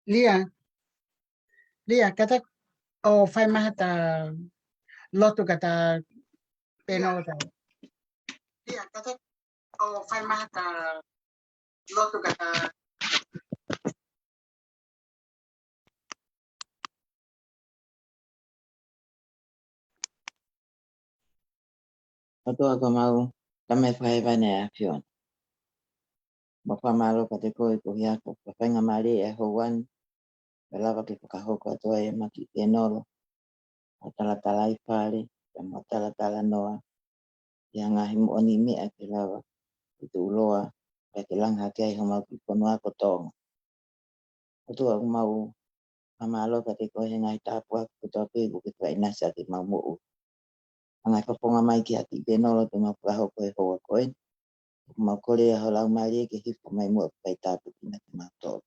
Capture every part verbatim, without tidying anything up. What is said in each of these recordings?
Lia, Lia, kātaki ʻo fai mai ha lotu kia Pēnolo. Lia, kātaki ʻo fai mai ha lotu kia ʻOtua ko homau Tamai fakahēvani ʻa e ʻAfiona. Mau fakamālō kiate koe koeʻuhi ko e faingamālie ʻa e houa ni, ke lava ke fakahoko atu ai ʻemau kiʻi Pēnolo ʻa e talatalaifale, ʻa e mau talatalanoa ʻi ha ngaahi moʻoniʻi meʻa ke lava ke tuʻuloa, pea ke langa hake ai homau kiʻi fonua ko Tonga. ʻOtua, ʻoku mau fakamālō kiate koe he ngaahi tāpuaki kotoa pē kuo ke fakaʻinasi ʻaki ʻemau moʻui. Hanga ʻo fofonga mai ki he kiʻi Pēnolo te mau fakahoko he houa ko eni. ʻOku mau kole ʻa ho Laumālie ke hifo mai muʻa ʻo faitāpuekina kimautolu.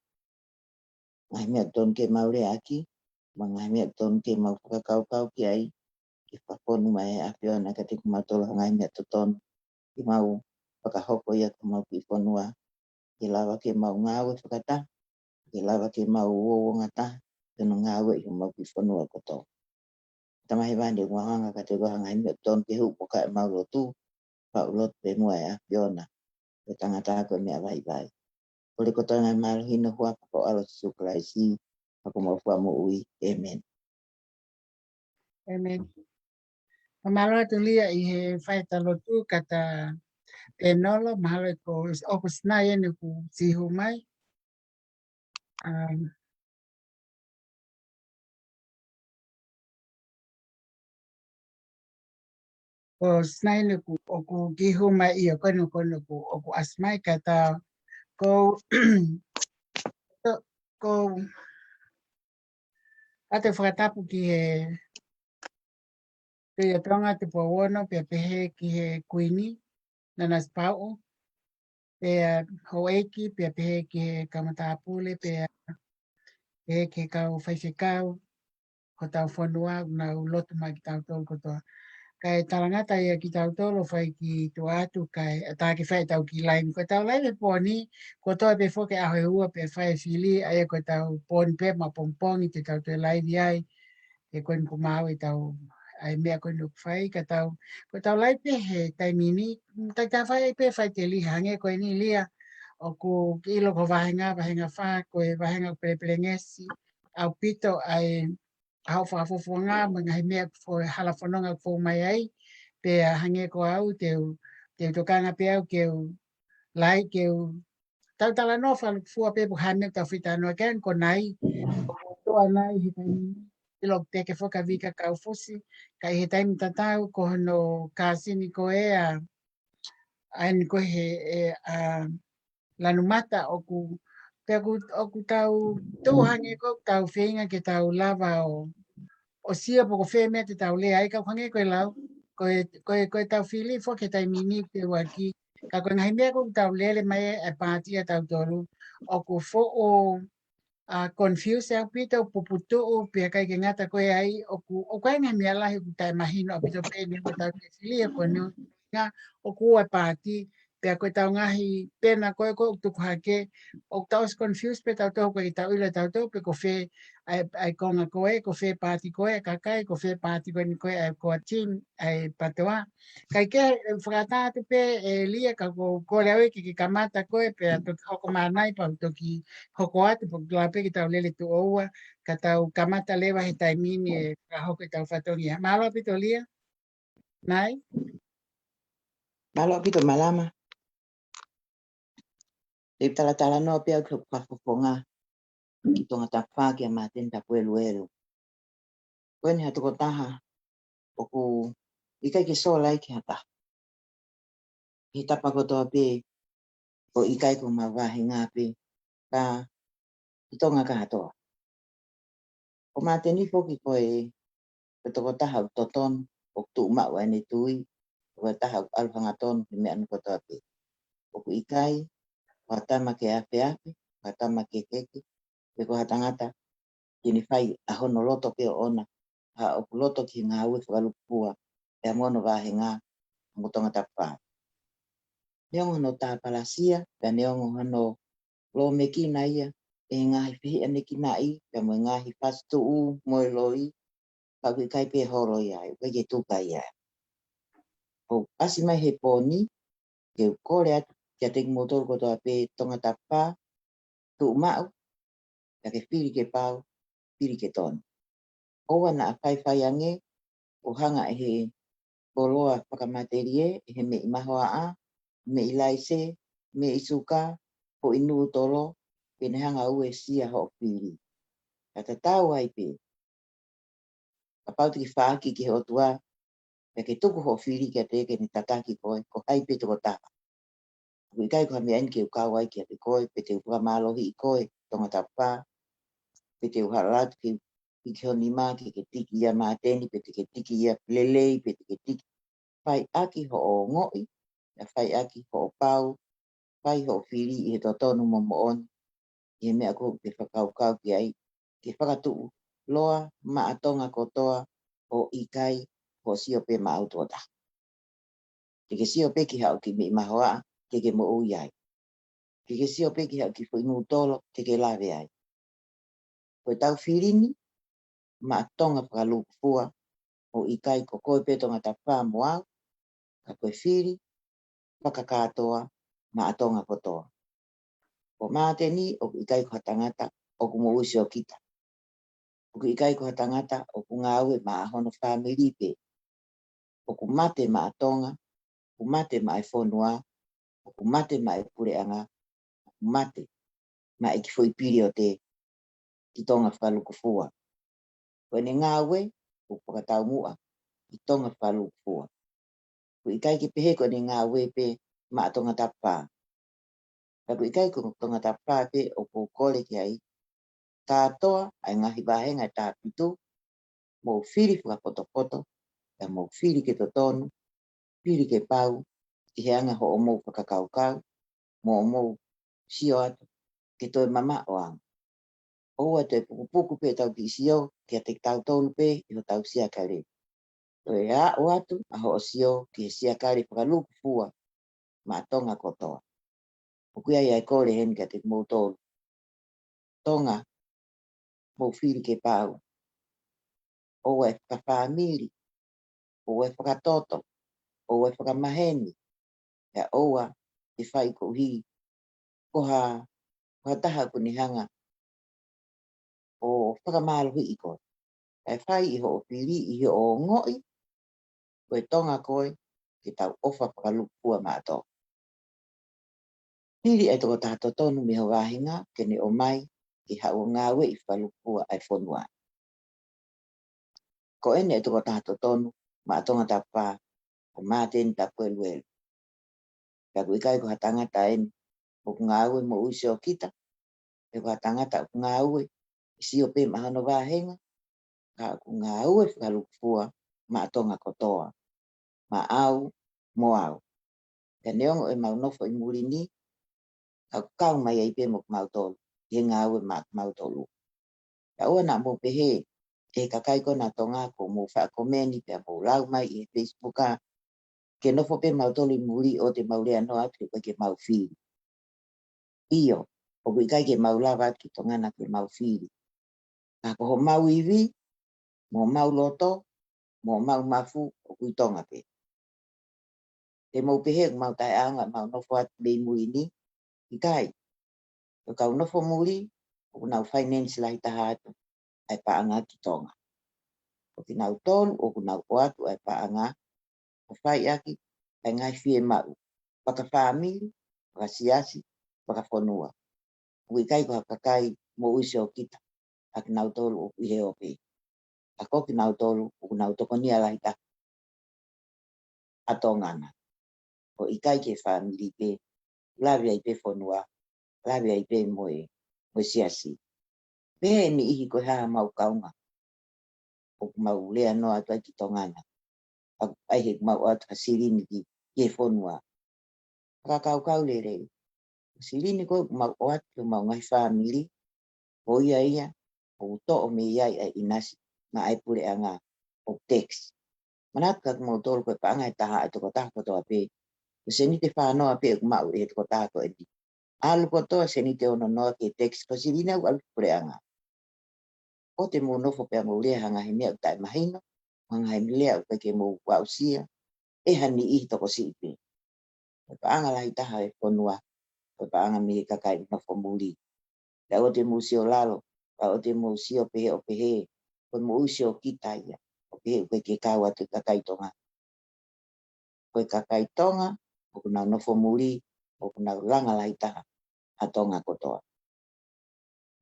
Ngaahi meʻa tonu ke mau leaʻaki, mo e ngaahi meʻa tonu ke mau fakakaukau ki ai, ke fakafonu mai ʻe he ʻAfiona kiate kimautolu ha ngaahi meʻa totonu ke mau fakahoko ia ki homau kiʻi fonua, ke lava ke mau ngāue fakataha, ke lava ke mau uouangataha, ke mau ngāue ʻi homau kiʻi fonua ko Tonga. Tamai hēvani, ʻoku mau hanga kiate koe ha ngaahi meʻa tonu ke hū pea ko ʻemau lotu, pea ʻoku lotu pē muʻa ʻa e ʻAfiona, ko e tangata ko e meʻa vaivai. Kole kotoa e ngaahi mālohi ʻi he huafa ho ʻAlo Sīsū Kalaisi, ko homau Fakamoʻui. ʻĒmeni. ʻĒmeni. Fakamālō atu Lia ʻi he fai ʻeta lotu kia Pēnolo, mahalo ko e, ʻoku Sinai eni ʻoku siʻi hū mai. Um, ko Sinai eni ʻoku, ʻoku kiʻi hū mai ia, ko eni, ko eni ʻoku, ʻoku ʻasi mai, kātaki ʻo, ʻo, kātaki fakatapu ki he Tuʻi ʻo Tonga Tupou Ono, pea pehē ki he Kuini, Nanasipauʻu. pea houʻeiki, pea pehē ki he kau matāpule, pea pehē ki he kau faifekau, hotau fonua, ʻoku nau lotu mai kitautolu kotoa. Kae talangata ia kitautolu ʻo fai ki tuʻa atu, kae ʻatā ke fai ʻetau kiʻi laivi. Ko ʻetau laivi he pō ni, kuo toe pē foki ʻaho ʻe ua pea fai e fili, ʻa ia ko ʻetau pō ni pē maʻapongipongi te tau toe laivi ai. He ko eni kuo maau ʻetau, ʻa e meʻa ko eni ʻoku fai, ka tau, ko ʻetau laivi pē he taimi ni, tau tā fai ai pē faiteliha hangē ko eni Lia, ʻoku ke ʻilo ko e vāhenga, vāhenga fā, ko e vāhenga pelepelengesi ʻaupito ʻa e ʻa hoʻo fakafofonga mo e ngaahi meʻa ʻoku fo-, hala fononga ʻoku fou mai ai, pea hangē ko au, te u, te u tokanga pē au ke u, lai ke u, tau talanoa fakalūkufua pē pe ko e hā e meʻa ʻoku tau fie talanoa ki ai, ko eni, ʻoku toʻa nai he taimi ni, ʻilo ʻoku teʻeki foki ke vika kau fusi, ka ʻi he taimi tatau, ko hono kāsini ko ē ʻa, ʻa eni ko ē he, ʻe, ʻa, Lanumata ʻoku, pea ʻoku, ʻoku tau tuʻu hangē ko ē ʻoku tau feinga ke tau lava ʻo, ʻo sio pe ko fē meʻa te tau lea ai, ka ʻoku hangē ko e lau, ko e, ko e, ko ʻetau fili foki he taimi ni te uaki, ka ko e ngaahi meʻa ko ē ʻoku tau lele mai ai e paati ʻatautolu, ʻoku foʻou, ʻa, confuse ʻaupito, puputuʻu, pea ʻikai ke ngata ko ia ai, ʻoku, ʻoku ʻi ai e ngaahi meʻa lahi ʻoku taʻemahino ʻaupito pē, neongo ʻetau toe fili ʻa ko eni, ka ʻoku ua e paati, pea ko ʻetau ngaahi pena ko ē ʻoku tuku hake, ʻoku tau ʻosi confuse pē tautolu, ʻikai ke tau ʻilo ʻe tautolu pe ko fē ʻa e, ʻa e konga ko ē, ko fē paati ko ē ʻa e kakai, ko fē paati ko eni ko ē ʻa e core team ʻa e PTOA. Kae kehe, ʻe, fakaʻatā atu pē, ʻe Lia, ka ʻoku ou kole au ia ke ke kamata koe, pea toki hoko mai ʻanai, pea u toki hoko atu, pea u lau pē ke tau lele tuʻo ua, ka tau kamata leva he taimi ni ʻe fakahoko ʻetau fatongia. Mālō ʻaupito Lia. Mai. Mālō ʻaupito Malama. Te u talatalanoa pē au ki hoʻo fakafofonga ki Tongatapu Fā kia Māteni Tapueluelu. Ko eni ha tokotaha ʻoku ʻikai ke sola ai ki ha taha. He tapa kotoa pē, ʻoku ʻikai ko homau vāhenga pē, ka ʻi Tonga kātoa. Ko Māteni foki ko e, ko e tokotaha ʻoku totonu, ʻoku tuʻu maʻu ʻene tui, ko e taha ʻoku ʻalu hangatonu he meʻa ni kotoa pē. ʻOku ʻikai ko ha tama ke afeafe, ko ha tama ke keke, pe ko ha tangata ke ne fai ʻa hono loto pē ʻoʻona, ka ʻoku loto ki he ngāue fakalūkufua ʻa e mono vāhenga mo Tongatapu Fā. Neongo hono tāpalasia, pea neongo hono lōmekina ia ʻe he ngaahi fehiʻanekinaʻi, pea mo e ngaahi fasi tuʻu mo e loi, ka ʻoku ʻikai pē holo ia, ʻikai ke tuka ia. ʻOku ʻasi mai he pō ni, ke u kole atu kiate kimoutolu kotoa pē Tongatapu Fā, tuʻu maʻu, pea ke fili ke pau, fili ke tonu. ʻOua naʻa faifai ange, ʻo hanga ʻe he koloa fakamatelie, ʻe he meʻi mahoaʻa, meʻi laise, meʻi suka, foʻi nūtolo, ke ne hanga ʻo uesia hoʻo fili. Ka tatau ai pē, kapau te ke faʻaki ki he ʻOtua, pea ke tuku hoʻo fili kiate ia ke ne tataki koe, ko hai pē tokotaha. ʻOku ʻikai ko ha meʻa eni ke u kau ai kiate koe, pe te u fakamālohiʻi koe, Tongatapu Fā, pe te u hala atu ke u hiki ho nima ke ke tiki ia Māteni, pe te ke tiki ia Lelei, pe te ke tiki. Fai ʻaki hoʻo ongoʻi, pea fai ʻaki hoʻo pau, fai hoʻo fili ʻi he totonu mo moʻoni, ʻi he meʻa ʻoku ke fakakaukau ki ai, ke fakatuʻuloa maʻa Tonga kotoa, ʻo ʻikai ko hoʻo sio pē maʻau tokotaha. Te ke sio pē ki haʻo kiʻi meʻi mahoaʻa, te ke moʻui ai. Te ke sio pē ki haʻo kiʻi foʻi nūtolo, te ke lave ai. Ko ʻetau fili ni maʻa Tonga fakalūkufua, ʻo ʻikai ko koe pē Tongatapu Fā mo au, ka ko e fili fakakātoa maʻa Tonga kotoa. Ko Māteni ʻoku ʻikai ko ha tangata ʻoku moʻui siokita. ʻOku ʻikai ko ha tangata ʻoku ngāue maʻa hono fāmili pē. ʻOku mate maʻa Tonga, ʻoku mate maʻa e fonua, ʻoku mate maʻa e puleʻanga, ʻoku mate maʻa e kiʻi foʻi piliote ki Tonga fakalūkufua. Ko ʻene ngāue, ʻoku fakataumuʻa ki Tonga fakalūkufua. ʻOku ʻikai ke pehē ko ʻene ngāue pē maʻa Tongatapu Fā. Ka ʻoku ʻikai ko Tongatapu Fā pē ʻoku ou kole ki ai. Kātoa ʻa e ngaahi vāhenga ʻe taha fitu, mou fili fakapotopoto, pea mou fili ke totonu, fili ke pau, ʻi he anga hoʻomou fakakaukau, mo mou sio atu ke toe mamaʻo ange. ʻOua toe pukupuku pē ʻetau kiʻi sio kiate kitautolu pē ʻi hotau siakale. Toe aʻu atu ʻa hoʻo sio ki he siakale fakalukufua maʻa Tonga kotoa. ʻOku ʻi ai ʻa e kole heni kiate kimoutolu Tonga, mou fili ke pau. ʻOua ʻe fakafāmili, ʻoua ʻe fakatoto, ʻoua ʻe fakamaheni, pea ʻoua ʻe fai koeʻuhi ko ha, ko ha taha ʻoku ne hanga ʻo fakamālohiʻi koe. Kae fai ʻi hoʻo fili, ʻi hoʻo ongoʻi ko e Tonga koe, ke tau ʻofa fakalukufua maʻa Tonga. Fili ʻa e tokotaha totonu mei ho vāhenga ke ne ʻomai ke haʻu ʻo ngāueʻi fakalukufua ʻa e fonua. Ko eni ʻa e tokotaha totonu maʻa Tongatapu Fā, ko Māteni Tapueluelu. Pea ʻoku ʻikai ko ha tangata eni ʻoku ngāue moʻui siokita, pe ko ha tangata ʻoku ngāue ʻi he sio pē maʻa hono vāhenga, ka ʻoku ngāue fakalukufua maʻa Tonga kotoa, maʻau mo au. Pea neongo ʻemau nofo ʻi muli ni, ka ʻoku kau mai ai pē mo kimautolu ʻi he ngāue maʻa kimautolu. Ka ʻoua naʻa mou pehē ʻe he kakai ko ena ʻa Tonga, ko hoʻomou faʻa komeni pea mou lau mai ʻi he Facebook ā, ke nofo pē mautolu ʻi muli ʻo te mau lea noa atu he ʻikai ke mau fili. ʻIo, ʻoku ʻikai ke mau lava atu ki Tonga naʻa ke mau fili. Ka ko homau ivi, mo homau loto, mo homau mafu, ʻoku ʻi Tonga pē. Te mou pehē ʻoku mau taʻeʻaonga ʻemau nofo atu mei muli ni, ʻikai. Ko e kau nofo muli, ʻoku nau finance lahi taha atu ʻa e paʻanga ki Tonga. Ko kinautolu ʻoku nau ʻoatu ʻa e paʻanga ʻo fai ʻaki ʻa e ngaahi fiemaʻu fakafāmili, fakasiasi, fakafonua. ʻOku ʻikai ko ha kakai moʻui siokita ʻa kinautolu ʻoku ʻi he ope. Ka ko kinautolu ʻoku nau tokonia lahi taha ʻa Tonga na. ʻOku ʻikai ke fāmili pē, lave ai pē fonua, lave ai pē mo e, mo e siasi. Pehē ʻe niʻihi ko e hā ʻemau kaunga ʻoku mau lea noa atu ai ki Tonga na, ʻa, ʻai he ʻoku mau ʻoatu ha silini ki, ki he fonua. Fakakaukau lelei. Silini ko ē ʻoku mau ʻoatu ki homau ngaahi fāmili, ko ia ia ʻoku toʻo mei ai ʻa e ʻinasi maʻa e puleʻanga ʻo tax. Manatu kia kimoutolu ko e paʻanga ʻe taha ʻa e tokotaha kotoa pē, ko e seniti ʻe fā noa pē ʻoku maʻu ʻe he tokotaha ko eni. ʻAlu kotoa seniti ʻe ono noa ki he tax, ko e silini ʻoku ʻalu ki he puleʻanga. ʻOua te mou nofo pea mou lea ha ngaahi meʻa ʻoku taʻemahino, ha ngaahi meʻa ʻoku ʻikai ke mou aʻusia ʻe ha niʻihi tokosiʻi pē. Ko e paʻanga lahi taha ʻo e fonua, ko e paʻanga mei he kakai nofo muli. Pea ʻoua te mou sio lalo, pea ʻoua te mou sio pehē ʻo pehē ko e moʻui siokita ia, ʻo pehē ʻoku ʻikai ke kau atu e kakai Tonga. Ko e kakai Tonga ʻoku nau nofo muli, ʻoku nau langa lahi taha ʻa Tonga kotoa.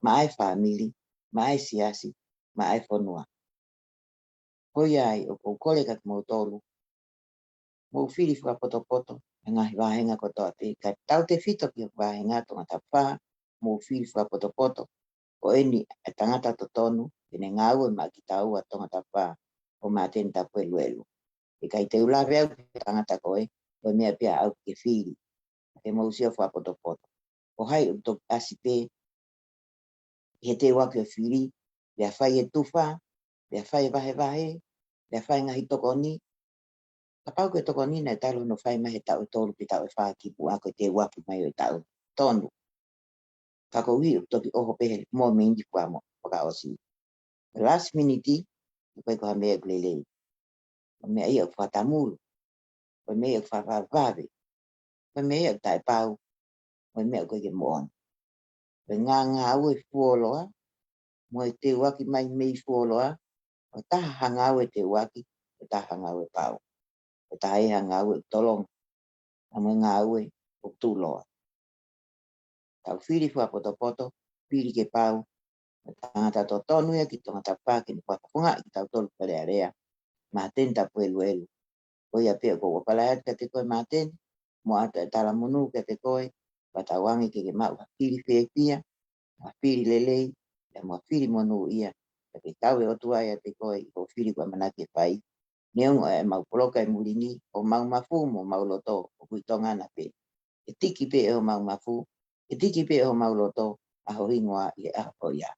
Maʻa e fāmili, maʻa e siasi, maʻa e fonua. Ko ia ai ʻoku ou kole kia kimoutolu, mou fili fakapotopoto e ngaahi vāhenga kotoa pē, kae tautefito ki he vāhenga Tongatapu Fā, mou fili fakapotopoto. Ko eni e tangata totonu ke ne ngāue maʻa kitaua Tongatapu Fā, ko Māteni Tapueluelu. ʻIkai te u lave au ki he tangata ko ē, ko e meʻa pē ʻaʻau ke fili. Ke mou sio fakapotopoto. Ko hai ʻoku toki ʻasi pē he teuaki ʻo fili, pea fai e tufa, pea fai e vahevahe, pea fai e ngaahi tokoni. Kapau ko e tokoni naʻe talu hono fai mai he taʻu ʻe tolu pe taʻu ʻe fā kimuʻa, ko e teuaki mai ʻo e taʻu, tonu. Ka koeʻuhi ʻoku toki ʻoho pē he momeniti kuo mo fakaʻosi. Last minute, ʻoku ʻikai ko ha meʻa ʻoku lelei. Ko e meʻa ia ʻoku fakatamulu. Ko e meʻa ia ʻoku fakavavevave. Ko e meʻa ia ʻoku taʻepau. Ko e meʻa ʻoku ʻikai ke moʻoni. Ko e ngāngāue fuoloa, mo e teuaki mai mei fuoloa, ko e taha ha ngāue teuaki, ko e taha ha ngāue pau. Ko e taha ia ha ngāue ʻoku tolonga, pea mo e ngāue ʻoku tuʻuloa. Tau fili fakapotopoto, fili ke pau, mo e tangata totonu ia ki Tongatapu Fā ke ne fakafofongaʻi kitautolu Fale Alea, Māteni Tapueluelu. Ko ia pē ʻoku ou ʻofa lahi atu kiate koe Māteni, mo ʻoatu e talamonū kiate koe, fakatauange ke ke maʻu ha fili fiefia, ha fili lelei, pea mo ha fili monūʻia, pea ke kau e ʻOtua ʻiate koe ʻi hoʻo fili ko e ʻamanaki ke fai. Neongo ʻemau poloka ʻi muli ni, ko homau mafu mo homau loto ʻoku ʻi Tonga na pē. ʻe tiki pē ʻe homau mafu, ʻe tiki pē ʻe homau loto ʻa ho hingoa ʻi he ʻaho ko ia.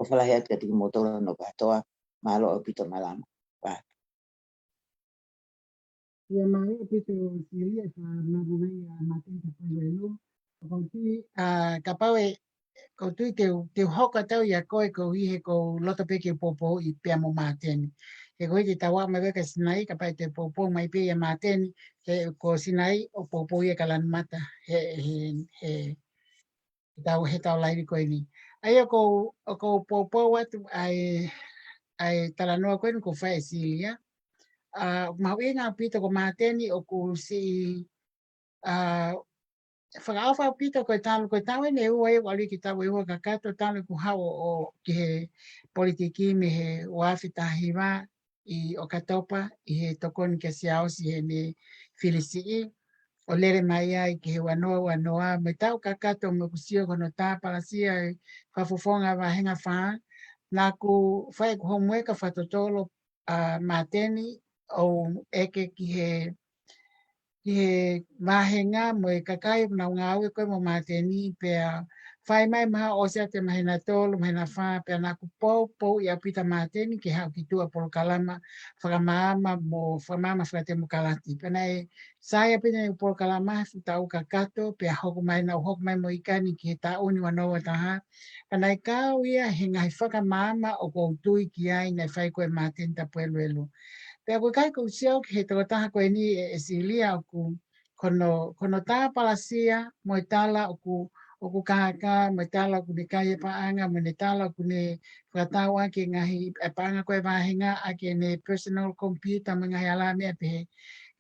ʻOfa lahi atu kiate kimoutolu hono kātoa, mālō ʻaupito Malama. Pea. ʻIo, mālō ʻaupito Silia, ka mālō mai ʻa Māteni Tapueluelu. Ko u tui, ʻa, kapau ʻe, ko u tui te u, te u hoko atu au ʻia koe koeʻuhi he ko u loto pē ke u poupouʻi pea mo Māteni. He koeʻuhi te tau aʻu mai ko ē kia Sinai, kapau te u poupou mai pē ʻia Māteni, he ko Sinai ʻoku poupou ia kia Lanumata, he, he, he, he tau, he tau laivi ko eni. ʻA ia ʻoku ou, ʻoku ou poupou atu ʻa e, ʻa e talanoa ko eni ʻoku fai ʻe Silia. ʻA, mahuʻinga ʻaupito ko Māteni ʻoku siʻi, ʻa, fakaʻofa ʻaupito ko e talu, ko e taʻu eni ʻe ua ia, ʻoku ʻalu ki he taʻu ʻe ua kakato talu ʻeku haʻu ʻo, ʻo ki he politiki mei he ua afe taha hiva ʻi ʻOkatopa, ʻi he tokoni kia Siaosi heʻene fili siʻi, ʻo lele mai ai ki he ua noa ua noa, mo e taʻu kakato mo ʻeku sio ki hono tāpalasia e fakafofonga vāhenga fā, naʻá ku fai ʻeku homueka fakatotolo ʻa Māteni ʻo ʻeke ki he, ki he vāhenga mo e kakai ʻoku nau ngāue ko ē mo Māteni, pea fai mai mahalo ʻosi atu e māhina ʻe tolu, māhina ʻe fā, pea naʻá ku poupouʻi ʻaupito ʻa Māteni ke haʻu ki tuʻa polokalama fakamaama mo fakamaama fakatemokalati. Pea naʻe sai ʻaupito ʻene polokalama he fuʻu taʻu kakato, pea hoko mai, naʻá ku hoko mai mo Ikani ki he taʻu ni ua noa ua taha. Pea naʻe kau ia he ngaahi fakamaama ʻoku ou tui ki ai naʻe fai ko ē ʻe Māteni Tapueluelu. Pea ʻoku ʻikai ke u sio ki he tokotaha ko eni ʻe, ʻe Silia ʻoku, ko hono, ko hono tāpalasia mo e tala ʻoku, ʻoku kākā, mo e tala ʻoku ne kai e paʻanga, mo ʻene tala ʻoku ne fakatau ʻaki e ngaahi, e paʻanga ko ē vāhenga ʻaki ʻene personal computer mo e ngaahi hala meʻa pehē.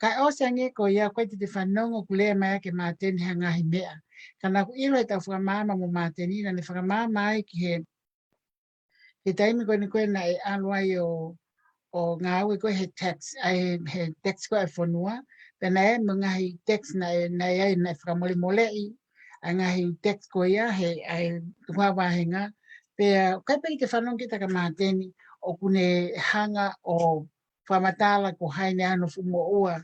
Kae ʻosi ange ko ia, ʻoku ʻikai te te fanongo ʻoku lea mai ʻaki ʻe Māteni ha ngaahi meʻa. Ka naʻá ku ʻilo he taʻu fakamaama mo Māteni, naʻá ne fakamaama ai ki he, he taimi ko eni ko ē naʻe ʻalu ai ʻo, ʻo ngāue ko ē he tax, ʻa e, he tax ko ē ʻa e fonua, pea naʻe mo e ngaahi tax naʻe, naʻe ʻai, naʻe fakamolemoleʻi ʻa e ngaahi tax ko ia he, ʻa e tukuhau vāhenga, pea ʻoku ʻikai pē ke te fanongo kita kia Māteni ʻoku ne hanga ʻo fakamatala ko hai ʻene ʻalu ʻo fuʻu moʻua,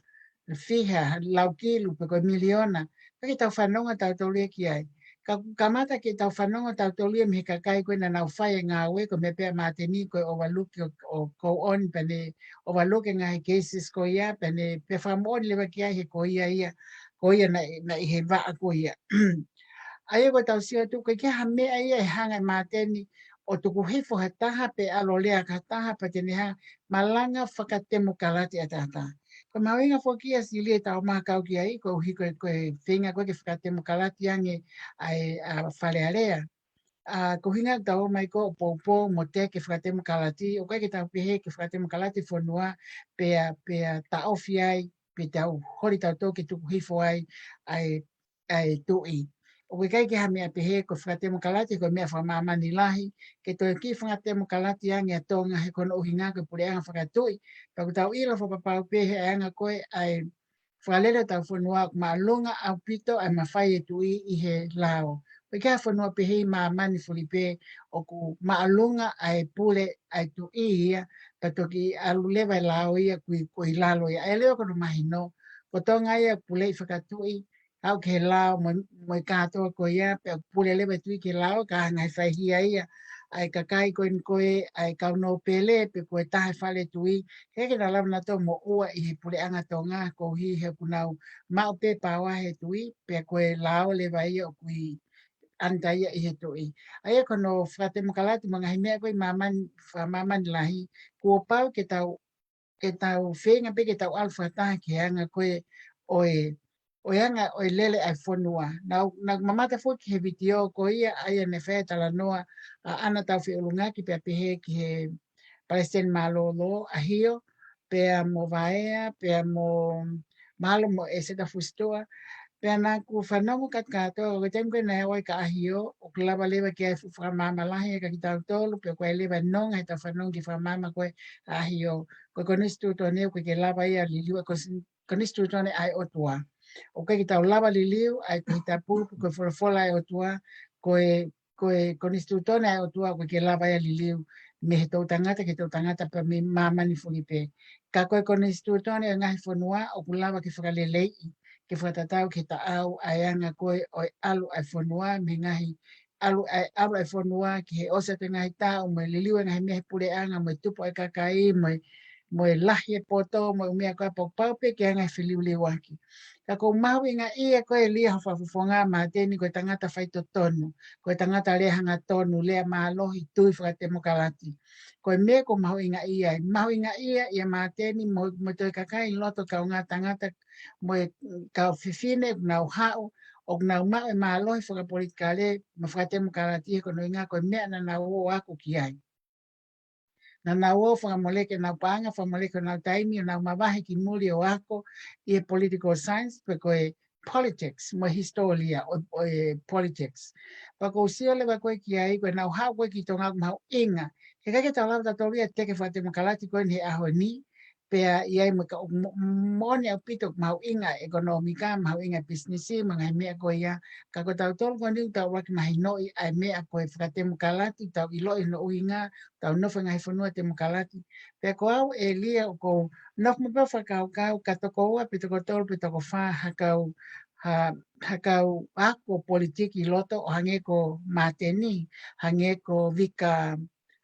fiha, lau kilu, pe ko e miliona, ʻikai ke tau fanongo tautolu ia ki ai. Ka, kamata ke tau fanongo tautolu ia mei he kakai ko ē naʻa nau fai e ngāue, ko e meʻa pē ʻa Māteni ko e overlook ʻo, ʻo go on pea ne overlook e ngaahi cases ko ia, pea ne, pea fakamoʻoni leva ki ai he ko ia ia, ko ia naʻe, naʻe ʻi he vaʻa ko ia. ʻA ia ko ʻetau sio atu, ʻoku ʻikai ha meʻa ia ʻe hanga ʻe Māteni ʻo tuku hifo ha taha pe ʻalu ʻo lea ki ha taha pea te ne hanga ʻo malanga fakatemokalati ʻataʻatā. Ko e mahuʻinga foki ia Silia ʻetau ō mai ʻo kau ki ai, koeʻuhi ko e, ko e feinga ko ē ke fakatemokalati ange ʻa e, ʻa Fale Alea. ʻA, ko e ʻuhinga ʻetau ō mai ko ē ʻo poupou mo teke fakatemokalati, ʻoku ʻikai ke tau pehē ke fakatemokalati fonua, pea, pea taʻofi ai, pe tau holi tautolu ke tuku hifo ai ʻa e, ʻa e tuʻi. ʻOku ʻikai ke ha meʻa pehē ko e fakatemokalati ko e meʻa fakamāmani lahi, ke toe kiʻi fakatemokalati ange ʻa Tonga he ko hono ʻuhinga ko e puleʻanga fakatuʻi. Pea ʻoku tau ʻilo fakapapau pē he ʻa e anga ko ē ʻa e fakalele ʻetau fonua ʻoku māʻolunga ʻaupito ʻa e mafai ʻa e tuʻi ʻi he lao. ʻOku ʻikai ha fonua pehē ʻi māmani fulipē ʻoku māʻolunga ʻa e pule ʻa e tuʻi ia, pea toki ʻalu leva e lao ia ʻoku ʻi, ʻoku ʻi lalo ia. ʻA ia leva ko hono mahino, ko Tonga ia ʻoku puleʻi fakatuʻi, aʻu ki he lao mo, mo e kātoa ko ia, pea ʻoku pule leva e tuʻi ki he lao, ka hanga ʻe he faihia ia ʻa e kakai ko eni ko ē, ʻa e kau nōpele, pe ko e taha e fale tuʻi, he ʻikai ke nau lava nautolu ʻo moʻua ʻi he puleʻanga Tonga, koeʻuhi he ʻoku nau maʻu pē paoa he tuʻi, pea ko e lao leva ia ʻoku ʻi under ia ʻi he tuʻi. ʻA ia ko hono fakatemokalati mo e ngaahi meʻa ko ē ʻi māmani, fakamāmani lahi, kuo pau ke tau, ke tau feinga pē ke tau ʻalu fakataha ki he anga ko ē ʻo e, ʻo e anga ʻo e lele ʻa e fonua. Naʻá ku, naʻá ku mamata foki he vitiō ko ia ʻa ia naʻe fai ai e talanoa ʻa ʻAna Taufeʻulungaki pea pehē ki he Palesiteni Mālōlō, ʻAhio, pea mo Vaea, pea mo, mahalo mo ʻEseta Fusituʻa. Pea naʻá ku fanongo kātoa, ko e taimi ko ē naʻe ʻosi ʻa ʻAhio, ʻoku lava leva ke ʻi ai e fuʻu fakamaama lahi ʻa kitautolu, pea ʻoku ʻi ai leva e nonga heʻetau fanongo ki he fakamaama ko ē ʻa ʻAhio. Ko e konisitūtone ʻoku ʻikai ke lava ia ʻo liliu, ko e konis-, konisitūtone ʻa e ʻOtua. ʻOku ʻikai ke tau lava liliu ʻa e Tohi Tapu, ko e folofola ʻa e ʻOtua, ko e, ko e konisitūtone ʻa e ʻOtua ʻoku ʻikai ke lava ia ʻo liliu mei he toʻutangata ki he toʻutangata pe mei māmani fulipē. Ka ko e konisitūtone ʻo e ngaahi fonua ʻoku lava ke fakaleleiʻi, ke fakatatau ki he taʻau ʻa e anga ko ē ʻo e ʻalu ʻa e fonua, mei he ngaahi ʻalu ʻa e, ʻalu ʻa e fonua ki he ʻosi atu e ngaahi taʻu, mo e liliu e ngaahi meʻa he puleʻanga, mo e tupu ʻa e kakai, mo e, mo e lahi e poto, mo e ʻū meʻa ko ia, pau pē ke anga e feliuliuaki. Ka ʻoku ou mahuʻingaʻia ko ē Lia hoʻo fakafofonga Māteni, ko e tangata faitotonu, ko e tangata lea hangatonu, lea mālohi, tui fakatemokalati. Ko e meʻa ʻoku ou mahuʻingaʻia ai. Mahuʻingaʻia ʻia Māteni mo, mo e toe kakai loto kaungā tangata mo e kau fefine ʻoku nau haʻu, ʻoku nau maʻu e mālohi fakapolitikale mo fakatemokalati he ko hono ʻuhinga ko e meʻa naʻa nau ō ʻo ako ki ai. Naʻa nau ō ʻo fakamoleki ʻenau paʻanga, fakamoleki ʻenau taimi, ʻo nau mavahe ki muli ʻo ako ʻi he political science, pe ko e politics, mo e hisitōlia ʻo, ʻo e politics. Pea ʻoku ou sio leva ko ē ki ai, ko ʻenau haʻu ko ē ki Tonga ʻoku mahuʻinga. He ʻikai ke tau lava tautolu ia ʻo teke fakatemokalati ko eni he ʻaho ni, pea ʻi ai mo e ka, mo, moʻoni ʻaupito ʻoku mahuʻinga e ʻekonōmika, mahuʻinga e pisinisi, mo e ngaahi meʻa ko ia. Ka ko tautolu ko eni ʻoku tau ʻuluaki mahinoʻi ʻa e meʻa ko e fakatemokalati, tau ʻiloʻi hono ʻuhinga, tau nofo he ngaahi fonua temokalati. Pea ko au ʻe Lia ʻoku ou nofo mo pea fakakaukau ka toko ua pe toko tolu pe toko fā ha kau, ha, ha kau ako politiki ʻi loto ʻo hangē ko Māteni, hangē ko Vika,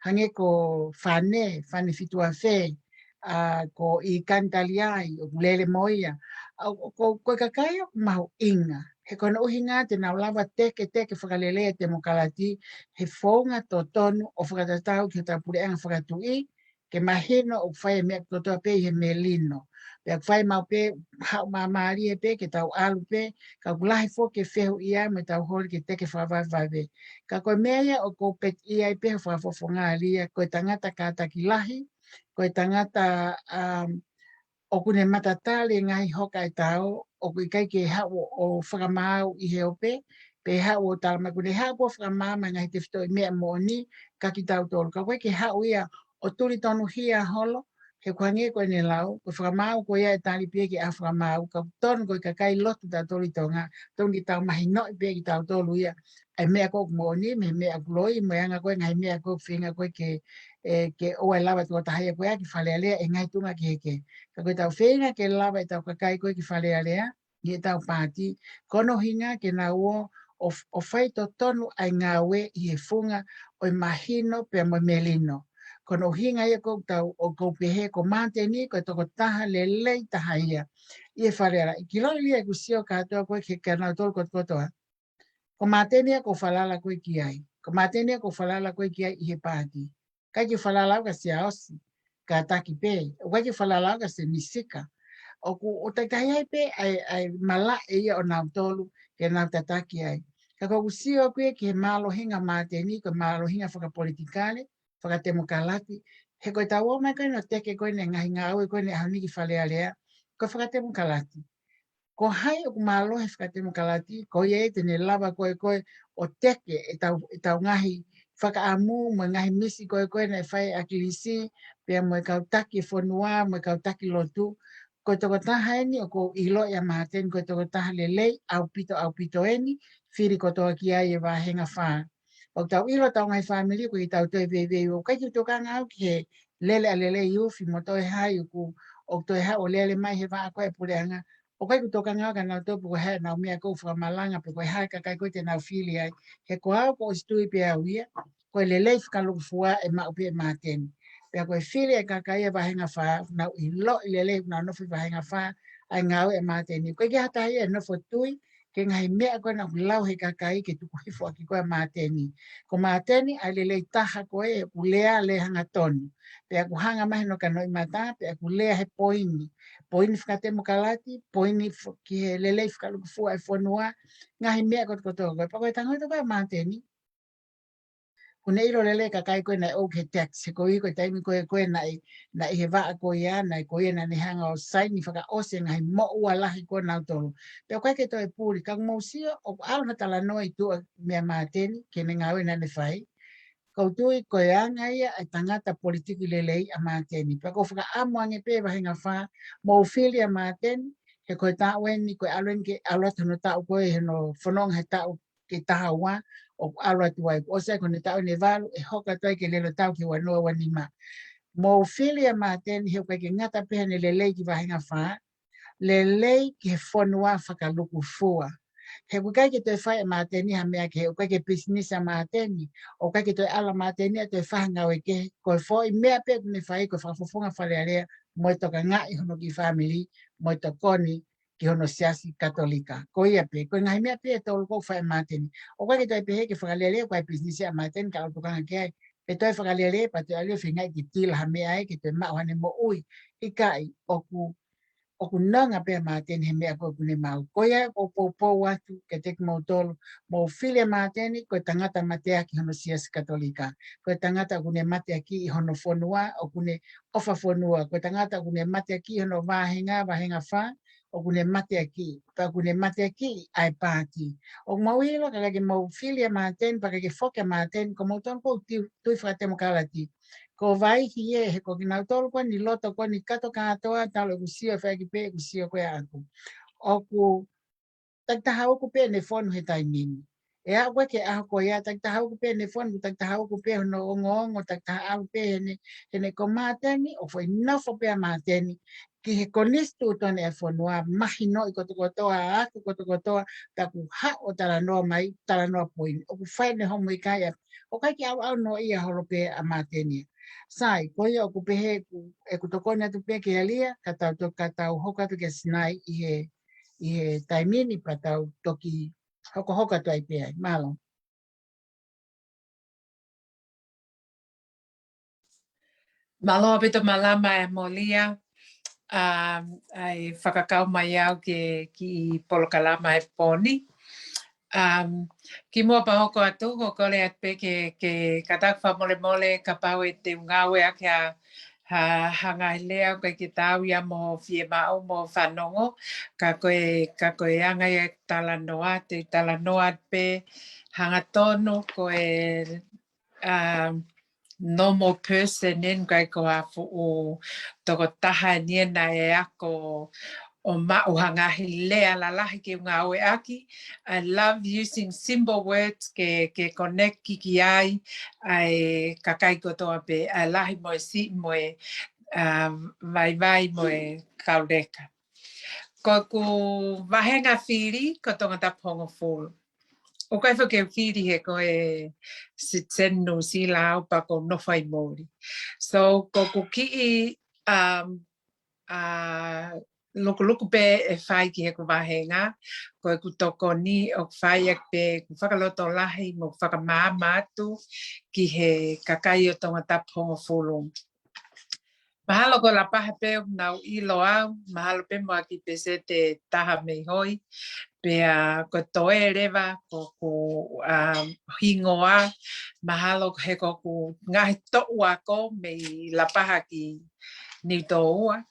hangē ko Fane, Fane Fituafe, ʻa, ko ʻIkani Taliai, ʻoku lele mo ia. ʻA, ʻo, ko, ko e kakai ʻoku mahuʻinga. He ko hono ʻuhinga te nau lava teke, teke fakalelei e temokalati, he founga totonu ʻo fakatatau ki hotau puleʻanga fakatuʻi, ke mahino ʻoku fai e meʻa kotoa pē ʻi he melino. Pea ʻoku fai maʻu pē, haʻu māmālie pē, ke tau ʻalu pē, ka ʻoku lahi foki e fehuʻia mo ʻetau holi ke teke fakavavevave. Ka ko e meʻa ia ʻoku ou peti ai pē hoʻo fakafofonga Lia, ko e tangata kātaki lahi, ko e tangata, um, ʻoku ne matatali e ngaahi hoka ʻe tau, ʻoku ʻikai ke haʻu ʻo fakamaau ʻi he ope, pe haʻu ʻo tala mai ʻoku ne haʻu ʻo fakamaama e ngaahi tefitoʻi meʻa moʻoni kia kitautolu. Ka ʻoku ʻikai ke haʻu ia ʻo tuli tonuhia holo, he ʻoku hangē ko ʻene lau, ko e fakamaau ko ia ʻe tali pē ia ke ʻa fakamaau, ka ʻoku tonu ko e kakai lotu tautolu ʻi Tonga, tonu ke tau mahinoʻi pē kitautolu ia, ʻa e meʻa ko ē ʻoku moʻoni, mo e meʻa ʻoku loi, mo e anga ko ē ngaahi meʻa ko ē ʻoku feinga ko ē ke, ʻe, ke ʻoua ʻe lava e tokotaha ia ko ia ki Fale Alea ʻi he ngaahi tuʻunga kehekehe. Ka ko ʻetau feinga ke lava ʻetau kakai ko ē ki Fale Alea, ʻi heʻetau paati, ko hono ʻuhinga ke nau ō ʻo, ʻo fai totonu ʻa e ngāue ʻi he funga ʻo e mahino pea mo e melino. Ko hono ʻuhinga ia ʻoku ou tau, ʻoku ou pehē ko Māteni ko e tokotaha lelei taha ia ʻi he Fale Alea. ʻIloʻi Lia ʻeku sio kātoa ko ē ki he kia nautolu kotokotoa. Ko Māteni ia ʻoku ou falala ko ē ki ai. Ko Māteni ia ʻoku ou falala ko ē ki ai ʻi he paati. ʻIkai ke falala au kia Siaosi, kātaki pē. ʻOku ʻikai ke falala au kia Semisika. ʻOku, ʻoku takitaha ai pē ʻa e, ʻa e malaʻe ia ʻo nautolu ke nau tataki ai. Ka ʻoku ou sio ko ē ki he mālohinga Māteni, ko e mālohinga fakapolitikale, fakatemokalati. He ko ʻetau ō mai ko eni ʻo teke ko eni e ngaahi ngāue ko eni ʻaho ni ki Fale Alea, ko e fakatemokalati. Ko hai ʻoku mālohi he fakatemokalati, ko ia ia te ne lava ko ē ko ē ʻo teke ʻetau, ʻetau ngaahi fakaʻamu, mo e ngaahi misi ko ē ko ē naʻe fai ʻe ʻAkilisi, pea mo e kau taki e fonua, mo e kau taki lotu. Ko e tokotaha eni ʻoku ou ʻiloʻi ʻa Māteni, ko e tokotaha lelei, ʻaupito, ʻaupito eni, fili kotoa ki ai e vāhenga fā. ʻOku tau ʻilo ʻetau ngaahi fāmili, ʻoku ʻikai ke tau toe veiveiua, ʻoku ʻikai ke u tokanga au ki he lele ʻa Lelei Ufi mo Toe Hai ʻoku, ʻoku toe haʻu ʻo lele mai he vaʻa ko ē puleʻanga. ʻOku ʻikai ke u tokanga au kia nautolu pe ko e hā ʻenau meʻa ko ē ʻoku fakamalanga pe ko e hā e kakai ko ē te nau fili ai. He ko au ʻoku ou ʻosi tui pē au ia, ko e lelei fakalūkufua ʻe maʻu pē ʻe Māteni. Pea ko e fili e kakai ʻa e vāhenga fā, nau ʻiloʻi lelei, nau nofo ʻi vāhenga fā, ʻa e ngāue ʻa Māteni. ʻOku ʻikai ke ha taha ia ʻe nofo tui ki he ngaahi meʻa ko ē naʻa ku lau he kakai ke tuku hifo ʻaki ko ē ʻa Māteni. Ko Māteni ʻa e lelei taha ko ē ʻoku lea, lea hangatonu. Pea ʻoku hanga mai hono kanoʻi mata, pea ʻoku lea he poini. Poini fakatemokalati, poini fo-, ki he lelei fakalūkufua e fonua, ngaahi meʻa kotokotoa ko ē. Pea ko e tangata ko ē ʻa Māteni, ʻoku ne ʻilo lelei e kakai ko ē naʻe ʻoku he tax, he ko e ʻuhi ko e taimi ko ē ko ē naʻe, naʻe ʻi he vaʻa ko ia, naʻe ko ia naʻa ne hanga ʻo saini fakaʻosi e ngaahi moʻua lahi ko ē ʻo nautolu. Pea ʻoku ʻikai ke toe puli, ka ʻoku mou sio, ʻoku ʻalu ha talanoa ʻi tuʻa meia Māteni, ki heʻene ngāue naʻa ne fai. ʻOku ou tui ko e anga ia e tangata politiki lelei ʻa Māteni. Pea ʻoku ou fakaʻamu ange pē vāhenga fā, mou fili ʻa Māteni, he ko e taʻu eni, ko e ʻalu eni ke ʻalu atu hono taʻu ko ē, hono fononga he taʻu ke taha ua, ʻoku ʻalu atu ai. ʻOsi ai ko hono taʻu eni ʻe valu, ʻe hoko atu ai ke lele ʻo tau ki he ua noa ua nima. Mou fili ʻa Māteni he ʻoku ʻikai ke ngata pē heʻene lelei ki vāhenga fā, lelei ki he fonua fakalukufua. He ʻoku ʻikai ke toe fai ʻe Māteni ha meʻa kehe, ʻoku ʻikai ke pisinisi ʻa Māteni, ʻoku ʻikai ke toe ʻalu ʻa Māteni ʻo toe fai ha ngāue kehe, ko e foʻi meʻa pē ʻoku ne fai ko e fakafofonga Fale Alea, mo e tokangaʻi hono kiʻi fāmili, mo e tokoni ki hono siasi Katolika. Ko ia pē, ko e ngaahi meʻa pē ʻe tolu ʻoku fai ʻe Māteni. ʻOku ʻikai ke toe pehē ke fakalele, ʻoku ʻikai pisinisi ʻa Māteni, ka ʻoku tokanga ki ai, pe toe fakalele, pea toe ʻalu ʻo feingaʻi ke tila ha meʻa ai, ke toe maʻu haʻane moʻui, ʻikai, ʻoku ʻoku nonga pē ʻa Māteni he meʻa ko ē ʻoku ne maʻu. Ko ia ʻoku ou poupou atu kiate kimoutolu, mou fili ʻa Māteni, ko e tangata mateaki hono siasi Katolika. Ko e tangata ʻoku ne mateaki ʻi hono fonua, ʻoku ne ʻofa fonua. Ko e tangata ʻoku ne mateaki hono vāhenga, vāhenga fā, ʻoku ne mateaki, pea ʻoku ne mateaki ʻa e paati. ʻOku mau ʻilo, ka ʻikai ke mau fili ʻa Māteni, pea ʻikai ke foki ʻa Māteni, ko moutolu ʻoku tiu-, tui fakatemokalati. Ko Vaihi ē, he ko kinautolu ko eni loto ko eni kātoa kātoa, talu ʻeku sio, fai ki pē ʻeku sio ko ia ʻaʻaku. ʻOku takitaha ʻoku pē ʻene fonu he taimi ni. ʻE aʻu ko ē ki he ʻaho ko ia, takitaha ʻoku pē ʻene fonu, takitaha ʻoku pē hono ongoongo, takitaha ʻalu pē heʻene, heʻene ko Māteni, ʻoku foʻi nofo pē ʻa Māteni ki he konisitūtone ʻa e fonua, mahinoʻi kotokotoa, ako kotokotoa, taku haʻu ʻo talanoa mai, talanoa poini. ʻOku fai ʻene homo ʻikai ʻa, ʻoku ʻikai ke ʻauʻau noa ia holo pē ʻa Māteni. Sai, ko ia ʻoku pehē ʻeku, ʻeku tokoni atu pē kia Lia, ka tau to-, ka tau hoko atu kia Sinai ʻi he, ʻi he taimi ni pea tau toki hokohoko atu ai pē ai. Mālō. Mālō ʻaupito Malama ē mo Lia, um, ʻa e fakakau mai au ki he kiʻi polokalama he pō ni. Um, kimuʻa pea hoko atu, ʻoku ou kole atu pē ke, ke kātaki fakamolemole kapau ʻe te u ngāueʻaki ha, ha, ha ngaahi lea ʻoku ʻikai ke taau ia mo hoʻo fiemaʻu mo hoʻo fanongo, ka ko e, ka ko e anga ia ʻeku talanoa, te u talanoa atu pē hangatonu ko e, um, normal person eni, ʻikai ko ha fuʻu tokotaha eni ia naʻe ako ʻo maʻu ha ngaahi lea lalahi ke u ngāueʻaki. I love using simple words ke, ke connect ki ai ʻa e kakai kotoa pē, ʻa e lahi mo e siʻi mo e, um, vaivai mo e kauleka. Ko ʻeku vāhenga fili, ko Tongatapu hongofulu. ʻOku ʻikai foki ke u fili he ko e citizen New Zealand au pea ʻoku ou nofo ʻi muli. So, ko ʻeku kiʻi, um, uh, lukuluku pē ʻe fai ki heʻeku vāhenga, ko ʻeku tokoni ʻoku fai ʻaki pē ʻeku fakalotolahi mo fakamaama atu ki he kakai ʻo Tongatapu hongofulu. Mahalo ko Lapaha pē ʻoku nau ʻilo au, mahalo pē mo ʻaki pēseti ʻe taha mei hoi, pea ko e toe leva ko ʻeku, um, hingoa, mahalo he ko ʻeku ngaahi toʻu ako mei Lapaha ki Niutōua,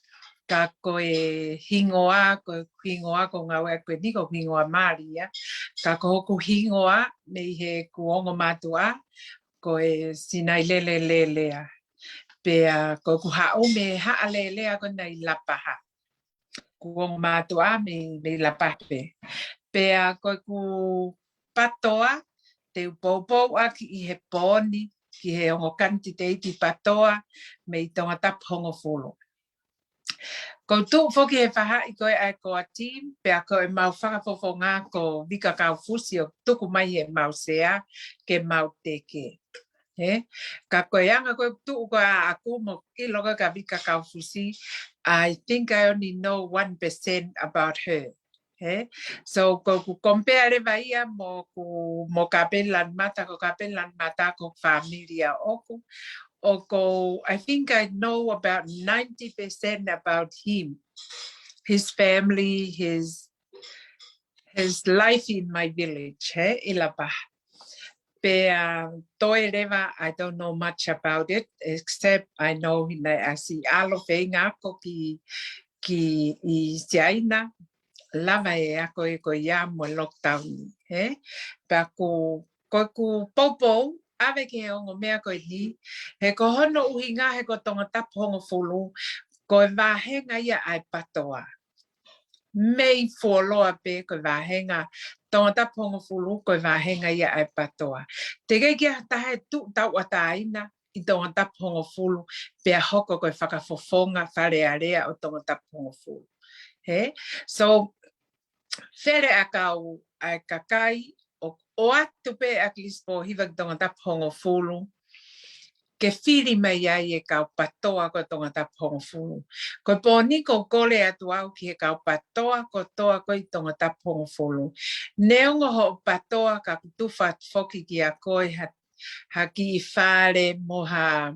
ka ko e hingoa, ko e hingoa ʻoku ou ngāueʻaki ko eni ko ʻeku hingoa mali ia, ka ko hoku hingoa mei heʻeku ongo mātuʻa, ko e Sinai Lele Lelea. Pea ko ʻeku haʻu mei he Haʻa Lelea ko ena ʻi Lapaha. Ko ʻeku ongo mātuʻa mei, mei Lapaha pē. Pea ko ʻeku PATOA, te u poupou ʻaki ʻi he pō ni ki he ongo kanititeiti PATOA mei Tongatapu hongofulu. ʻOku ou tuʻu foki he faʻahi ko ē ʻa e core team, pea ko ʻemau fakafofonga ko Vika Kaufusi ʻoku tuku mai heʻemau sea ke mau teke. Ē? Ka ko e anga ko ē tuʻu ko ē ʻaʻaku mo ʻilo ko ē kia Vika Kaufusi, I think I only know one percent about her. Ē? So, ko ʻeku compare leva ia mo ʻeku, mo Kapeni Lanumata, ko Kapeni Lanumata ko e familia ʻoʻoku. ʻOku, I think I know about ninety percent about him, his family, his, his life in my village, ē, ʻi Lapaha. Pea toe leva, I don't know much about it, except I know he naʻe ʻasi ʻalu ʻo feinga ako ki, ki ʻi Siaina, lava e ako ē ko ia mo e lockdown, ē? Pea ko, ko ʻeku poupou, ʻave ki he ongo meʻa ko eni, he ko hono ʻuhinga he ko Tongatapu hongofulu, ko e vāhenga ia ʻa e PATOA. Mei fuoloa pē ko e vāhenga, Tongatapu hongofulu ko e vāhenga ia ʻa e PATOA. Teʻeki ai ke ʻi ai ha taha ʻe tuʻu tauʻatāina ʻi Tongatapu hongofulu, pea hoko ko e fakafofonga Fale Alea ʻo Tongatapu hongofulu. He? So, fele ʻa e kau, ʻa e kakai, ʻo, ʻoatu pē ʻa Kilisi Pōhiva ki Tongatapu hongofulu, ke fili mai ai e kau patoa ko Tongatapu hongofulu. Ko e pō ni ʻoku ou kole atu au ki he kau patoa kotoa ko ē ʻi Tongatapu hongofulu. Neongo hoʻo patoa ka ʻoku tufa atu foki kia koe ha, ha kiʻi fale mo ha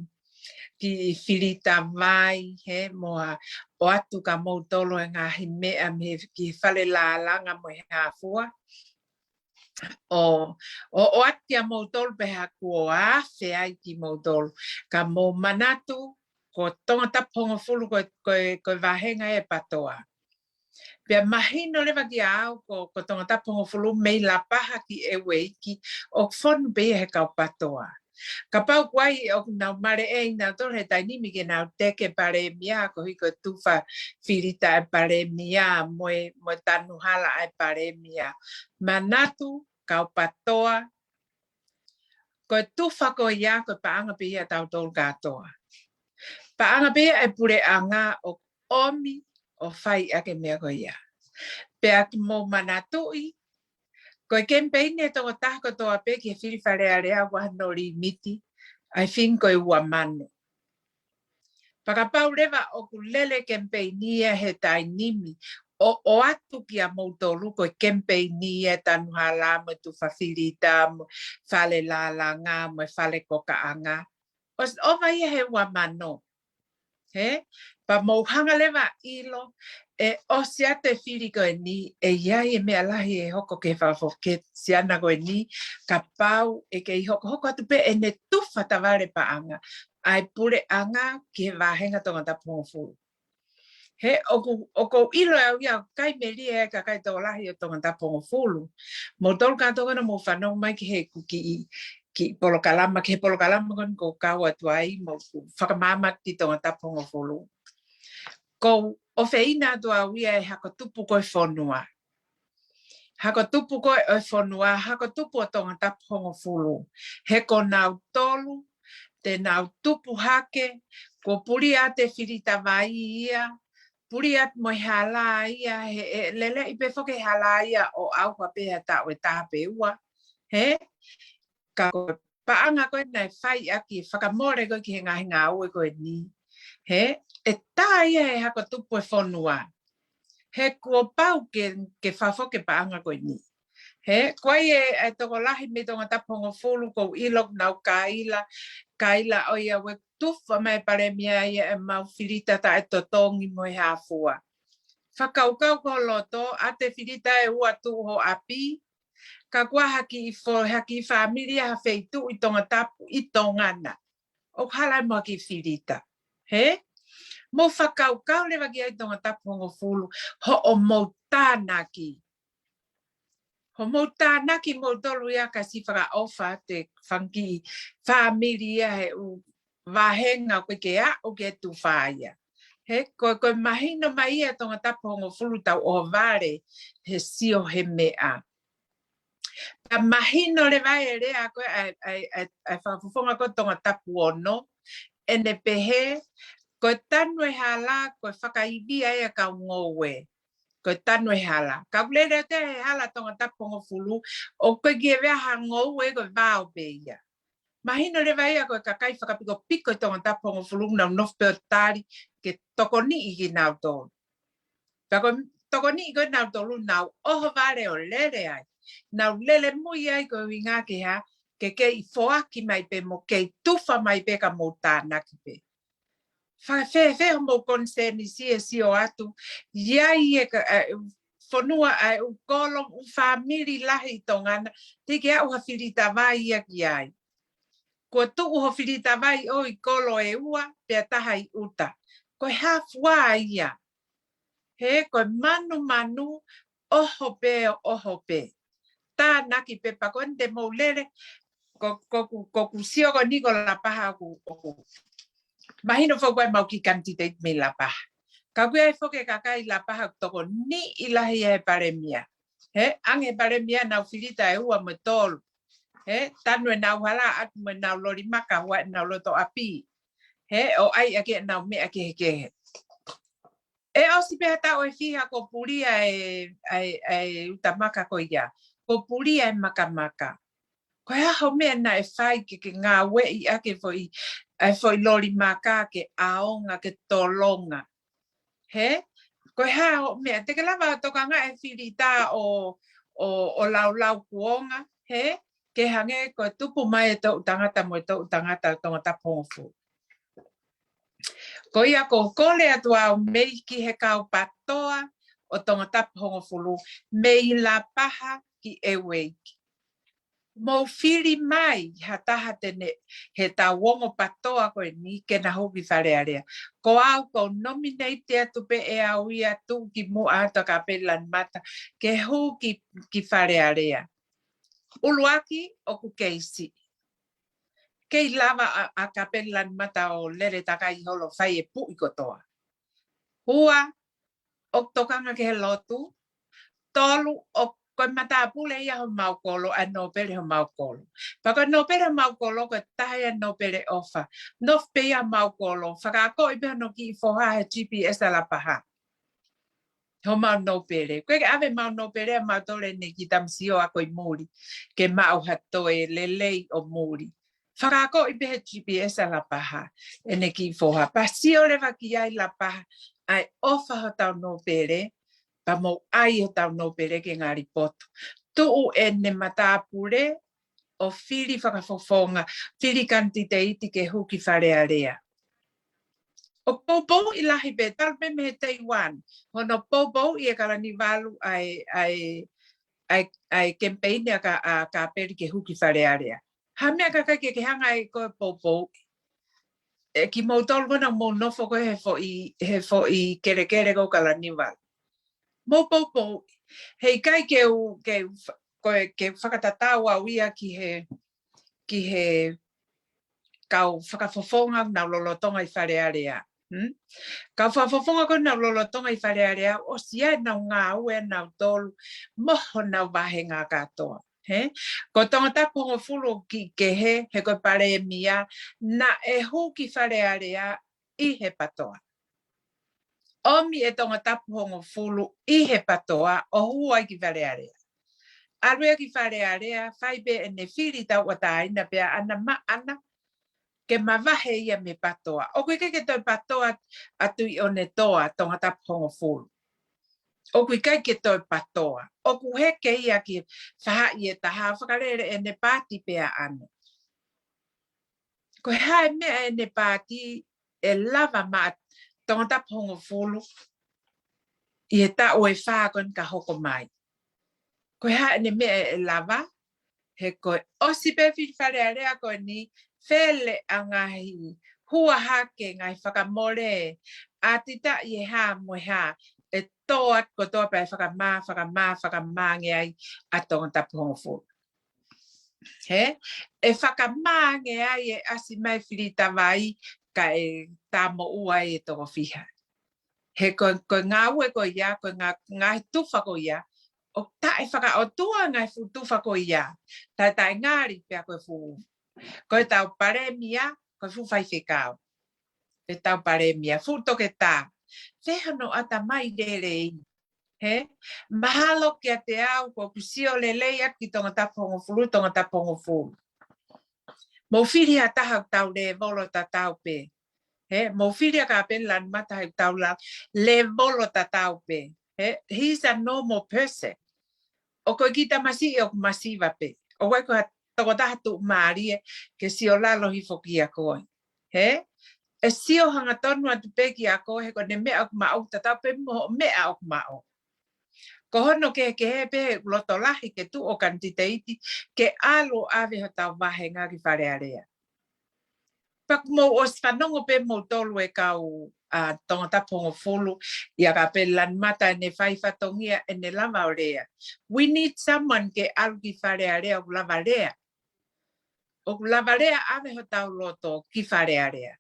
kiʻi filita vai, he, mo ha ʻoatu kia moutolu e ngaahi meʻa mei he kiʻi fale lālanga mo e hā fua. ʻO, ʻo, ʻoatu kia moutolu pē ha kuo afe ai kimoutolu. Ka mou manatu, ko Tongatapu hongofulu ko, ko, ko e vāhenga e patoa. Pea mahino leva kia au ko, ko Tongatapu hongofulu mei Lapaha ki ʻEueiki, ʻoku fonu pē ia he kau patoa. Kapau ʻoku ʻi ai ʻoku nau maleʻei nautolu he taimi ni ke nau teke palēmia, koeʻuhi ko e tufa filita e palēmia, mo e, mo e tanu hala e palēmia. Manatu, kau patoa, ko e tufa ko ia, ko e paʻanga pē ia ʻatautolu kātoa. Paʻanga pē ia e puleʻanga ʻo ʻomi ʻo fai ʻaki e meʻa ko ia. Pea ke mou manatuʻi, ko e kemipeini ʻa e tokotaha kotoa pē ki he fili Fale Alea ʻoku ʻi ai hono limiti, I think ko e ua mano. Pea kapau leva ʻoku lele kemipeini ia he taimi ni, ʻo, ʻoatu kia moutolu ko e kemipeini ia e tanu hala mo e tufa filita mo e fale lālanga mo e fale kokaʻanga. ʻOsi ʻova ia he ua mano. He? Pea mou hanga leva ʻo ʻilo, ʻe ʻosi atu e fili ko eni, ʻe ʻi ai e meʻa lahi ʻe hoko ki he fafo ki he siana ko eni, kapau ʻe kei hokohoko atu pē ʻene tufa tavale paʻanga ʻa e puleʻanga ki he vāhenga Tongatapu hongofulu. He ʻoku, ʻoku ou ʻilo ʻe au ia ʻoku ʻikai melie e kakai tokolahi ʻo Tongatapu hongofulu. Moutolu kātoa ko ena mou fanongo mai ki heʻeku kiʻi, kiʻi polokalama, ki he polokalama ko ena ʻoku ou kau atu ai, mo ʻeku fakamaama ki Tongatapu hongofulu. ʻOku ou ʻofeina atu au ia e hako tupu ko e fonua. Hako tupu ko e, ʻo e fonua, hako tupu ʻo Tongatapu hongofulu. He ko nautolu, te nau tupu hake, kuo puli atu e filita vai ia, puli atu mo e hala ia, he, he leleʻi pē foki e hala ia ʻo ʻauha pē ha taʻu ʻe taha pe ua. He? Ka ko e paʻanga ko ē naʻe fai ʻaki e fakamole ko ē ki he ngaahi ngāue ko eni. He? ʻE tā ia he hako tupu e fonua. He kuo pau ke, ke fafo ke paʻanga ko eni. He? Ko e, e tokolahi mei Tongatapu hongofulu ʻoku ou ʻilo ʻoku nau kaila, kaila ʻo ia ʻoku tufa mai e palēmia ia e mau filita taʻetotongi mo e hā fua. Fakakaukau ki ho loto, ʻa e filita ʻe ua tuʻu ho ʻapi, ka kuo ha kiʻi fo-, ha kiʻi fāmili ha feituʻu ʻi Tongatapu ʻi Tonga na ʻoku hala ai mo ha kiʻi filita. He? Mou fakakaukau leva ki ai Tongatapu hongofulu, hoʻomou tānaki. Hoʻomou tānaki moutolu ia ka siʻi fakaʻofa atu e fanga kiʻi fāmili ia he ʻū vāhenga ʻoku ʻikai ke aʻu ke tufa ia. He? Ko, ko e mahino mai ia Tongatapu hongofulu tau ʻohovale he sio he meʻa. Pea mahino leva e lea ko ē ʻa e, ʻa e, ʻa e, ʻa e fakafofonga ko Tongatapu ono, ʻene pehē, ko e tanu e hala, ko e fakaivia ia e kau ngoue. Ko e tanu e hala. Ka ʻoku lele atu he hala Tongatapu hongofulu, ʻoku ʻikai ke ʻi ai ha ngoue, ko e vao pē ia. Mahino leva ia ko e kakai fakapikopiko ʻi Tongatapu hongofulu ʻoku nau nofo pē ʻo tali ke tokoniʻi kinautolu. Pea ko e tokoniʻi ko ē nautolu nau ʻohovale ʻo lele ai. Nau lele mui ai ko e ʻuhinga ke hā, ke kei foaki mai pē mo kei tufa mai pē ka mou tānaki pē. Fēfē hoʻomou konisēnisi e sio atu, ʻi ai e ka, e, fonua ʻa e ʻū kolo, ʻū fāmili lahi ʻi Tonga na, teʻeki aʻu ha filita vai ia ki ai. Kuo tuʻu ho filita vai ʻo ʻi kolo ʻe ua, pea taha ʻi ʻuta. Ko e hā fua ia. He, ko e manumanu, ʻoho pē, ʻoho pē. Tānaki pē pea ko eni te mou lele, ko, ko, ko, ko ʻeku sio ko eni ko Lapaha ʻoku, ʻoku. Mahino foki ko e mau kiʻi kanititeiti mei Lapaha. Ka ʻoku ʻi ai foki e kakai Lapaha ʻoku tokoniʻi lahi ia he palēmia. He, ʻange he palēmia nau filita ʻe ua mo e tolu. He, tanu ʻenau hala atu mo ʻenau loli maka, hua ʻenau loto ʻapi. He, ʻo ʻai ʻaki ʻenau meʻa kehekehe. ʻE ʻosi pē ha taʻu ʻe fiha kuo pulia e, e, e utamaka ko ia. Kuo pulia e makamaka. Ko e hā hoʻo meʻa naʻe fai ke ke ngāueʻi ʻaki e foʻi, e foʻi loli maka ke ʻaonga, ke tolonga. Hē? Ko e hā hoʻo meʻa, te ke lava ʻo tokanga e fili tā ʻo, ʻo, ʻo laulau kuonga, hē? Ke hangē ko e tupu mai e toʻu tangata mo e toʻu tangata ʻo Tongatapu hongofulu. Ko ia ʻoku ou kole atu au mei ki he kau patoa ʻo Tongatapu hongofulu, mei Lapaha ki ʻEueiki. Mou fili mai ha taha te ne, he tau ongo patoa ko eni ke na hū ki Fale Alea. Ko au ʻoku ou nominate atu pē ʻe au ia, tuʻu ki muʻa atu ʻa Kapeli Lanumata ke hū ki, ki Fale Alea. ʻUluaki ʻoku kei siʻi. Kei lava ʻa, ʻa Kapeli Lanumata ʻo lele takai holo, fai e puʻi kotoa. Ua, ʻoku tokanga ki he lotu. Tolu, ʻoku, ko e matāpule ia homau kolo, ʻa e nōpele homau kolo. Pea ko e nōpele homau kolo, ko e taha ia e nōpele ʻofa. Nofo pē ia homau kolo, fakaakoʻi pē hono kiʻi foha he GPS ʻa Lapaha. Homau nōpele. ʻOku ʻikai ke ʻave homau nōpele ʻa mautolu ʻe ne kiʻi tamasio ako ʻi muli, ke maʻu ha toe lelei ʻo muli. Fakaakoʻi pē he GPS ʻa Lapaha ʻe ne kiʻi foha. Pea sio leva ki ai Lapaha, ʻa e ʻofa hotau nōpele, pea mou ʻai hotau nōpele ke ngali poto. Tuʻu ʻene matāpule ʻo fili fakafofonga, fili kanititeiti ke hū ki Fale Alea. ʻOku poupouʻi lahi pē, talu pē mei he day one, hono poupouʻi ʻe Kalaniuvalu ʻa e, ʻa e, ʻa e, ʻa e kemipeini ʻa Ka-, ʻa Kapeli ke hū ki Fale Alea. Ha meʻa ka ʻikai ke ke hanga ʻe koe ʻo poupouʻi. ʻE kimoutolu ko ena mou nofo ko ē he foʻi, he foʻi kelekele ko Kalaniuvalu. Mou poupouʻi. Heʻikai ke u, ke u fa-, ko e, ke fakatatau au ia ki he, ki he kau fakafofonga ʻoku nau lolotonga ʻi Fale Alea. Hmm? Kau fakafofonga ko ē ʻoku nau lolotonga ʻi Fale Alea, ʻosi ia ʻenau ngāue ʻanautolu mo honau vāhenga kātoa. Hē? Ko Tongatapu hongofulu ʻoku kiʻi kehe, he ko e palēmia, naʻe hū ki Fale Alea ʻi he patoa. ʻOmi ʻe Tongatapu hongofulu ʻi he patoa ʻo hū ai ki Fale Alea. ʻAlu ia ki Fale Alea, fai pē ʻene fili tauʻatāina pea ʻana maʻana ke mavahe ia mei he patoa. ʻOku ʻikai ke toe patoa ʻa Tuʻiʻonetoa Tongatapu hongofulu. ʻOku ʻikai ke toe patoa. ʻOku heke ia ki he faʻahi ʻe taha, fakalele ʻene paati pea ʻana. Ko e hā e meʻa ʻene paati ʻe lava maʻa Tongatapu hongofulu ʻi he taʻu ʻe fā ko eni ka hoko mai? Ko e hā ʻene meʻa ʻe lava, he ko e ʻosi pē fili Fale Alea ko eni, fele ʻa e ngaahi hua hake, ngaahi fakamole, ʻa e tita ʻi he hā mo e hā, ʻe tō atu kotoa pē ʻa e fakamā, fakamā, fakamā ange ai ʻa Tongatapu hongofulu. Hē? ʻE fakamā ange ai ʻe ʻasi mai fili tavai kae tāmoʻua ai e toko fiha. He ko, ko e ngāue ko ia, ko e ngā, ngaahi tufa ko ia, ʻoku taʻefakaʻotua ngaahi fuʻu tufa ko ia, taʻetaʻengali pea ko e fuʻu, ko e tau palēmia, ko e fuʻu faifekau. Ko e tau palēmia, fuʻu toketā. Fē hono ʻatamai lelei. Hē? Mahalo kiate au, ko ʻeku sio lelei atu ki Tongatapu hongofulu, Tongatapu hongofulu. Mou fili ha taha ʻoku tau lēvolo tatau pē. Hē? Mou fili ʻa Kapeli Lanumata he ʻoku tau la-, lēvolo tatau pē. Hē? He's a normal person. ʻOku ʻikai ko e kiʻi tamasiʻi ʻoku masiva pē. ʻOku ʻikai ko ha tokotaha tuʻumālie ke sio lalo hifo kiate koe. Hē? ʻE sio hangatonu atu pē kiate koe he ko ʻene meʻa ʻoku maʻu tatau pē mo hoʻo meʻa ʻoku maʻu. Ko hono kehekehe pē he loto lahi ke tuʻu ʻo kanititeiti ke ʻalu ʻo ʻave hotau vāhenga ki Fale Alea. Pea ʻoku mou ʻosi fanongo pē moutolu e kau ʻa Tongatapu hongofulu ʻia Kapeli Lanumata ʻene fai fatongia ʻene lava ʻo lea. We need someone ke ʻalu ki Fale Alea ʻoku lava lea. ʻOku lava lea ʻave hotau loto ki Fale Alea.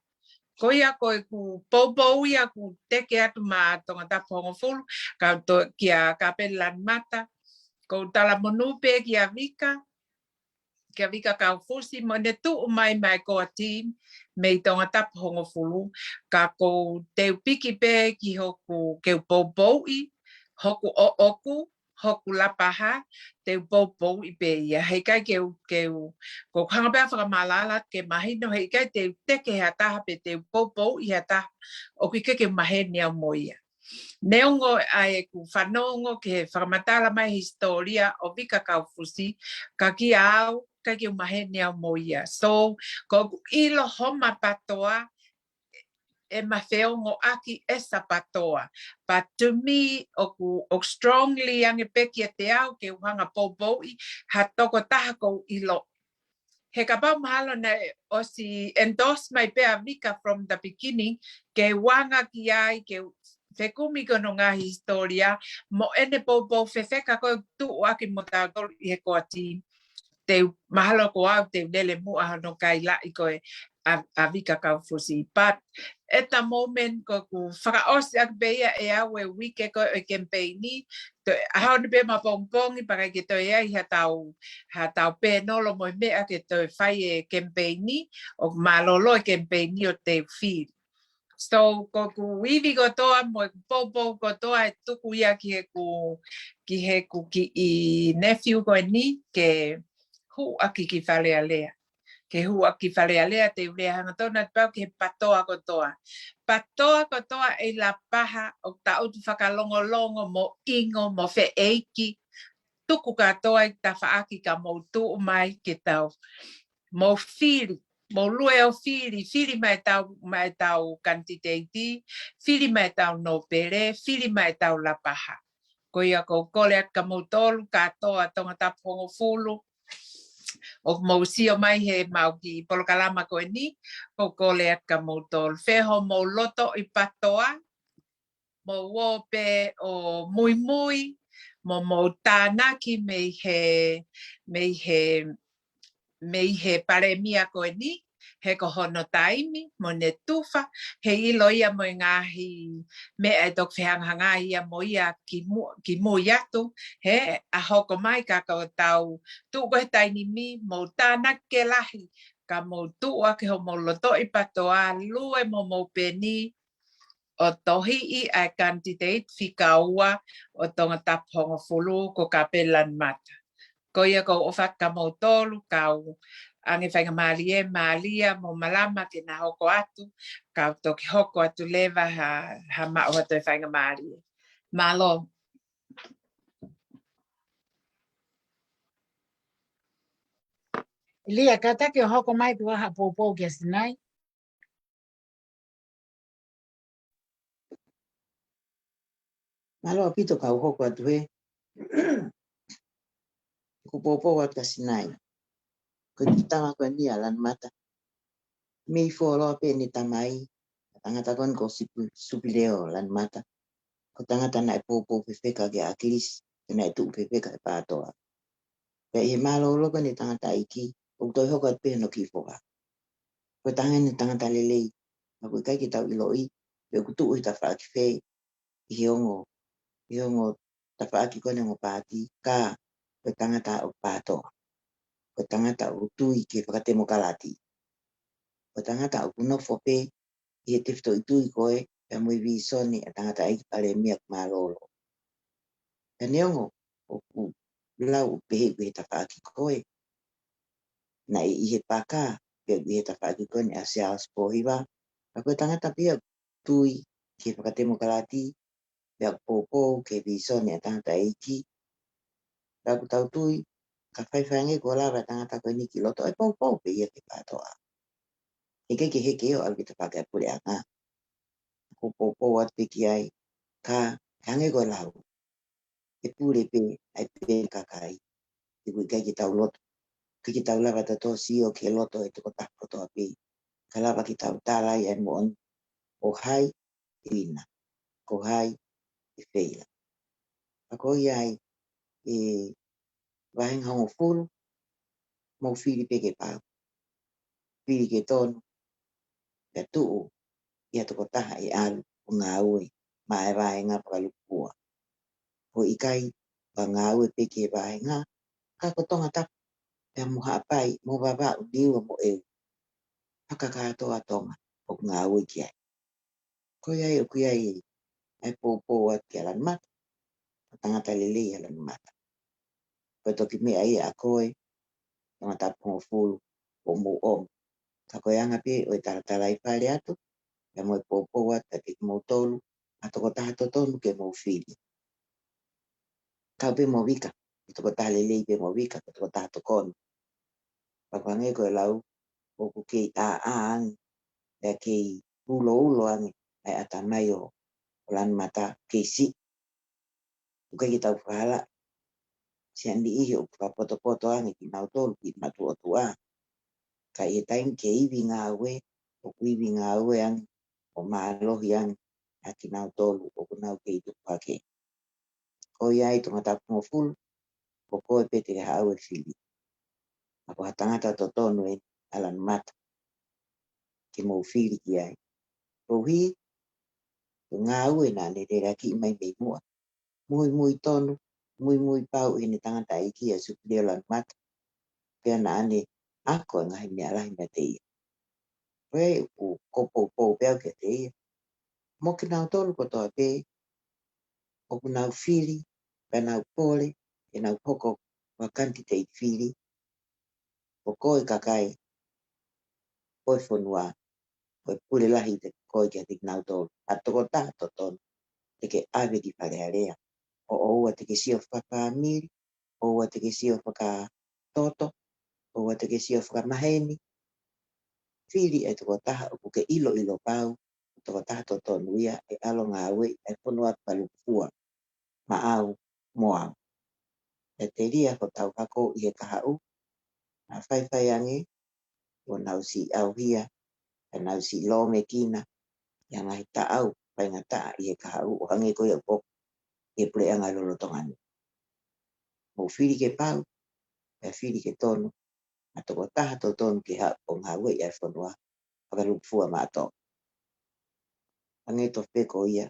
Ko ia ko ʻeku poupou ia ʻoku teke atu maʻa Tongatapu hongofulu, ka to, kia Kapeli Lanumata, ko e talamonū pē kia Vika, kia Vika Kaufusi, mo ʻene tuʻu mai mei he core team, mei Tongatapu hongofulu, ka ʻoku ou piki pē ki hoku, ke u poupouʻi, hoku ʻoʻoku, hoku lapaha, te u poupouʻi pē ia. Heʻikai ke u, ke u, ʻoku ou hanga pē ʻo fakamālōlō ke mahino, heʻikai te u teke ha taha pe te u poupouʻi ha taha, ʻoku ʻikai ke maheni au mo ia. Neongo ʻa ʻeku fanongo ki he fakamatala mai hisitōlia ʻo Vika Kaufusi, ka kia au, ʻikai ke u maheni au mo ia. So, ʻoku ou ʻilo homa PATOA, ʻe mafeongoʻaki ʻe sa PATOA. But to me, ʻoku, ʻoku strongly ange pē kiate au ke u hanga ʻo poupouʻi ha tokotaha ʻoku ou ʻilo. He kapau mahalo naʻe ʻosi endorse mai pē ʻa Vika from the beginning, ke u anga ki ai, ke u fekumi ki hono ngaahi hisitōlia, mo ʻene poupou fefeka ko ē ʻoku tuʻu ʻaki mo tautolu ʻi he core team. Te u mahalo ko au, te u lele muʻa hono kailaʻi ko ē ʻa, ʻa Vika Kaufusi. But at the moment, ʻoku ou fakaʻosi ʻaki pē ia ʻe au e uike ko ē ʻo e kemipeini, toe ʻaho ni pē mapongipongi, pea ʻikai ke toe ʻi ai ha tau, ha tau pēnolo mo e meʻa ke toe fai e kemipeini, ʻoku mālōlō e kemipeini ʻo te u fili. So, ʻoku ou ivi kotoa mo e poupou kotoa ʻe tuku ia ki heʻeku, ki heʻeku kiʻi nephew ko eni ke hū ʻaki ki Fale Alea. Ke hū ʻaki ki Fale Alea te u lea hangatonu atu pē au ki he PATOA kotoa. PATOA kotoa ʻe lapaha ʻoku tau ʻoatu fakalongolongo mo ʻingo mo feʻeiki. Tuku kotoa e tafaʻaki ka mou tuʻu mai ke tau. Mou fili, mou lue ʻo fili, fili mai ʻetau, mai ʻetau kanititeiti, fili mai ʻetau nōpele, fili mai ʻetau lapaha. Ko ia ʻoku ou kole atu kia moutolu, kotoa Tongatapu hongofulu, ʻoku mou sio mai he mau kiʻi polokalama ko eni, ʻoku ou kole atu kia moutolu. Fēfē hoʻomou loto ʻi PATOA, mou ō pē ʻo muimui, mo mou tānaki mei he, mei he, mei he palēmia ko eni, he ko hono taimi, mo ʻene tufa, he ʻilo ia mo e ngaahi meʻa ʻe toki fehangahangai ia mo ia ki mu-, ki mui atu, he ʻa hoko mai ka ko tau tuʻu ko ē he taimi, mou tānaki ke lahi, ka mou tuʻu ʻaki hoʻomou loto ʻi PATOA, lue mo mou peni, ʻo tohiʻi ʻa e kanititeiti fika ua ʻo Tongatapu hongofulu ko Kapelani Mata. Ko ia ʻoku ou ʻofa atu kia moutolu, kau ange faingamālie, Malia mo Malama ke na hoko atu, kau toki hoko atu leva ha, ha maʻu ha toe faingamālie. Mālō. Lia, kātaki ʻo hoko mai pea u ʻai ha poupou kia Sinai. Mālō ʻaupito kau hoko atu he. Ko e poupou atu kia Sinai. Ko e kiʻi tama ko eni ʻa Lanimata. Mei fuoloa pē ʻene tamai, ʻa e tangata ko eni ko Sipi-, Supileo Lanimata. Ko e tangata naʻe poupou fefeka kia ʻAkilisi, pea naʻe tuʻu fefeka he PATOA. Pea ʻi he mālōlō ko eni ʻa e tangataʻeiki, ʻoku toe hoko atu pē hono kiʻi foha. Ko e tangata eni tangata lelei, ka ʻoku ʻikai ke tau ʻiloʻi pe ʻoku tuʻu he tafaʻaki fē, ʻi he ongo, ʻi he ongo tafaʻaki ko eni ongo paati, ka ko e tangata ʻoku PATOA. Ko e tangata ʻoku tui ki he fakatemokalati. Ko e tangata ʻoku nofo pē ʻi he tefitoʻi tui ko ē, pea mo e vīsone ʻa e tangataʻeiki palēmia ʻoku mālōlō. Ka neongo ʻoku lau ʻoku pehē ʻoku ʻi he tafaʻaki ko ē, naʻe ʻi he paka, pea ʻoku ʻi he tafaʻaki ko eni ʻa Siaosi Pōhiva, ka ko e tangata pē ia ʻoku tui ki he fakatemokalati, pea ʻoku poupou ki he vīsone ʻa e tangataʻeiki. Pea ʻoku tau tui, ka faifai ange kuo lava e tangata ko eni ki loto, ʻe poupou pē ia ki he PATOA. ʻIkai ke heke ia ʻo ʻalu ki he tafaʻaki ʻa e puleʻanga. ʻOku ou poupou atu pē ki ai, ka, ka hangē ko e lau, ʻe pule pē ʻa e pē kakai. He ʻoku ʻikai ke tau loto, ʻikai ke tau lava tautolu ʻo sio ki he loto ʻo e tokotaha kotoa pē. Ka lava ke tau tala ai ʻa e moʻoni, ko hai ʻe ʻina, ko hai ʻe feila. Ka ko ia ai, ʻe vāhenga hongofulu, mou fili pē ke pau. Fili ke tonu, pea tuʻu ʻi ha tokotaha ʻe ʻalu ʻo ngāue maʻa e vāhenga fakalukua. ʻOku ʻikai ke ngāue pē ki he vāhenga, ka ko Tongatapu pea mo Haʻapai, mo Vavaʻu, Niua mo ʻEua, fakakātoa Tonga ʻoku ngāue ki ai. Ko ia ai ʻoku ʻi ai ʻa e poupou atu kia Lanumata, ko e tangata lelei ʻa Lanumata. Ko e toki meʻa ia ʻa koe, Tongatapu hongofulu, ʻoku mou ʻomi. Ka ko e anga pē ʻo e talatalaifale atu, pea mo e poupou atu kiate kimoutolu, ʻa e tokotaha totonu ke mou fili. Kau pē mo Vika, ʻi he tokotaha lelei pē mo Vika, ko e tokotaha tokoni. Pea hangē ko e lau, ʻoku kei ʻāʻā ange, pea kei uloulo ange ʻa e ʻatamai ʻo Lanumata, kei siʻi. ʻOku ʻikai ke tau fala, sia niʻihi ʻoku fakapotopoto ange kinautolu ki he matuʻotuʻa. Ka ʻi he taimi ke ivi ngāue, ʻoku ivi ngāue ange, ʻo mālohi ange ʻa kinautolu ʻoku nau kei tupu hake. Ko ia ai Tongatapu hongofulu, ko koe pē te ke haʻu ʻo fili. Ka ko ha tangata totonu eni ʻa Lanumata ke mou fili ki ai. Koeʻuhi, ko e ngāue naʻa ne leleakiʻi mai mei muʻa. Muimui tonu, muimui pau ʻi heʻene tangataʻeiki ʻa Supilio Lanumata. Pea naʻa ne ako e ngaahi meʻa lahi meiate ia. Ko ia ʻoku ou poupou pē au kiate ia, mo kinautolu kotoa pē ʻoku nau fili, pea nau pole ke nau hoko ko ha kanititeiti fili, ko koe kakai ʻo e fonua, ko e pule lahi te koe kiate kinautolu, ʻa e tokotaha totonu te ke ʻave ki Fale Alea. ʻO ʻoua te ke sio fakafāmili, ʻoua te ke sio fakatoto, ʻoua te ke sio fakamaheni. Fili e tokotaha ʻoku ke ʻiloʻilo pau, tokotaha totonu ia ʻe ʻalu ʻo ngāueʻi e fonua fakalūkufua maʻau mo au. ʻE telia hotau hako ʻi he kahaʻu, naʻa faifai ange, ʻo nau siʻi ʻauhia, ʻa nau siʻi lōmekina ʻi he ngaahi taʻau faingataʻa ʻi he kahaʻu ʻo hangē ko ia ʻoku ʻi he puleʻanga lolotonga ni. Mou fili ke pau, pea fili ke tonu, ʻa e tokotaha totonu ke haʻu ʻo ngāueʻi ʻa e fonua fakalūkufua maʻa Tonga. Hangē tofu pē ko ia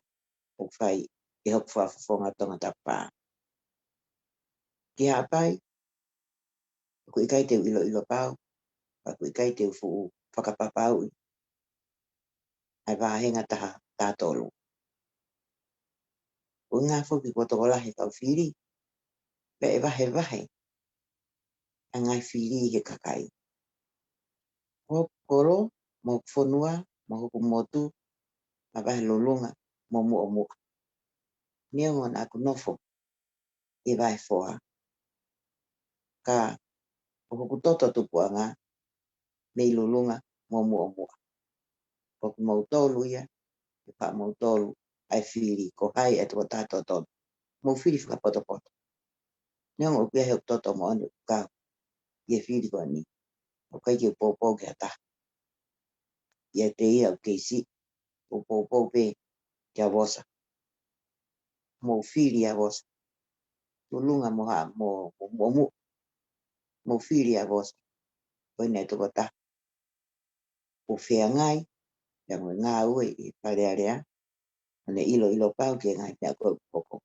ʻoku fai ʻe hoku fakafofonga Tongatapu Pā. Ki Haʻapai, ʻoku ʻikai te u ʻiloʻilo pau, pea ʻoku ʻikai te u fuʻu fakapapauʻi ʻa e vāhenga taha, taha tolu. ʻOku ngā foki kuo tokolahi e kau fili, pea ʻe vahevahe ʻa e ngaahi fili he kakai. Ko hoku kolo, mo hoku fonua, mo hoku motu, mavahe Lulunga mo Muʻomuʻa. Neongo naʻa ku nofo ʻi Vahefoa, ka ko hoku toto tupuʻanga mei Lulunga mo Muʻomuʻa. Ko kimoutolu ia, ʻe pā moutolu ʻa e fili, ko hai ʻa e tokotaha totonu. Mou fili fakapotopoto. Neongo ʻoku ʻi ai hoku toto moʻoni ʻoku kau ʻi he fili ko eni, ʻoku ʻikai ke u poupou ki ha taha. ʻIate ia ʻoku kei siʻi, ʻoku ou poupou pē kia Vosa. Mou fili ʻa Vosa. Lulunga mo Haʻa-, mo, mo, mo, mo, mou fili ʻa Vosa. Ko ʻene tokotaha ʻoku feangai, pea mo e ngāue ʻi Fale Alea, ʻo ne ʻiloʻilo pau ki he ngaahi meʻa ko ē ʻoku hoko.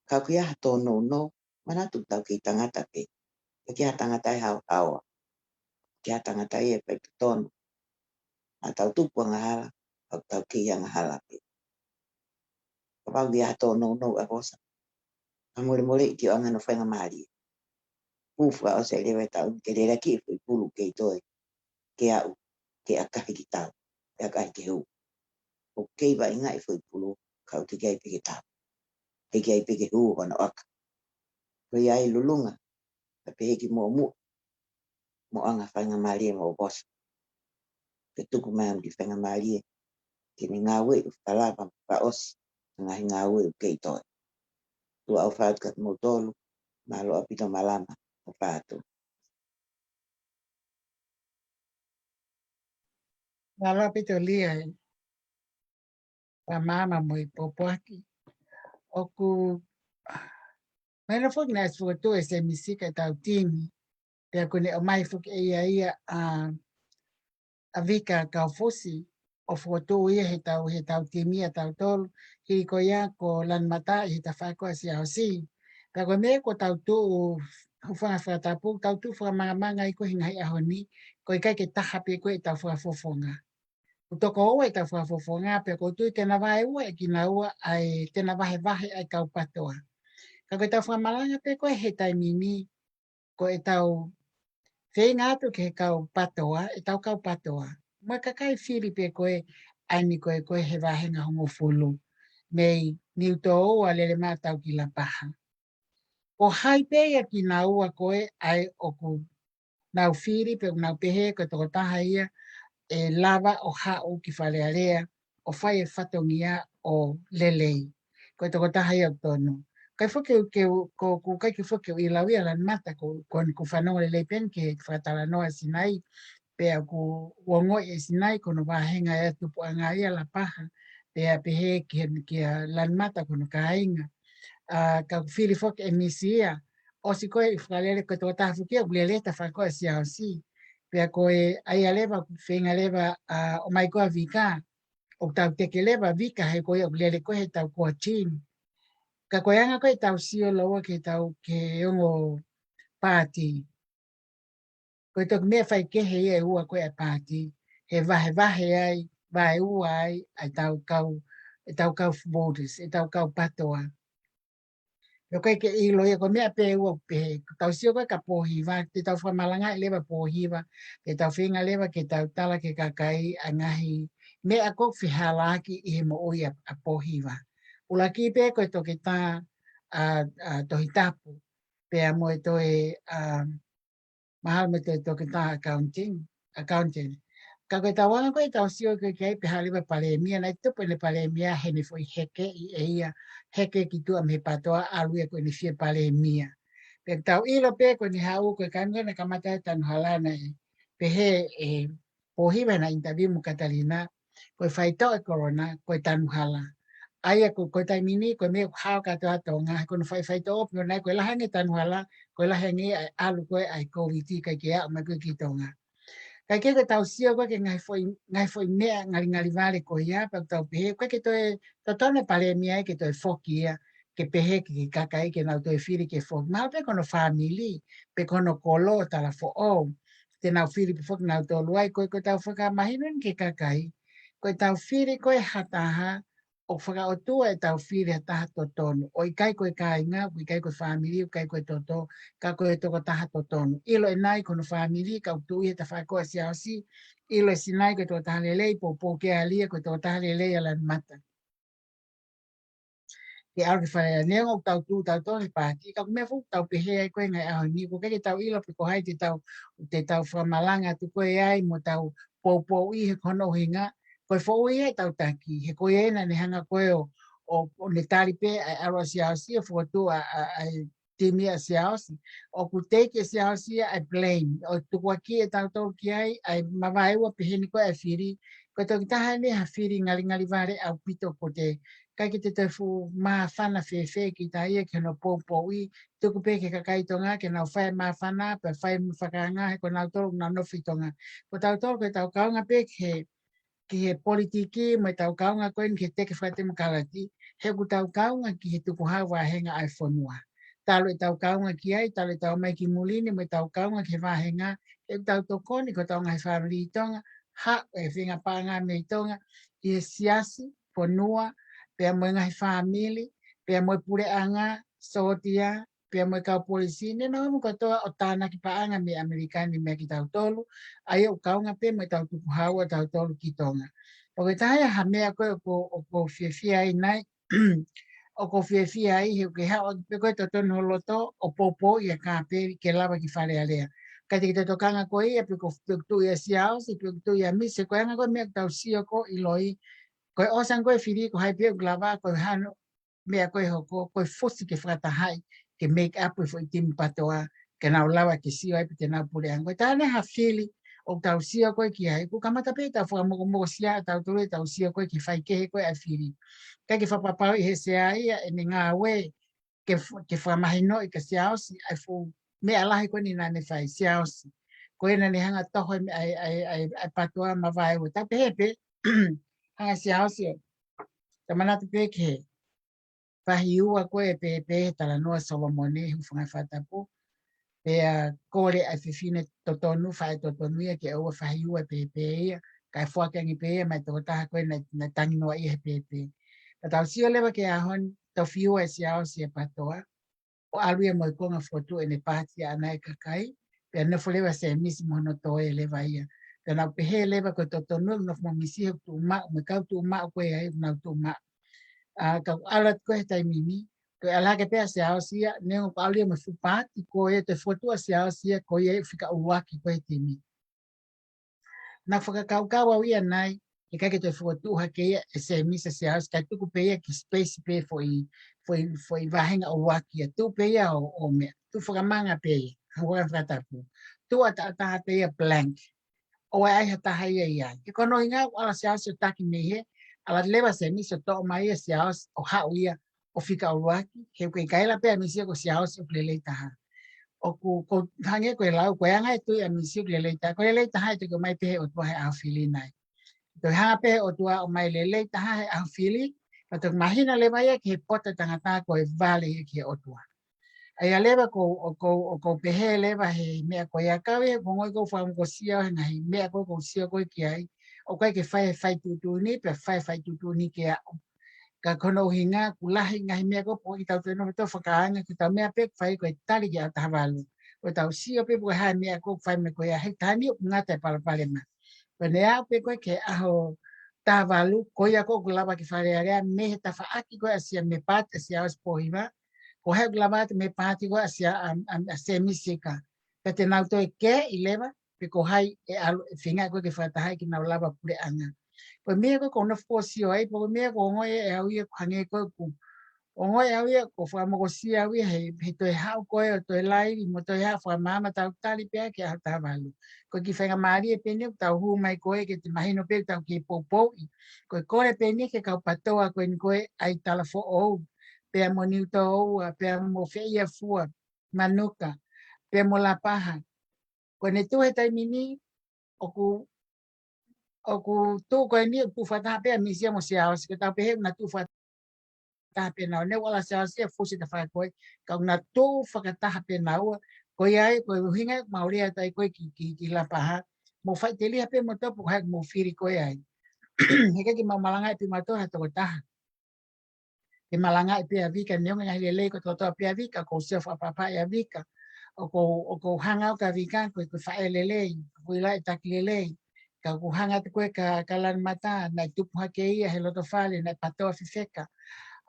Ka ʻoku ʻi ai ha tōnounou, manatu tau kei tangata pē. ʻIkai ke ʻi ai ha tangata ʻe haohaoa. ʻIkai ke ʻi ai ha tangata ia ʻe faitotonu. Naʻa tau tupu angahala, ʻoku tau kei angahala pē. Kapau ʻoku ʻi ai ha tōnounou ʻa Vosa, kae molemoleʻi ke ʻoange hono faingamālie. Hū fakaʻosi e leva e taʻu ni ke lelaki e foʻi pulu kei toe, ke aʻu, ke ʻakahi ke tau, ke ʻakahi ke hū. ʻOku kei vaʻinga e foʻi pulu, ka ʻoku teʻeki ai pē ke tau. Teʻeki ai pē ke hū hono ʻaka. Ko ia ai Lulunga, pea pehē ki Muʻomuʻa, mou ʻoange faingamālie mo Vosa. Ke tuku mai hono kiʻi faingamālie, ke ne ngāueʻi ʻo fakalava mo fakaʻosi e ngaahi ngāue ʻoku kei toe. Tuʻa ʻofa atu kiate kimoutolu, mālō ʻaupito Malama, ʻofa atu. Mālō ʻaupito Lia e fakamāmā mo e pōpoaki. ʻOku mahino foki naʻe fokotuʻu ʻe Sēmisi ʻetau timi, pea kuo ne ʻomai foki ʻe ia ia ʻa, ʻa Vika Kaufusi ʻo fokotuʻu ia heʻetau, heʻetau timi ʻa tautolu, hili ko ia ko Lanumata ʻi he tafaʻaki ko ē ʻa Siaosi. Pea ko e meʻa kuo tau tuʻu hūfanga he fakatapu, tau tuʻu fakamangamanga ai ko ē he ngaahi ʻaho ni, ko e ʻikai ke taha pē ko ē ʻetau fakafofonga. ʻOku toko ua ʻetau fakafofonga, pea ʻoku ou tui te na vaeua ʻe kinaua ʻa e, te na vahevahe ʻa e kau PTOA. Ka ko ʻetau fakamalanga pē ko ē he taimi ni, ko ʻetau feinga atu ki he kau PTOA, ʻetau kau PTOA. Mo e kakai fili pē ko ē ʻa eni ko ē ko ē he vāhenga hongofulu. Mei Niutōua lele mai ʻo aʻu ki Lapaha. Ko hai pē ia kinaua ko ē ʻa ē ʻoku nau fili pe ʻoku nau pehē ko e tokotaha ia ʻe lava ʻo haʻu ki Fale Alea ʻo fai e fatongia ʻo lelei. Ko e tokotaha ia ʻoku tonu. ʻIkai foki ke, ko, ʻoku ʻikai ke foki ke u ʻilo ia Lanimata ko, ko, ʻoku fanongo lelei pē eni ki he fakatalanoa ʻa Sinai, pea ʻoku ou ongoʻi ʻe Sinai ko hono vāhenga ʻa e tupuʻanga ia Lapaha, pea pehē ki he, kia Lanimata ko hono kāinga. ʻA, ka ʻoku fili foki ʻe Misi ia, ʻosi ko ē ʻi Fale Alea ko e tokotaha foki ia ʻoku lele he tafaʻaki ko ē ʻa Siaosi. Pea ko e ʻai leva, feinga leva, ʻa, ʻomai ko ē ʻa Vika, ʻoku tau teke leva ʻa Vika he ko ia ʻoku lele ko ē he ʻetau core team. Ka ko e anga ko ē ʻetau sio lōua ki heʻetau, ki he ongo paati. Ko e toki meʻa faikehe ia ʻe ua ko ē ʻa e paati. He vahevahe ai, vaeua ai, ʻa ʻetau kau, ʻetau kau voters, ʻetau kau PTOA. Pea ʻoku ʻikai ke ʻilo ia ko e meʻa pē ʻe ua ʻoku pehē. Ko ʻetau sio ko ē kia Pōhiva, te tau fakamalanga leva Pōhiva, te tau feinga leva ke tau tala ki he kakai ʻa e ngaahi meʻa ʻoku fehālaaki ʻi he moʻui ʻa, ʻa Pōhiva. ʻUluaki pē ko e toketā, ʻa, ʻa Tohitapu, pea mo e toe, ʻa, mahalo mo e toe toketā accounting, accountant. Ka ko ʻetau anga ko ē ʻetau sio ko ē ki ai pē haliva palēmia, naʻe tupu ʻene palēmia heʻene foʻi heke ʻi ʻe ia, heke ki tuʻa mei he PTOA ʻalu ia ko ʻene fie palēmia. Pea tau ʻilo pē ko ʻene haʻu ko e kāinga naʻe kamata e tanu hala naʻe pehē ʻe Pōhiva ʻi heʻena interview mo Katalina, ko e faitoʻo ʻa e corona, ko e tanu hala. ʻA ia ko, ko e taimi ni, ko e meʻa ʻoku hao kātoa ʻa Tonga, ko hono fai faitoʻo pē ʻona ia, ko e lahi ange tanu hala, ko e lahi ange ʻa e ʻalu ko ē ʻa e Covid ʻikai ke aʻu mai ko ē ki Tonga. Ka ʻi he ko ʻetau sio ko ē ki he ngaahi foʻi, ngaahi foʻi meʻa ngalingali vale ko ia, pea ʻoku tau pehē, ʻoku ʻikai ke toe, totonu e palēmia ia ke toe foki ia, ke pehē ki he kakai ke nau toe fili ke foki. Mahalo pē ko hono fāmili, pe ko hono kolo ʻo talafoʻou. Te nau fili pē foki nautolu ai, ko e, ko ʻetau fakamahino eni ki he kakai. Ko ʻetau fili ko ē ha taha, ʻoku fakaʻotua ʻetau fili ha taha totonu. ʻOku ʻikai ko e kāinga, ʻoku ʻikai ko e fāmili, ʻoku ʻikai ko e toto, ka ko e tokotaha totonu. ʻIlo ʻe Sinai ko hono fāmili, ka ʻoku tuʻu ia he tafaʻaki ko ē ʻa Siaosi, ʻilo ʻe Sinai ko e tokotaha lelei, poupou ke alia ko e tokotaha lelei ʻa Lanimata. Ke ʻalu ki Fale Alea, neongo ʻoku tau tuʻu tautolu he paati, ka ko e meʻa foki ʻoku tau pehē ai ko ē he ngaahi ʻaho ni, ʻoku ʻikai ke tau ʻilo pe ko hai te tau, te tau fakamalanga atu ko ē ai mo tau poupouʻi he ko hono ʻuhinga, ko e foʻui ia ʻetau taki, he ko ia naʻa ne hanga ko ē ʻo, ʻo, ʻo ne tali pē ʻa e ʻalu ʻa Siaosi ʻo fokotuʻu ʻa, ʻa, ʻa e timi ʻa Siaosi. ʻOku teʻeki ʻe Siaosi ia ʻa e blame. ʻOku tukuakiʻi ʻe tautolu ki ai, ʻa e mavaeua pehē ni ko ē ʻa e fili. Ko e tokotaha eni ha fili ngalingali vale ʻaupito ko ē. ʻIkai ke te toe fuʻu māfana fēfē kita ia ki hono poupouʻi. Tuku pē ki he kakai Tonga ke nau fai māfana, pea fai mo fakaanga, he ko nautolu naʻa nau nofo ʻi Tonga. Ko tautolu ko ʻetau kaunga pē ki he ki he politiki mo ʻetau kaunga ko eni ki he teke fakatemokalati, he ʻoku tau kaunga ki he tukuhau vāhenga ʻa e fonua. Talu ʻetau kaunga ki ai, talu ʻetau ō mai ki muli ni mo ʻetau kaunga ki he vāhenga, he ʻoku tau tokoni ko ʻetau ngaahi fāmili ʻi Tonga, haʻu e feinga paʻanga mei Tonga, ki he siasi, fonua, pea mo e ngaahi fāmili, pea mo e puleʻanga, sōtia, pea mo e kau polisi, ne nau ō mai kotoa ʻo tānaki paʻanga mei ʻAmelika ni meia kitautolu, ʻa ia ʻoku kaunga pē mo ʻetau tukuhau ʻa tautolu ki Tonga. ʻOku ʻi ai ha meʻa ko ē ʻoku, ʻoku ou fiefia ai Sinai, ʻoku ou fiefia ai he ʻoku ke haʻu atu pē ko ē totonu ho loto ʻo poupouʻi ʻa Kāpeli ke lava ki Fale Alea. Ka te ke tokanga ko ia pe ko, pe ʻoku tuʻu ia Siaosi, pe ʻoku tuʻu ia Misi, ko e anga ko ē meʻa ʻoku tau sio ko ē ʻiloʻi, ko e ʻosi ange ko ē fili ko hai pē ʻoku lava, ko e hano, meʻa ko ē hoko, ko e fusi ke fakatahaʻi, ke make up e foʻi timi PTOA, ke nau lava ke sio ai pe te nau puleʻanga. Ko e taha eni ha fili ʻoku tau sio ko ē ki ai, ʻoku kamata pē ʻetau fakamokomokosia ʻa tautolu ʻetau sio ko ē ki he faikehe ko ē ʻa e fili. ʻIkai ke fakapapauʻi he Sea ia ʻene ngāue, ke f-, ke fakamahinoʻi kia Siaosi, ʻa e fuʻu meʻa lahi ko eni naʻa ne fai Siaosi. Ko ia naʻa ne hanga ʻo toho e meʻa, ʻa e, ʻa e, ʻa e, ʻa e PTOA mavaeua. Tau pehē pē, hanga Siaosi ʻo tau manatu pē ki he vahe ua ko ē pē, pē he talanoa Solomone, hūfanga he fakatapu. pea kole ʻa e fefine totonu, faʻē totonu ia ke ʻoua fahiua pēpē ia, kae foaki ange pē ia maʻa e tokotaha ko ē naʻe, naʻe tangi noa ia he pēpē. Ka tau sio leva ki he ʻaho ni, tofiua ʻe Siaosi e PATOA, ʻo ʻalu ia mo e konga fokotuʻu ʻene paati ʻaʻana e kakai, pea nofo leva Semisi mo hono toe leva ia. Pea nau pehē leva ko e totonu ʻoku nofo mo Misi he ʻoku tuʻu maʻu, mo e kau tuʻu maʻu ko ē ai, ʻoku nau tuʻu maʻu. ʻA, ka ʻoku ʻalu atu ko ē he taimi ni, ko e ʻalu hake pē ʻa Siaosi ia, neongo ʻoku ʻalu ia mo e fuʻu paati ko ē, toe fokotuʻu ʻa Siaosi ia, ko ia ʻoku fika ʻuluaki ko ē he timi. Naʻá ku fakakaukau au ia nai, ʻikai ke toe fokotuʻu hake ia ʻe Semisi ʻa Siaosi, kae tuku pē ia ki he space pē foʻi, foʻi, foʻi vāhenga ʻuluaki ia, tuʻu pē ia ʻo, ʻo meʻa, tuʻu fakamanga pē ia, hangē ko e fakatapu. Tuʻu ʻataʻatā pē ia blank. ʻOua ʻe ʻai ha taha ia ia. He ko hono ʻuhinga ʻoku ʻalu ʻa Siaosi ʻo taki mei hē, ʻalu leva Semisi ʻo toʻo mai ʻa Siaosi ʻo haʻu ia ʻo fika ʻuluaki, he ʻoku ʻikai ʻilo pē ʻa Misi ia ko Siaosi ʻoku lelei taha. ʻOku, ko, hangē ko e lau, ko e anga e tui ʻa Misi ʻoku lelei taha, ko e lelei taha ʻe toki ʻomai pē he ʻOtua he ʻaho fili nai. Toe hanga pē he ʻOtua ʻo ʻomai lelei taha he ʻaho fili, ka toki mahino leva ia ki he poto tangata ko e vale ia ki he ʻOtua. ʻA ia leva ko, ʻoku, ʻoku pehē leva he meʻa ko ia kau ia, ko e ongoʻi ʻoku ou fakamokosia he ngaahi meʻa ko ē ʻoku ou sio ko ē ki ai, ʻoku ʻikai ke fai e fai tuʻutuʻuni, pea fai e fai tuʻutuʻuni ke aʻu. Ka ko hono ʻuhinga, ʻoku lahi ngaahi meʻa ko ē ʻoku ʻikai ke tau toe nofo ʻo fakaanga, ko ʻetau meʻa pē ʻoku fai ko e tali ki he ʻaho taha valu. Ko ʻetau sio pē pe ko e hā e meʻa ko ē ʻoku fai mei he ko ia, he taimi ni ʻoku ngata e palopalema. Ko ʻene aʻu pē ko ē ki he ʻaho taha valu, ko ia ko ē ʻoku lava ke Fale Alea, mei he tafaʻaki ko ē ʻa Sia, mei he paati ʻa Siaosi Pōhiva, ko hai ʻoku lava atu mei he paati ko ē ʻa Sia, ʻa, ʻa, ʻa Semisi ka. Pea te nau toe keheʻi leva, pe ko hai ʻe ʻalu, ʻe feinga ko ē ke fakatahaʻi ke nau lava puleʻanga. Ko e meʻa ko ē ʻoku ou nofo ʻo sio ai, pe ko e meʻa ʻoku ou ongoʻi ʻe au ia ʻoku hangē ko ē ʻoku, ongoʻi ʻe au ia ʻoku ou fakamokosia au ia he, he toe haʻu ko ē ʻo toe laivi, mo toe haʻu fakamaama tau tali pē ki he ʻaho taha valu. Ko e kiʻi faingamālie pē eni ʻoku tau hū mai ko ē ke te mahino pē ʻoku tau kei poupouʻi. Ko e kole pē eni ki he kau PATOA ko eni ko ē ʻa e Talafoʻou, pea mo Niutōua, pea mo Feiafua, Manuka, pea mo Lapaha. Ko ʻene tuʻu he taimi ni, ʻoku, ʻoku tuʻu ko eni, ʻoku tuʻu fakataha pē ʻa Misi ia mo Siaosi, ko ʻetau pehē ʻoku na tuʻu fakataha pē naua, neongo ʻoku ʻalu ʻa Siaosi ia ʻo fusi e tafaʻaki ko ē, ka ʻoku na tuʻu fakataha pē naua, ko ia ai, ko e ʻuhinga ʻoku mau lea atu ai ko ē ki, ki, ki Lapaha, mou faʻiteliha pē moutolu pe ko hai ʻoku mou fili ko ē ai. He ʻikai ke mau malangaʻi pē mautolu ha tokotaha. Ke malangaʻi pē ʻa Vika, neongo e ngaahi lelei kotoa pē ʻa Vika, ʻoku ou sio fakaʻapaʻapa ʻia Vika. ʻOku ou, ʻoku ou hanga au kia Vika, ko e, ko e faʻē lelei, ko e ʻilo e taki lelei. Ka ʻoku ou hanga atu ko ē kia, kia Lanimata, naʻe tupu hake ia he loto fale, naʻe PATOA fefeka.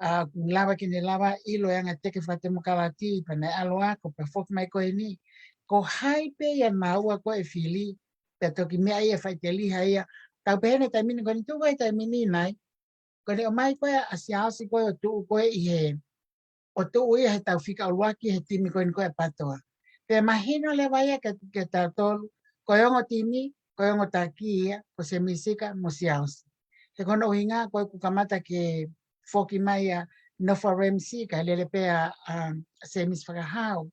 ʻA, ʻoku lava ke ne lava ʻilo e anga teke fakatemokalati, pea naʻe ʻalu ako, pea foki mai ko eni. Ko hai pē ia naua ko ē ʻe fili, pea toki meʻa ia faʻiteliha ia. Tau pehē he taimi ni ko eni tuʻu ko ē he taimi ni nai, ko ʻene ʻomai ko ē ʻa Siaosi ko ē ʻo tuʻu ko ē ʻi he, ʻo tuʻu ia he tau fika ʻuluaki he timi ko eni ko ē ʻa PATOA. Pea mahino leva ia kia, kia tautolu, ko e ongo timi, ko e ongo taki ia, ko Semisi ka mo Siaosi. He ko hono ʻuhinga, ko ē kuo kamata ke foki mai ʻa Nofo Ramsey, kae lele pē ʻa, ʻa Semisi Fakahau.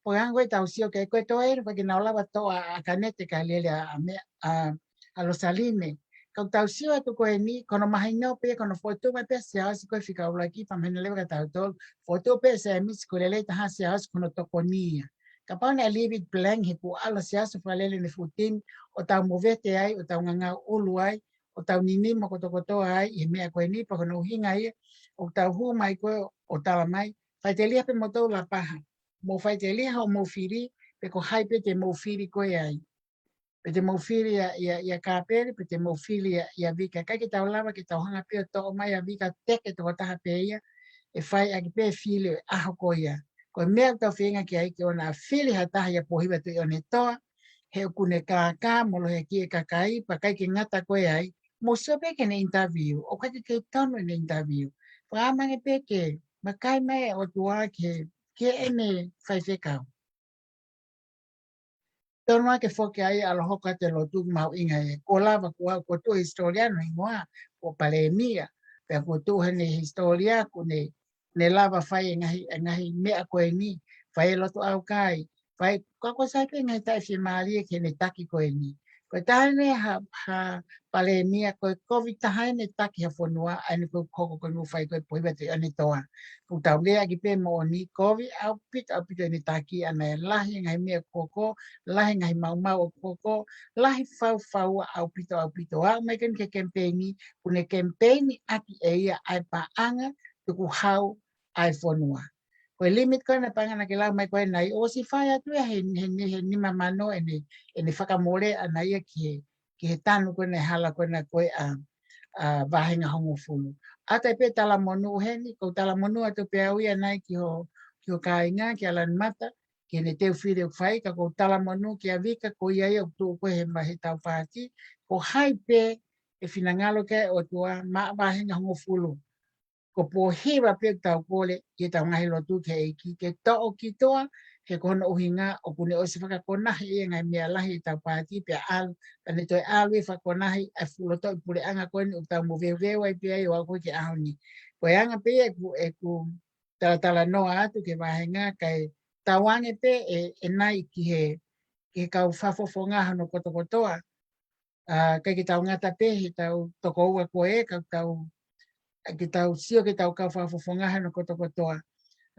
Ko e anga ko ē ʻetau sio ki ai, ko e toe ʻi ai, ko e ke nau lava toʻo ʻa, ʻa Kanete kae lele ʻa, ʻa meʻa, ʻa, ʻa Losaline. Ka ʻoku tau sio atu ko eni, ko hono mahino pē, ko hono fokotuʻu mai pē ʻa Siaosi ko ē fika ʻuluaki, pea mahino leva kia tautolu, fokotuʻu pē ʻe Semisi ko e lelei taha ʻa Siaosi ko hono tokoni ia. Kapau naʻe leave it blank he kuo ʻalu ʻa Siaosi ʻo fakalele ʻene fuʻu timi, ʻo tau movete ai, ʻo tau ngangau ʻulu ai, ʻo tau ninimo kotokotoa ai ʻi he meʻa ko eni, pea ko hono ʻuhinga ia, ʻoku tau hū mai ko ē ʻo tala mai, faʻiteliha pē moutolu Lapaha. Mou faʻiteliha hoʻomou fili, pe ko hai pē te mou fili ko ē ai. Pe te mou fili ʻia, ʻia, ʻia Kapeli, pe te mou fili ʻia, ʻia Vika. ʻIkai ke tau lava ke tau hanga pē ʻo toʻo mai ʻa Vika teke tokotaha pē ia, ʻe fai ʻaki pē fili ʻo e ʻaho ko ia. Ko e meʻa ʻoku tau feinga ki ai ke ʻoua naʻa fili ha taha ʻia Pōhiva Tuʻiʻonetoa, he ʻoku ne kākā, molohi ki he kakai, pea ʻikai ke ngata ko ē ai, mou sio pē ki heʻene interview, ʻoku ʻikai ke kei tonu ʻene interview. Fakaʻamu ange pē ke, vakai mai ʻOtua ke, ki heʻene faifekau. Tonu ake foki ai ʻalu ʻo hoko atu e lotu mahuʻinga ē. Kuo lava kuo, kuo tuʻu he hisitōlia hono hingoa, ko e palēmia. Pea kuo tuʻu heʻene hisitōlia, kuo ne, ne lava fai e ngaahi, e ngaahi meʻa ko eni. Fai e lotu ʻaukai. Fai, ka ko e sai pē ngaahi taʻefiemālie ki heʻene taki ko eni. Ko e taha eni ha, ha palēmia ko e kovi taha eni taki ha fonua, ʻa eni ko e hoko ko e nofo ai ko e pohiva te ane toa. Ko tau lea ki pē moʻoni kovi ʻaupito, ʻaupito eni taki ʻana e lahi ngaahi meʻa kuo hoko, lahi ngaahi maumau ʻoku hoko, lahi faufaua ʻaupito, ʻaupito. ʻA mai ken ke kemipeini, ʻoku ne kemipeini ʻaki ʻe ia ʻa e paʻanga tukuhau ʻa e fonua. Ko e limit ko ena paʻanga naʻa ke lau mai ko ena ʻosi fai atu ia he, he, he nima mano ʻene, ʻene fakamole ʻana ia ki he, ki he tanu ko ena hala ko ena ko e ʻa, ʻa vāhenga hongofulu. ʻAta pē talamonū heni, ko talamonū atu pē au ia nai ki ho, ki ho kāinga, ki ʻAlanimata, ki heʻene teu fili ʻoku fai, ka ko talamonū kia Vika, ko ia ia ʻoku tuʻu ko e he ma he tau pāti, ko hai pē ʻe finangalo ke ʻOtua, maʻa vāhenga hongofulu. Ko pohiva pē ʻoku tau kole, ʻi he tau ngaahi lotu ki he ʻEiki, ke toʻo ki toa, he ko hono ʻuhinga, ʻoku ne ʻosi fakakonahi ia ngaahi meʻa lahi ʻi he tau pāti, pea ʻalu, ka ne toe ʻalu ʻi he fakakonahi, ʻa e fuʻu lotoʻi puleʻanga ko eni ʻoku tau moveuveu ai pē ai ʻo aʻu ko ē ki he ʻaho ni. Ko e anga pē ia ʻeku, ʻeku talatalanoa atu ki he vāhenga, kae tauange pē ʻe, ʻe nai ki he, ki he kau fakafofonga hono kotokotoa, ʻa, ʻikai ke tau ngata pē he tau tokoua ko ē, ka tau, ke tau sio ke tau kau fakafofonga hono kotokotoa.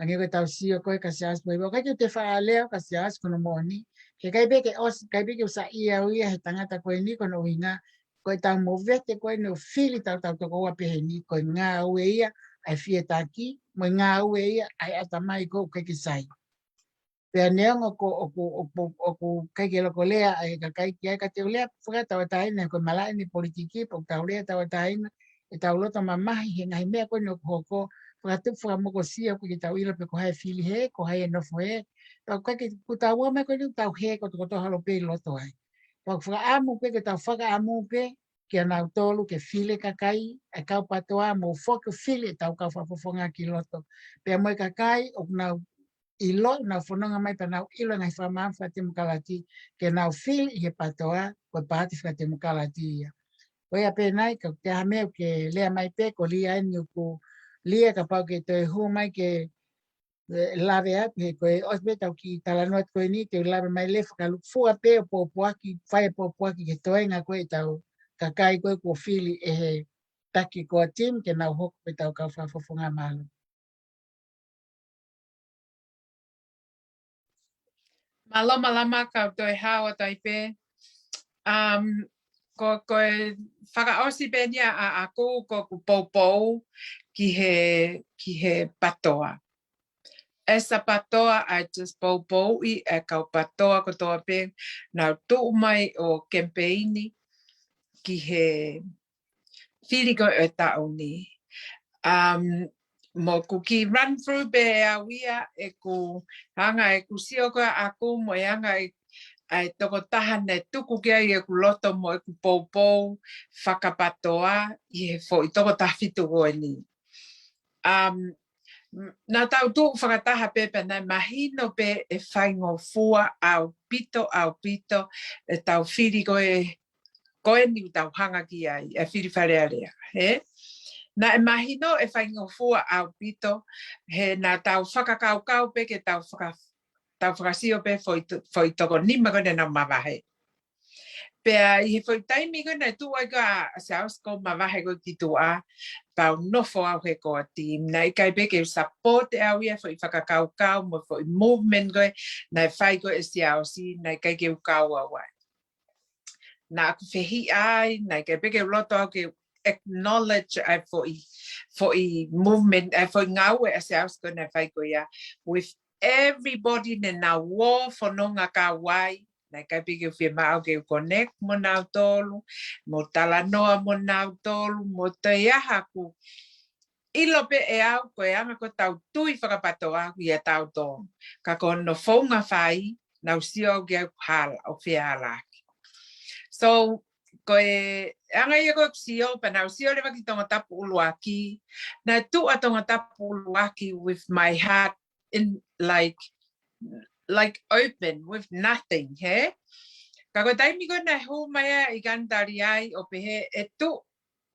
Hangē ko e tau sio ko ē kia Siaosi Pohiva, ʻikai ke u toe faʻa lea kia Siaosi ko hono moʻoni. He ʻikai pē ke ʻosi, ʻikai pē ke u saiʻia au ia he tangata ko eni ko hono ʻuhinga, ko e tau movete ko eni ʻo fili tau tau tokoua pehē ni, ko e ngāue ia ʻa e fie taki, mo e ngāue ia ʻa e ʻatamai ko ē ʻoku ʻikai ke sai. Pea neongo ko ʻoku, ʻoku, ʻoku ʻikai ke loko lea ʻa e kakai ki ai, ka te u lea fakatauʻatāina, ko e malaʻe eni politiki, pea ʻoku tau lea tauʻatāina, ʻe tau loto mamahi he ngaahi meʻa ko eni ʻoku hoko, fakatupu fakamokosia ʻoku ʻikai ke tau ʻilo pe ko hai ʻe fili hē, ko hai ʻe nofo hē, pea ʻoku ʻikai ke, ʻoku tau ō mai ko eni ʻoku tau hē ko e tokotaha holo pē ʻi loto ai. Pea ʻoku fakaʻamu pē ke tau fakaʻamu pē, kia nautolu ke fili e kakai, ʻa e kau PATOA mo foki ʻo fili e tau kau fakafofonga ki loto. Pea mo e kakai, ʻoku nau ʻilo, nau fononga mai pea nau ʻilo ngaahi fakamaama fakatemokalati, ke nau fili ʻi he PATOA, ko e paati fakatemokalati ia. Ko ia pē nai, ka ʻoku ʻi ai ha meʻa ke lea mai pē, ko Lia eni ʻoku Lia kapau ke toe hū mai ke, ē, lave atu, he ko e ʻosi pē tau kiʻi talanoa ko eni, te u lave mai leva fakalukufua pē ʻo pōpoaki, fai e pōpoaki ke toenga ko e tau kakai ko ē kuo fili ʻe he taki ko ē Tim, ke nau hoko ko e tau kau fakafofonga. Mālō. Mālō Malama, kau toe hao atu ai pē. Um, ko, ko e fakaʻosi pē eni ia ʻaʻaku, ko ʻeku poupou ki he, ki he PATOA. As a PATOA, I just poupouʻi e kau PATOA kotoa pē naʻa nau tuʻu mai ʻo kemipeini ki he fili ko ē ʻo e taʻu ni. Um, mo ʻeku kiʻi run through pē ʻe au ia, ʻeku anga ʻeku sio ko ē ʻaʻaku mo e anga ʻe, ʻa e tokotaha naʻe tuku ki ai ʻeku loto mo ʻeku poupou faka-PATOA ʻi he foʻi toko taha fitu ko eni. Um, naʻa tau tuʻu fakataha pē pea naʻe mahino pē ʻe faingofua ʻaupito, ʻaupito e tau fili ko ē, ko eni ʻoku tau hanga ki ai, e fili Fale Alea, hē? Naʻe mahino ʻe faingofua ʻaupito, he naʻa tau fakakaukau pē ke tau faka-, tau fakasio pē foʻi to-, foʻi toko nima ko ē naʻa nau mavahe. Pea ʻi he foʻi taimi ko ē naʻe tuʻu ai ko ē ʻa Siaosi ʻo mavahe ko ē ki tuʻa, pea u nofo au he ko ē Tim, naʻe ʻikai pē ke u support ʻe au ia foʻi fakakaukau mo foʻi movement ko ē naʻe fai ko ē ʻe Siaosi, naʻe ʻikai ke u kau au ai. Naʻa ku fehiʻa ai, naʻe ʻikai pē ke u loto au ke acknowledge ʻa e foʻi, foʻi movement, ʻa e foʻi ngāue ʻa Siaosi ko ē naʻe fai ko ia, with everybody naʻa nau ō fononga kau ai, naʻe ʻikai pē ke u fiemaʻu ke u connect mo nautolu, mo talanoa mo nautolu, mo toe ʻi ai haʻaku ʻilo pē ʻe au ko e anga ko ē tau tui faka-PATOA ʻia tautolu. Ka ko hono founga fai, naʻa ku sio au ki ai ʻoku hala, ʻoku fehālaaki. So, ko e anga ia ko ē ʻeku sio, pea naʻa ku sio leva ki Tongatapu ʻUluaki, naʻe tuʻu ʻa Tongatapu ʻUluaki with my heart in, like, like, open with nothing, hē? Ka ko e taimi ko ē naʻe hū mai ai ʻa ʻIkani Taliai ʻo pehē ʻe tuʻu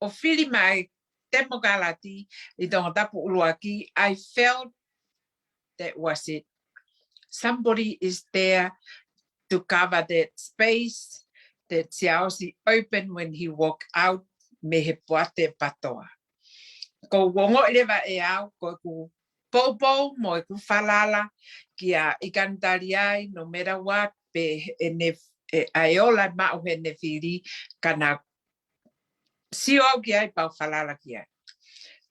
ʻo fili mai temokalati ʻi Tongatapu ʻUluaki, I felt that was it. Somebody is there to cover that space, that Siaosi open when he walk out mei he poate PATOA. Ko u ongoʻi leva ʻe au, ko ʻeku poupou mo ʻeku falala kia Ikanitaliai, no matter what, pe ʻene, ʻe, ʻa e ola ʻe maʻu heʻene fili, ka na sio au ki ai pea u falala ki ai.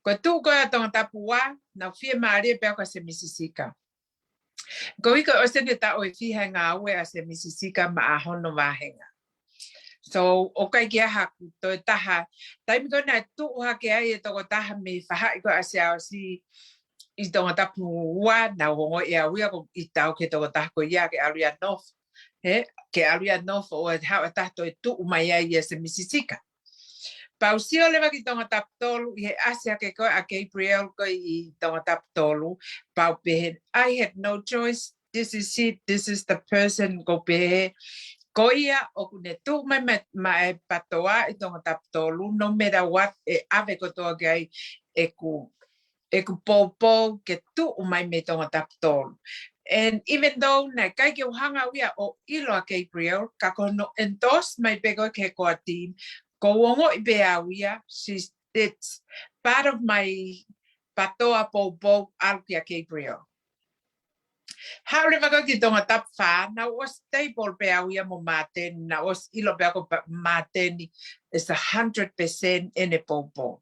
Ko e tuʻu ko ē ʻa Tongatapu ua, naʻa ku fiemālie pē au kia Semisi Sika. Ko e hiki ʻo ʻosi ʻene taʻu ʻe fiha e ngāue ʻa Semisi Sika maʻa hono vāhenga. So, ʻoku ʻikai ke ʻi ai haku toe taha. Taimi ko ē naʻe tuʻu hake ai e tokotaha mei he faʻahi ko ē ʻa Siaosi ʻi Tongatapu ua, naʻa ku ongoʻi ʻe au ia ko e ʻita au ki he tokotaha ko ia ke ʻalu ia ʻo nofo. Hē, ke ʻalu ia ʻo nofo ʻo haʻu ʻe taha toe tuʻu mai ai ia Semisi Sika. Pea u sio leva ki Tongatapu tolu, ʻi he ʻasi hake ko ē ʻa Gabriel ko ē ʻi Tongatapu tolu, pea u pehē, I had no choice, this is it, this is the person, ko u pehē, ko ia ʻoku ne tuʻu mai maʻa, maʻa e PATOA ʻi Tongatapu tolu, no matter what, ʻe ʻave kotoa ki ai ʻeku, ʻeku poupou ke tuʻu mai mei Tongatapu tolu. And even though naʻe ʻikai ke u hanga au ia ʻo ʻilo ʻa Gabriel, ka ko hono endorse mai pē ko ē ki he core team, ko u ongoʻi pē au ia, she's, it's part of my PATOA poupou ʻalu kia Gabriel. Haʻu leva ko ē ki Tongatapu fā, naʻa ku ʻosi stable pē au ia mo Māteni, naʻa ku ʻosi ʻilo pē au ko pa-, Māteni is a hundred percent ʻene poupou.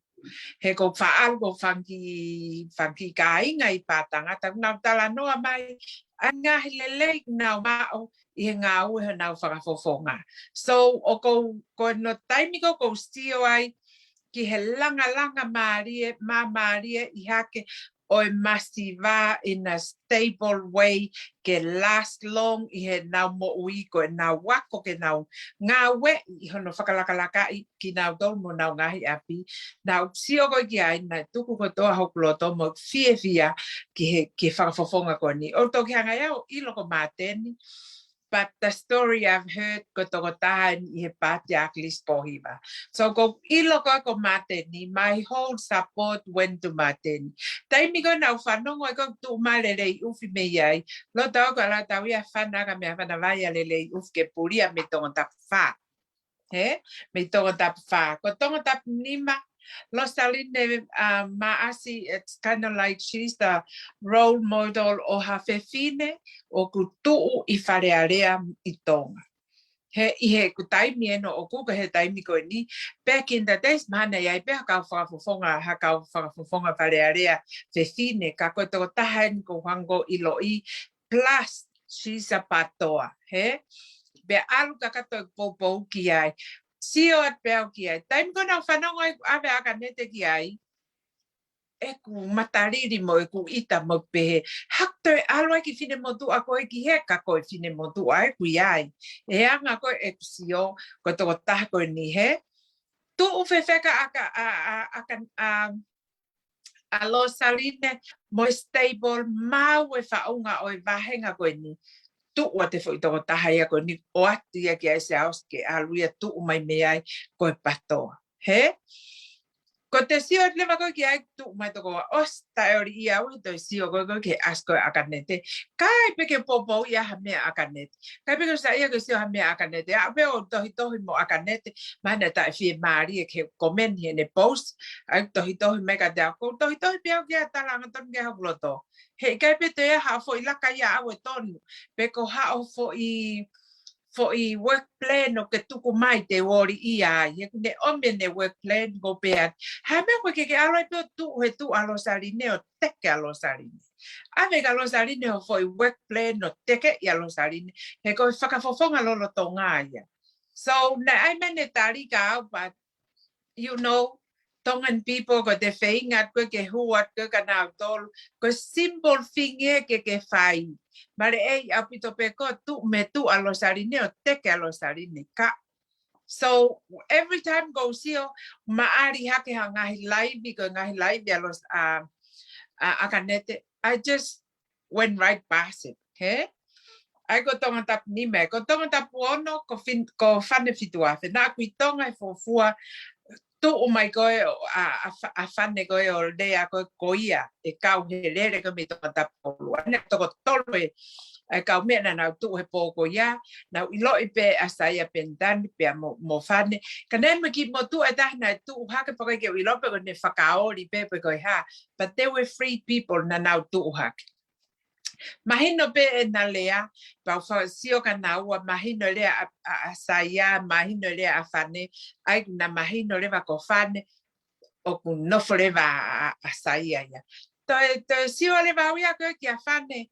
He ko e faʻahi ko e fanga kiʻi, fanga kiʻi kāinga ʻi Pātangata, naʻa nau talanoa mai ʻa e ngaahi lelei naʻa nau maʻu ʻi he ngāue honau fakafofonga. So, ʻoku ou, ko hono taimi ko ē ʻoku ou sio ai ki he langalanga mālie, māmālie ʻi hake ʻo e masiva in a stable way ke last long ʻi heʻenau moʻui, ko ʻenau ako, ke nau ngāueʻi hono fakalakalakaʻi kinautolu mo honau ngaahi ʻapi. Naʻa ku sio ko ē ki ai, naʻe tuku kotoa hoku loto mo e fiefia ki he, ki he fakafofonga ko eni. ʻOku ou toki hanga ia ʻo ʻilo ko Māteni, but the story I've heard ko e tokotaha eni ʻi he patriarch list pōhiva. So ko u ʻilo ko ē ko Māteni, my whole support went to Māteni. Taimi ko ē naʻa ku fanongo ai ko e tuʻu mai Leleiʻufi mei ai, loto au ko e ʻalu atu ia ʻo fana ka mea fana vai ʻa Leleiʻufi ke pulia mei Tongatapu fā. Hē? Mei Tongatapu fā. Ko Tongatapu nima, Losaline, uh, Maʻasi, it's kind of like she's the role model ʻo ha fefine ʻoku tuʻu ʻi Fale Alea ʻi Tonga. Hē, ʻi heʻeku taimi ʻeni ʻoku ko e taimi ko eni, back in the days, mahalo naʻe ʻi ai pē ha kau fakafofonga, ha kau fakafofonga Fale Alea fefine, ka ko e tokotaha eni ko u hanga ʻo ʻiloʻi, plus she's a PATOA, hē? Pea ʻalu kakato e poupou ki ai. Sio atu pē au ki ai. Taimi ko ē naʻa ku fanongo ai ʻoku ʻave ʻa ʻAkanete ki ai, ʻeku matalili mo ʻeku ʻita mo pehē, haʻaku toe ʻalu ai ki he finemotuʻa ko ē ki hē, ka ko e finemotuʻa ē ʻoku ʻi ai. ʻE anga ko ē ʻeku sio, ko e tokotaha ko eni, hē? Tuʻu fefeka ʻa ka, ʻa, ʻa, ʻa ka, ʻa, ʻa Losaline mo e stable, maʻu e faʻunga ʻo e vāhenga ko eni. Tuʻu atu e foʻi tokotaha ia ko eni, ʻoatu ia kia Siaosi ke ʻalu ia ʻo tuʻu mai mei ai ko e PATOA. Hē? Ko ʻete sio leva ko ē ki ai tuʻu mai toko ua, ʻosi taʻeoliʻia au ʻi he toe sio ko ē ko ē ki he ʻasi ko ē ʻa ʻAkanete. ʻIkai pē ke u poupou ia ha meʻa ʻa ʻAkanete. ʻIkai pē ke u saiʻia ke u sio ha meʻa ʻa ʻAkanete. Aʻu pē ʻo tohitohi mo ʻAkanete, mahalo naʻe taʻefiemālie ke u comment heʻene post, ʻa ia ʻoku tohitohi mai kiate au. Ko u tohitohi pē au ki ai, tala angatonu ki ai hoku loto. He ʻikai pē toe ʻi ai haʻo foʻi laka ia ʻaʻau ʻe tonu. Pe ko haʻo foʻi, foʻi work plan ʻoku ke tuku mai te u ʻoliʻia ai. He ʻoku ne ʻomi ʻene work plan ko pea. Ha meʻa ko ē ke ke ʻalu ai pē ʻo tuʻu he tuʻu ʻa Losaline ʻo teke ʻa Losaline. ʻAve kia Losaline hoʻo foʻi work plan ʻo tekeʻi ʻa Losaline. He ko e fakafofonga lolotonga ia. So, naʻe ʻai mai ʻene tali kia au, but, you know, Tongan people, ko ʻete feinga atu ko ē ke hū atu ko ē kia nautolu, ko e simple thing ē ke ke fai. Mālie ʻaupito pē ko e tuʻu mei he tuʻu ʻa Losaline ʻo teke ʻa Losaline ka. So, every time ko u sio, maʻali hake ha ngaahi live, ko e ngaahi live ʻa Los-, ʻa, ʻa, ʻa ʻAkanete, I just went right past it, hē? ʻA ia ko Tongatapu nima, ko Tongatapu ono, ko Fin-, ko Fane Fituafe. Naʻa ku ʻi Tonga he fuofua tuʻu mai ko ē ʻa, ʻa Fa-, ʻa Fane ko ē ʻo lea ko ē ko ia, ʻe kau he lele ko ē mei Tongatapu tolu. ʻA ia naʻe toko tolu e, ʻa e kau meʻa naʻa nau tuʻu he pō ko ia, nau ʻiloʻi pē ʻa Saia Penitani pea mo, mo Fane. Ka naʻe ʻi ai mo e kiʻi motuʻa ʻe taha naʻe tuʻu hake pea ʻikai ke u ʻilo pe ko ʻene fakaoli pē pe ko e hā. But there were three people naʻa nau tuʻu hake. Mahino pē ʻena lea, pea u fakasio kia naua, mahino e lea ʻa, ʻa, ʻa Saia, mahino e lea ʻa Fane, ʻa ia naʻe mahino leva ko Fane, ʻoku nofo leva ʻa, ʻa, ʻa Saia ia. Toe, toe sio leva au ia ko ē kia Fane,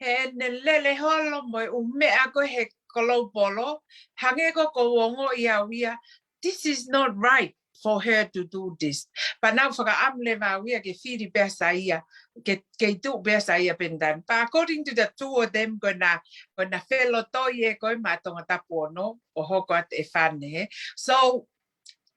heʻene lele holo mo e ʻū meʻa ko ē he koloupolo, hangē ko ē ʻoku ou ongoʻi au ia, this is not right for her to do this. Pea naʻa ku fakaʻamu leva au ia ke fili pē ʻa Saia, ke, ke tuʻu pē ʻa Saia Penitani. But according to the two of them, ko ʻena, ko ʻena felotoi ē ko ē maʻa Tongatapu ono, ʻo hoko atu ʻe Fane, ē. So,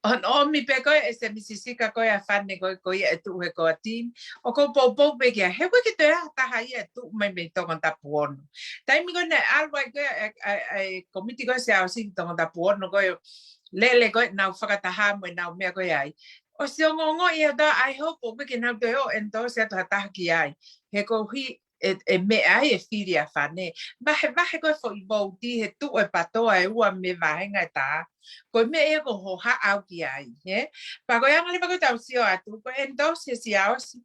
ʻoku ʻomi pē ko ē ʻe Semisi Sika ko ē ʻa Fane ko ē, ko ia ʻe tuʻu he core team. ʻOku ou poupou pē ki ai, he ʻoku ʻikai ke toe ʻi ai ha taha ia ʻe tuʻu mai mei Tongatapu ono. Taimi ko ē naʻe ʻalu ai ko ē ʻa e, ʻa e, ʻa e komiti ko ē Siaosi ki Tongatapu ono ko ē, lele ko ē ʻenau fakataha mo ʻenau meʻa ko ē ai. ʻOsi ongoongoʻi ʻe au, I hope ʻoku ʻikai ke nau toe ʻo endorse atu ha taha ki ai. He koeʻuhi ʻe, ʻe meʻa ai e fili ʻa Fane. Vahevahe ko ē foʻi vouti he tuʻu e PATOA ʻe ua mei he vāhenga ʻe taha. Ko e meʻa ia ʻoku ou hohaʻa au ki ai, hē? Pea ko e anga leva ko ē ʻetau sio atu, ko e endorse ʻe Siaosi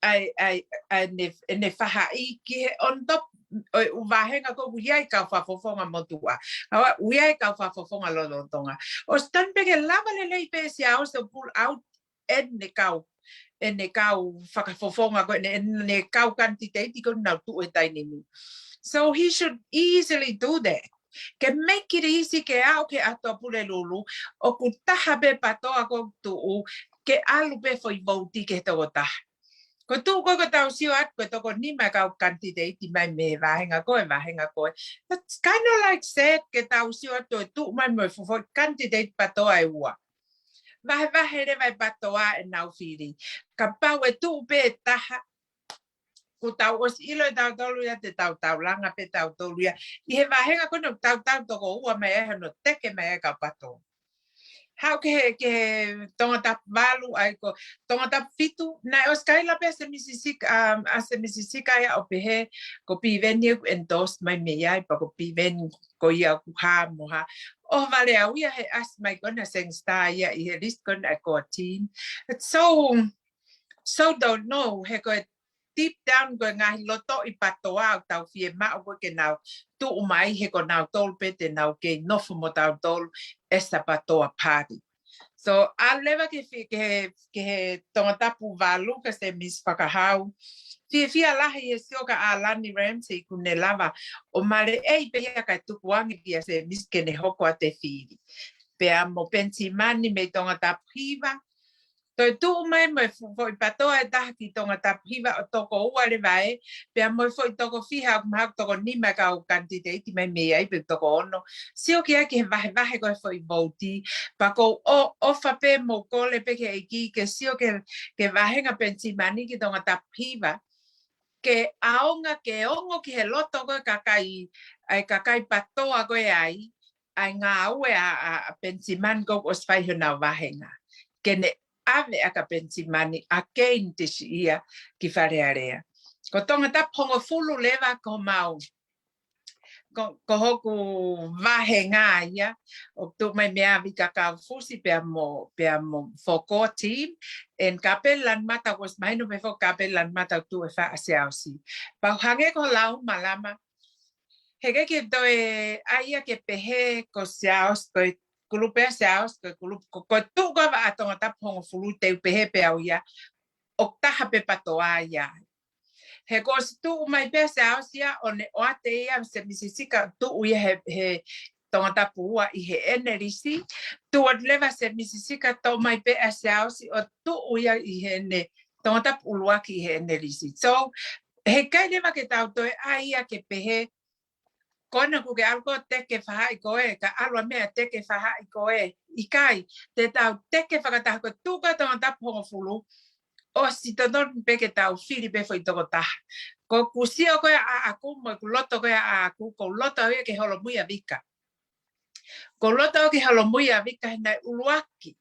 ʻa e, ʻa e, ʻa ʻene, ʻene faʻahi ki he on top ʻo e ʻū vāhenga ko ē ʻoku ʻi ai e kau fakafofonga motuʻa. ʻA ia, ʻoku ʻi ai e kau fakafofonga lolotonga. ʻOsi tonu pē ke lava lelei pē ʻe Siaosi ʻo pull out ʻene kau, ʻene kau fakafofonga ko ē, ʻene, ʻene kau kanititeiti ko ē naʻa nau tuʻu he taimi ni. So he should easily do that. Ke make it easy ke aʻu ki he ʻAho Pulelulu, ʻoku taha pē PATOA ʻoku tuʻu, ke ʻalu pē foʻi vouti ki he tokotaha. Ko e tuʻu ko ē ʻoku tau sio atu, ko e toko nima e kau kanititeiti mai mei he vāhenga ko ē, vāhenga ko ē. That's kind of like sad ke tau sio atu ʻe tuʻu mai mo e fuʻu foʻi kanititeiti PATOA ʻe ua. Vahevahe leva e PATOA ʻenau fili. Kapau ʻe tuʻu pē taha, kuo tau ʻosi ʻilo ʻe tautolu ia, te tau taulanga pē tautolu ia. ʻI he vāhenga ko ē ʻoku tau tau toko ua mai ai hono teke mai ai e kau PATOA. Haʻu ki he, ki he Tongatapu valu, ʻa ia ko Tongatapu fitu, naʻe ʻosi kaila pē ʻa Semisi Sika, um, ʻa Semisi Sika ia ʻo pehē, ko Piveni ʻoku endorse mai mei ai, pea ko Piveni ko ia ʻoku hā mo hā. ʻOhovale au ia he ʻasi mai ko ena Seng Star ia ʻi he list ko ena e core team. It's so, so don't know, he ko e deep down ko e ngaahi lotoʻi PATOA ʻoku tau fiemaʻu ko ē ke nau tuʻu mai, he ko nautolu pē te nau kei nofo mo tautolu as a PATOA party. So, ʻalu leva ki he, ki he, ki he Tongatapu valu kia Semisi Fakahau. Fiefia lahi he sio kia ʻAlani Ramsay kuo ne lava ʻo maleʻei pē ia kae tukuange kia Semisi ke ne hoko atu e fili. Pea mo Penisimani mei Tongatapu hiva. Toe tuʻu mai mo e fu-, foʻi PATOA ʻe taha ki Tongatapu hiva ʻo toko ua leva ē, pea mo e foʻi toko fiha, mahalo toko nima e kau kanititeiti mai mei ai pe toko ono. Sio ki ai ki he vahevahe ko ē foʻi vouti, pea ʻoku ou ʻo-, ʻofa pē mo kole pē ki he ʻEiki ke sio ki he, ki he vāhenga Penisimani ki Tongatapu hiva, ke ʻaonga ke ongo ki he loto ko ē kakai, ʻa e kakai PATOA ko ē ai, ʻa e ngāue ʻa, ʻa, ʻa Penisimani ko ē ʻoku ʻosi fai honau vāhenga. Ke ne ʻave ʻa kia Penisimani ʻa Keini Tisiʻia ki Fale Alea. Ko Tongatapu hongofulu leva ko homau, ko, ko hoku vāhenga ia, ʻoku tuʻu mai mei ai Vika Kaufusi pea mo, pea mo Foko team, and Kapeli Lanumata, ʻoku ʻosi mahino pē foki Kapeli Lanumata ʻoku tuʻu ʻe fā ʻa Siaosi. Pea hangē ko e lau ʻa Malama, he ʻikai ke toe ʻai ia ke pehē ko Siaosi, ko e kulupu ʻa Siaosi, ko e kulupu, ko, ko e tuʻu ko ē ʻa Tongatapu hongofulu te u pehē pē au ia, ʻoku taha pē PATOA ia. He kuo ʻosi tuʻu mai pē ʻa Siaosi ia ʻo ne ʻoatu ia ʻa Semisi Sika tuʻu ia he, he Tongatapu ua ʻi heʻene lisi. Tuʻu atu leva ʻa Semisi Sika toʻo mai pē ʻa Siaosi ʻo tuʻu ia ʻi heʻene Tongatapu ʻuluaki ʻi heʻene lisi. So, he ʻikai leva ke tau toe ʻai ia ke pehē, ko ena kuo ke ʻalu koe ʻo teke faʻahi ko ē, ka ʻalu ʻa meʻa teke faʻahi ko ē. ʻIkai, te tau teke fakataha ko e tuʻu ko ē ʻa Tongatapu hongofulu, ʻosi totonu pē ke tau fili pē foʻi tokotaha. Ko ʻeku sio ko ē ʻaʻaku, mo ʻeku loto ko ē ʻaʻaku, ʻoku ou loto au ia ke holomui ʻa Vika. ʻOku ou loto au ke holomui ʻa Vika he naʻe ʻuluaki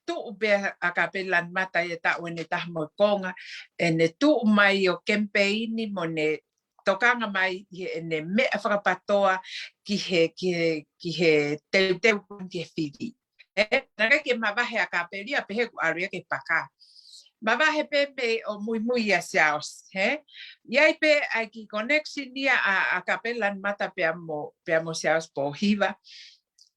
tuʻu pē ʻa Kapeli Lanumata ia he taʻu ʻe taha mo e konga, ʻene tuʻu mai ʻo kemipeini mo ne tokanga mai ʻi heʻene meʻa fakapatoa ki he, ki he, ki he teuteu ki he fili. Ē, naʻe ʻikai ke mavahe ʻa Kapelia pehē kuo ʻalu ia ki he paka. Mavahe pē mei ʻo muimui ʻia Siaosi, hē? ʻI ai pē ʻa e kiʻi connection ia ʻa, ʻa Kapeli Lanumata pea mo, pea mo Siaosi Pōhiva,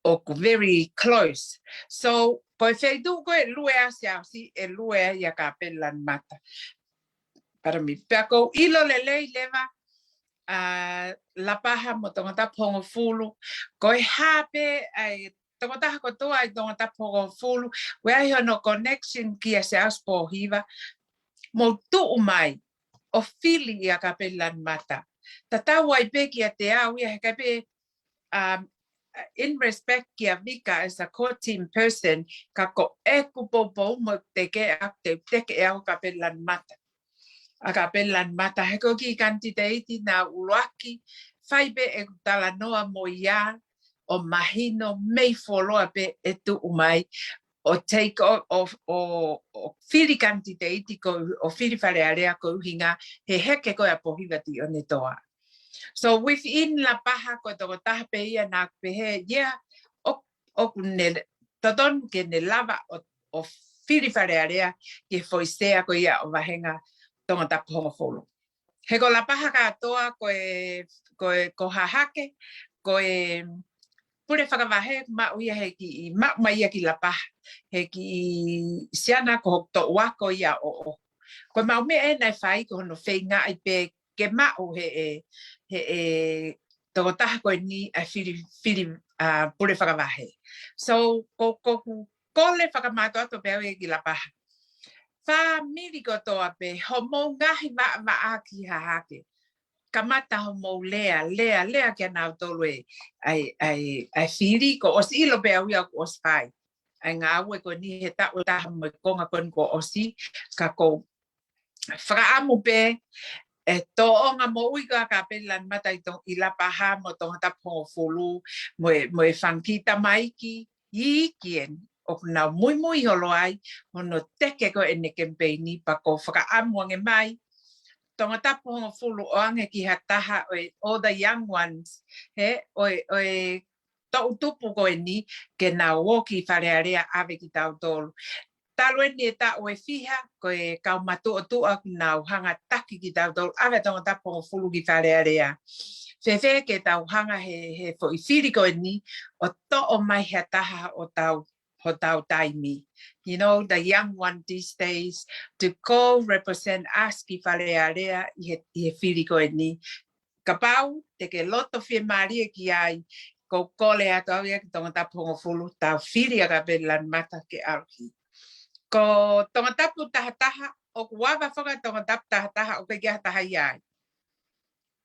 ʻoku very close. So, ko e feituʻu ko ē ʻe lue ai ʻa Siaosi, ʻe lue ai ʻa Kapeli Lanumata. Pardon me, pea ʻoku ou ʻilo lelei leva, ʻa Lapaha mo Tongatapu hongofulu, ko e hā pē ʻa e tokotaha kotoa ʻi Tongatapu hongofulu, ʻoku ʻi ai hono connection kia Siaosi Pōhiva, mou tuʻu mai ʻo fili ʻia Kapeli Lanumata. Tatau ai pē kiate au ia he ʻikai pē, um, in respect kia Vika as a core team person, ka ko ʻeku poupou mo teke ʻaku te teke ʻe au Kapeli Lanumata. ʻA Kapeli Lanumata, he ko e kiʻi kanititeiti naʻa ku ʻuluaki fai pē ʻeku talanoa mo ia, ʻo mahino mei fuoloa pē ʻe tuʻu mai, ʻo take o, ʻo, ʻo, ʻo fili kanititeiti ko, ʻo fili Fale Alea koeʻuhinga he heke ko ē ʻa Pōhiva Tionetoa. So within Lapaha ko e tokotaha pē ia naʻa ku pehē, yeah, ʻo, ʻoku ne totonu ke ne lava ʻo, ʻo fili Fale Alea ki he foʻi sea ko ia ʻo vāhenga Tongatapu hongofulu. He ko Lapaha kātoa ko e, ko e, ko Hahake, ko e pule fakavahe maʻu ia he kiʻi, maʻu mai ia ki Lapaha, he kiʻi siana ko hoku toʻu ako ia ʻo, ʻo. Ko e maʻu meʻa ē naʻe fai ko hono feingaʻi pē ke maʻu he ʻe, he ʻe tokotaha ko eni ʻa e fili, fili, ʻa, pule fakavahe. So, ko, ko ʻeku kole fakamātoato pē au ia ki Lapaha. Fāmili kotoa pē, hoʻomou ngaahi vaʻavaʻa ki Hahake. Kamata hoʻomou lea, lea, lea kia nautolu ē, ʻa e, ʻa e, ʻa e fili, kuo ʻosi ʻilo pē au ia kuo ʻosi fai ʻa e ngāue ko eni he taʻu ʻe taha mo e konga ko eni kuo ʻosi, ka ʻoku ou fakaʻamu pē ʻe tōʻonga moʻui ko ē ʻa Kapeli Lanumata ʻi Tong-, ʻi Lapaha mo Tongatapu hongofulu, mo e, mo e fanga kiʻi tamaiki iiki eni ʻoku nau muimui holo ai, hono teke ko ē ʻene kemipeini pea ʻoku ou fakaʻamu ange mai, Tongatapu hongofulu ʻoange ki ha taha ʻo e, all the young ones, hē, ʻo e, ʻo e toʻu tupu ko eni ke nau ō ki Fale Alea ʻave kitautolu. Talu eni e taʻu ʻe fiha, ko e kau matuʻotuʻa ʻoku nau hanga taki kitautolu ʻave Tongatapu hongofulu ki Fale Alea. Fēfē ke tau hanga he, he foʻi fili ko eni ʻo toʻo mai ha taha ʻo tau, hotau taimi. You know, the young one these days to go represent us ki Fale Alea ʻi he, ʻi he fili ko eni. Kapau te ke loto fiemālie ki ai, ʻoku ou kole atu au ia ki Tongatapu hongofulu, tau fili ʻa Kapeli Lanumata ke ʻalu ki. Ko Tongatapu tahataha, ʻoku ava foki ʻa Tongatapu tahataha, ʻoku ʻikai ke ʻi ai ha taha ia ai.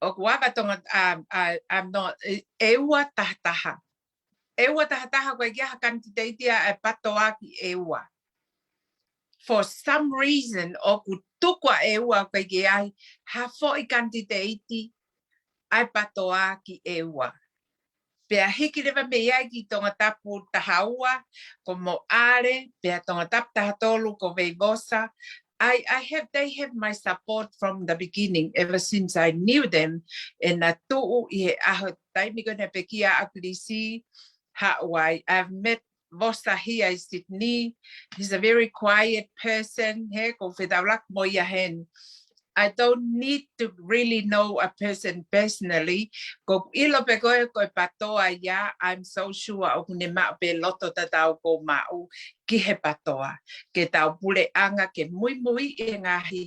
ʻOku ava Tonga-, a, a, a, no, ʻe, ʻe ua tahataha. ʻE ua tahataha ʻoku ʻikai ke ʻi ai ha kanititeiti ʻa e PATOA ki ʻEua. For some reason, ʻoku tuku ʻa ʻEua ʻoku ʻikai ke ʻi ai ha foʻi kanititeiti ʻa e PATOA ki ʻEua. Pea hiki leva mei ai ki Tongatapu tahaua, ko Moʻale, pea Tongatapu tahatolu, ko Veivosa. I, I have, they have my support from the beginning, ever since I knew them. ʻEna tuʻu ʻi he ʻaho taimi ko ē naʻe pekia ʻa ʻAkilisi, Haʻu ai. I've met Vosa here in Sydney. He's a very quiet person. He, ʻoku ou fetaulaki mo ia heni. I don't need to really know a person personally. ʻOku ou ʻilo pē ko e, ko e PATOA ia, I'm so sure ʻoku ne maʻu pē loto tatau ʻoku ou maʻu ki he PATOA. Ke tau puleʻanga ke muimui ʻi he ngaahi,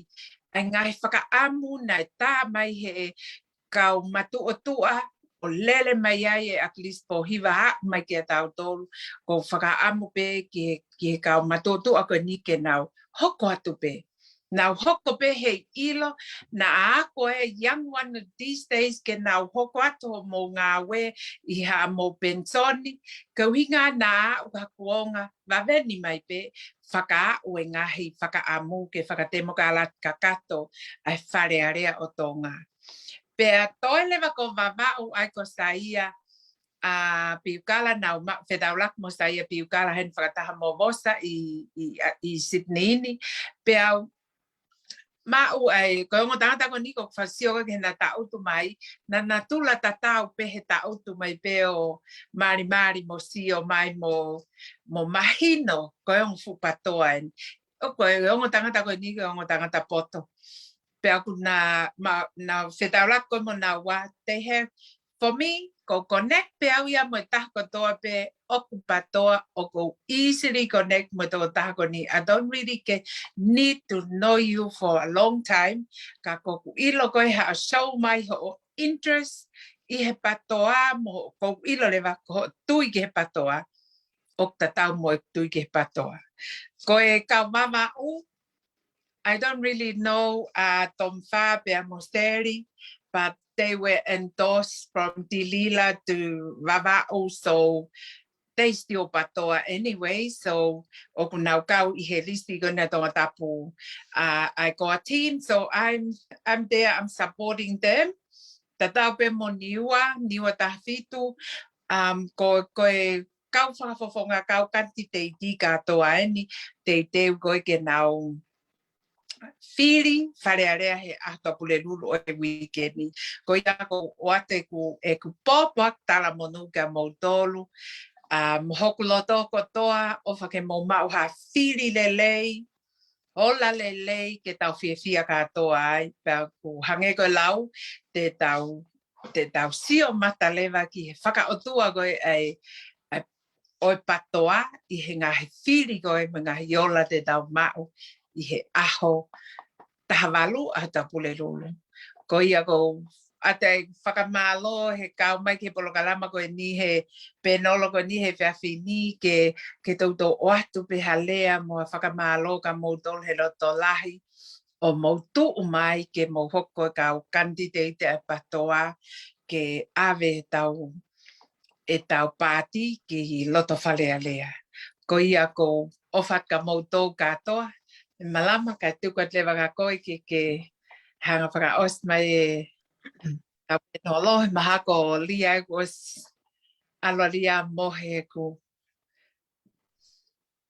ʻa e ngaahi fakaʻamu naʻe tā mai he kau matuʻotuʻa ʻo lele mai ai ʻe ʻAkilisi Pōhiva ʻo aʻu mai kia tautolu, ʻoku ou fakaʻamu pē ki he, ki he kau matuʻotuʻa ko eni ke nau hoko atu pē. Nau hoko pē he ʻilo, naʻa ako e young one these days ke nau hoko atu hoʻomou ngāue ʻi haʻamou penisoni, koeʻuhinga naʻa aʻu ha kuonga, vave ni mai pē, fakaaʻu e ngaahi fakaʻamu ke fakatemokalati kakato ʻa e Fale Alea ʻo Tonga. Pea toe leva ko Vavaʻu ʻa ia ko Saia, ʻa Piukala naʻa ma fetaulaki mo Saia Piukala heni fakataha mo Vosa ʻi, ʻi, ʻa, ʻi Sydney ni. Pea u maʻu ai, ko e ongo tangata ko eni ko e fasi o ke na taʻutu mai, na natula tatau pē he taʻutu mai pē ʻo malimali mo sio mai mo, mo mahino, ko e ongo fuʻu PTOA eni. ʻO ko e ongo tangata ko eni, ko e ongo tangata poto. Pea ʻoku na, ma, na fetaulaki ko mo na ua, they have, for me, ko connect pē au ia mo e taha kotoa pē ʻoku PTOA, ʻoku easily connect mo e tokotaha ko eni. I don't really get, need to know you for a long time. Ka ko ʻeku ʻilo ko e haʻu ʻo show mai hoʻo interest ʻi he PTOA mo ʻoku ou ʻilo leva ko hoʻo tui ki he PTOA, ʻoku tatau mo e tui ki he PTOA. Ko e kau Vavaʻu, I don't really know, uh, Tom Fa pea mo Sally, but they were endorsed from Tilila to Vavaʻu, so they still PTOA anyway, so ʻoku nau kau ʻi he list ko ena Tongatapu, uh, ICOA team, so I'm, I'm there, I'm supporting them. Tatau pē mo Niua, Niua Tahafitu, um, ko, ko e kau fakafofonga, kau kanititeiti kātoa eni, teuteu ko e ke nau fili Fale Alea he ʻaho Pulelulu ʻo e uike ni. Ko ia ʻoku ou ʻoatu ʻeku, ʻeku pōpoaki talamonū kia moutolu, um, mo hoku loto kotoa, ʻofa ke mou maʻu ha fili lelei, ola lelei ke tau fiefia kātoa ai, pea ʻoku hangē ko e lau, te tau, te tau sio mata leva ki he fakaʻotua ko e, ʻa e, ʻa e, ʻo e PTOA ʻi he ngaahi fili ko e mo e ngaahi ola te tau maʻu ʻi he ʻaho taha valu ʻaho Pulelulu. Ko ia ʻoku ou ʻoatu e fakamālō he kau mai ki he polokalama ko eni he penolo ko eni he efiafi ni ke, ke toutou ʻoatu pē ha lea mo ha fakamālō kia moutolu he loto lahi ʻo mou tuʻu mai ke mou hoko ko e kau kanititeiti ʻa e PTOA ke ʻave ʻetau, ʻetau paati ki loto Fale Alea. Ko ia ʻoku ou ʻofa atu kia moutolu kātoa, ʻe Malama kae tuku atu leva kia koe ke, ke hanga fakaʻosi mai e tau penolo, he mahalo ko Lia ʻoku ʻosi ʻalu ʻa Lia mo he ku.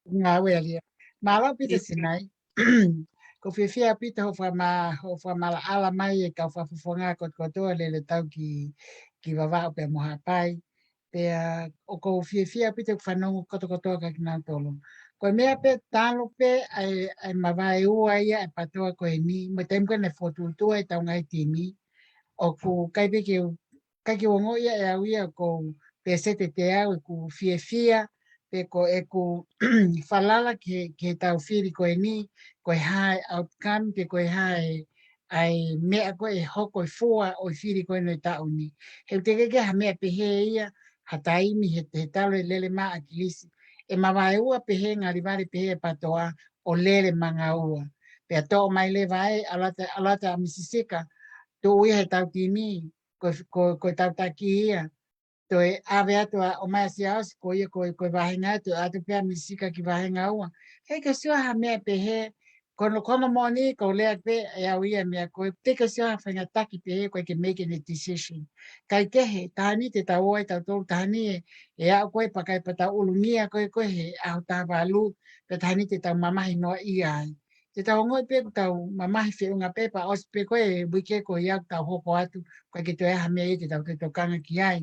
Ngāue ʻa Lia. Mālō Pita Sinai. ʻOku ou fiefia Pita hoʻo fakama-, hoʻo fakamaʻalaʻala mai e kau fakafofonga kotokotoa lele tau ki, ki Vavaʻu pea mo Haʻapai. Pea ʻoku ou fiefia Pita ʻeku fanongo kotokotoa kia kinautolu. Ko e meʻa pē talu pē ʻa e, ʻa e mavaeua ia ʻa e PTOA ko eni, mo e taimi ko ē naʻe fokotuʻutuʻu ai ʻetau ngaahi timi, ʻoku ʻikai pē ke u, ʻikai ke u ongoʻi ia ʻe au ia ʻoku ou pēseti ʻe au ʻeku fiefia, pe ko ʻeku falala ki he, ki heʻetau fili ko eni, ko e hā e outcome, pe ko e hā e, ʻa e meʻa ko ē ʻe hoko e fua ʻo e fili ko eni ʻo e taʻu ni. He ʻoku teʻeki ke ha meʻa pehē ia, ha taimi he, he talu e lele mai ʻa ʻAkilisi. ʻE mavaeua pehē, ngali vale pehē e PTOA ʻo lele mangaua. Pea toʻo mai leva ē, ʻalu atu, ʻalu atu ʻa Misi Sika, tuʻu ia heʻetau timi, ko, ko, ko ʻetau taki ia. Toe ʻave atu ʻa, ʻomai ʻa Siaosi, ko ia ko, ko e vāhenga atu, ʻatu pē ʻa Misi Sika ki vāhenga ua. He ʻikai ke u sio ha meʻa pehē, ko hono, ko hono moʻoni, ʻoku ou lea pē ʻe au ia meʻa ko ē, teʻeki ke u sio ha faʻahinga taki pehē, ʻoku ʻikai ke make any decision. Kae kehe, taha ni te tau ō ai tautolu, taha ni ē, ʻe aʻu ko ē pea kai pea tau ʻulungia ko ē, ko ē he ʻaho taha valu, pea taha ni te tau mamahi noaʻia ai. Te tau ongoʻi pē ʻoku tau mamahi feʻunga pē pea ʻosi pē ko e uike ko ia ʻoku tau hoko atu, ʻoku ʻikai ke toe ʻi ai ha meʻa ia te tau toe tokanga ki ai.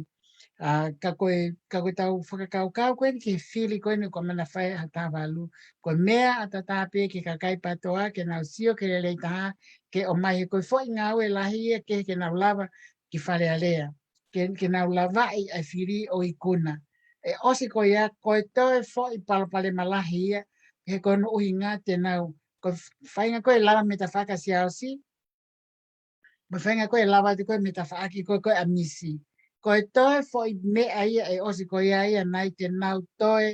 ʻA, ka ko e, ka ko ʻetau fakakaukau ko eni ki he fili ko eni ʻoku ʻamanaki fai he ʻaho taha valu. Ko e meʻa ʻataʻatā pē ki he kakai PTOA ke nau sio ki he lelei taha ke ʻomai he ko e foʻi ngāue lahi ia ke, ke nau lava ki Fale Alea. Ke, ke nau lavaʻi ʻa e fili ʻo ikuna. ʻE ʻosi ko ia, ko e toe foʻi palopalema lahi ia, he ko hono ʻuhinga te nau, ko e faʻahinga ko ē lava mei he tafaʻaki ʻa Siaosi, mo e faʻahinga ko ē lava atu ko ē mei he tafaʻaki ko ē, ko ē ʻa Misi. Ko e toe foʻi meʻa ia ʻe ʻosi ko ia ia nai te nau toe,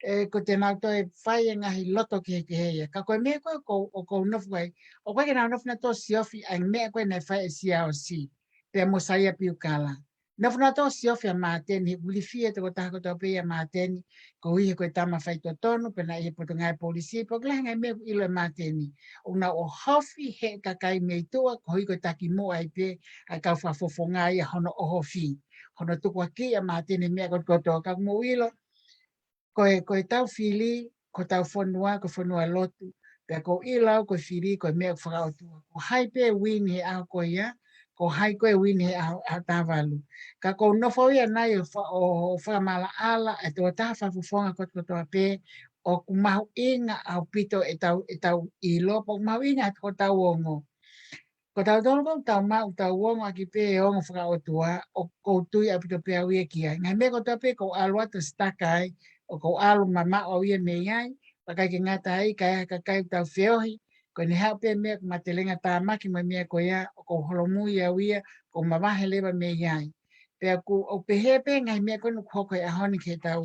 ʻe, ko te nau toe fai e ngaahi loto kehekehe ia. Ka ko e meʻa ko ē ʻoku ou, ʻoku ou nofo ai, ʻoku ʻikai ke nau nofo nautolu ʻo siofi ʻa e meʻa ko ē naʻe fai ʻe Siaosi pea mo Saia Piukala. Nofo nautolu ʻo siofi ʻa Māteni, he ʻoku ilifia e tokotaha kotoa pē ʻia Māteni, koeʻuhi he ko e tama faitotonu, pea naʻe ʻi he Potungāue Polisi, pea ʻoku lahi e ngaahi meʻa ʻoku ʻilo ʻe Māteni. ʻOku nau ʻohofi he kakai mei tuʻa, koeʻuhi ko e takimuʻa ai pē ʻa e kau fakafofonga ia hono ʻohofi. Hono tukuakiʻi ʻa Māteni he meʻa kotokotoa, ka ʻoku mou ʻilo, ko e, ko ʻetau fili, ko hotau fonua, ko e fonua lotu. Pea ʻoku ou ʻilo au ko e fili ko e meʻa ʻoku fakaʻotua. Ko hai pē ʻe uini he ʻaho ko ia, ko hai ko ē ʻe uini he ʻaho, ʻaho taha valu. Ka ʻoku ou nofo ia ʻanai ʻo fa-, ʻo, ʻo fakamaʻalaʻala ʻa e tokotaha fakafofonga kotokotoa pē, ʻoku mahuʻinga ʻaupito ʻetau, ʻetau ʻilo, pea ʻoku mahuʻinga hotau ongo. Ko tautolu ʻoku tau maʻu, tau ongoʻaki pē e ongo fakaʻotua, ʻoku ou tui ʻaupito pē au ia ki ai. Ngaahi meʻa kotoa pē ʻoku ou ʻalu atu ʻo sitaka ai, ʻoku ou ʻalu mamaʻo au ia mei ai, pea ʻikai ke ngata ai, ka ʻi ai ha kakai ʻoku tau feohi, ko ʻene haʻu pē meʻa ʻoku matelenga tāmaki mo e meʻa ko ia, ʻoku ou holomui au ia, ʻoku ou mavahe leva mei ai. Pea ʻoku ou pehē pē ngaahi meʻa ko eni ʻoku hoko he ʻaho ni ki heʻetau,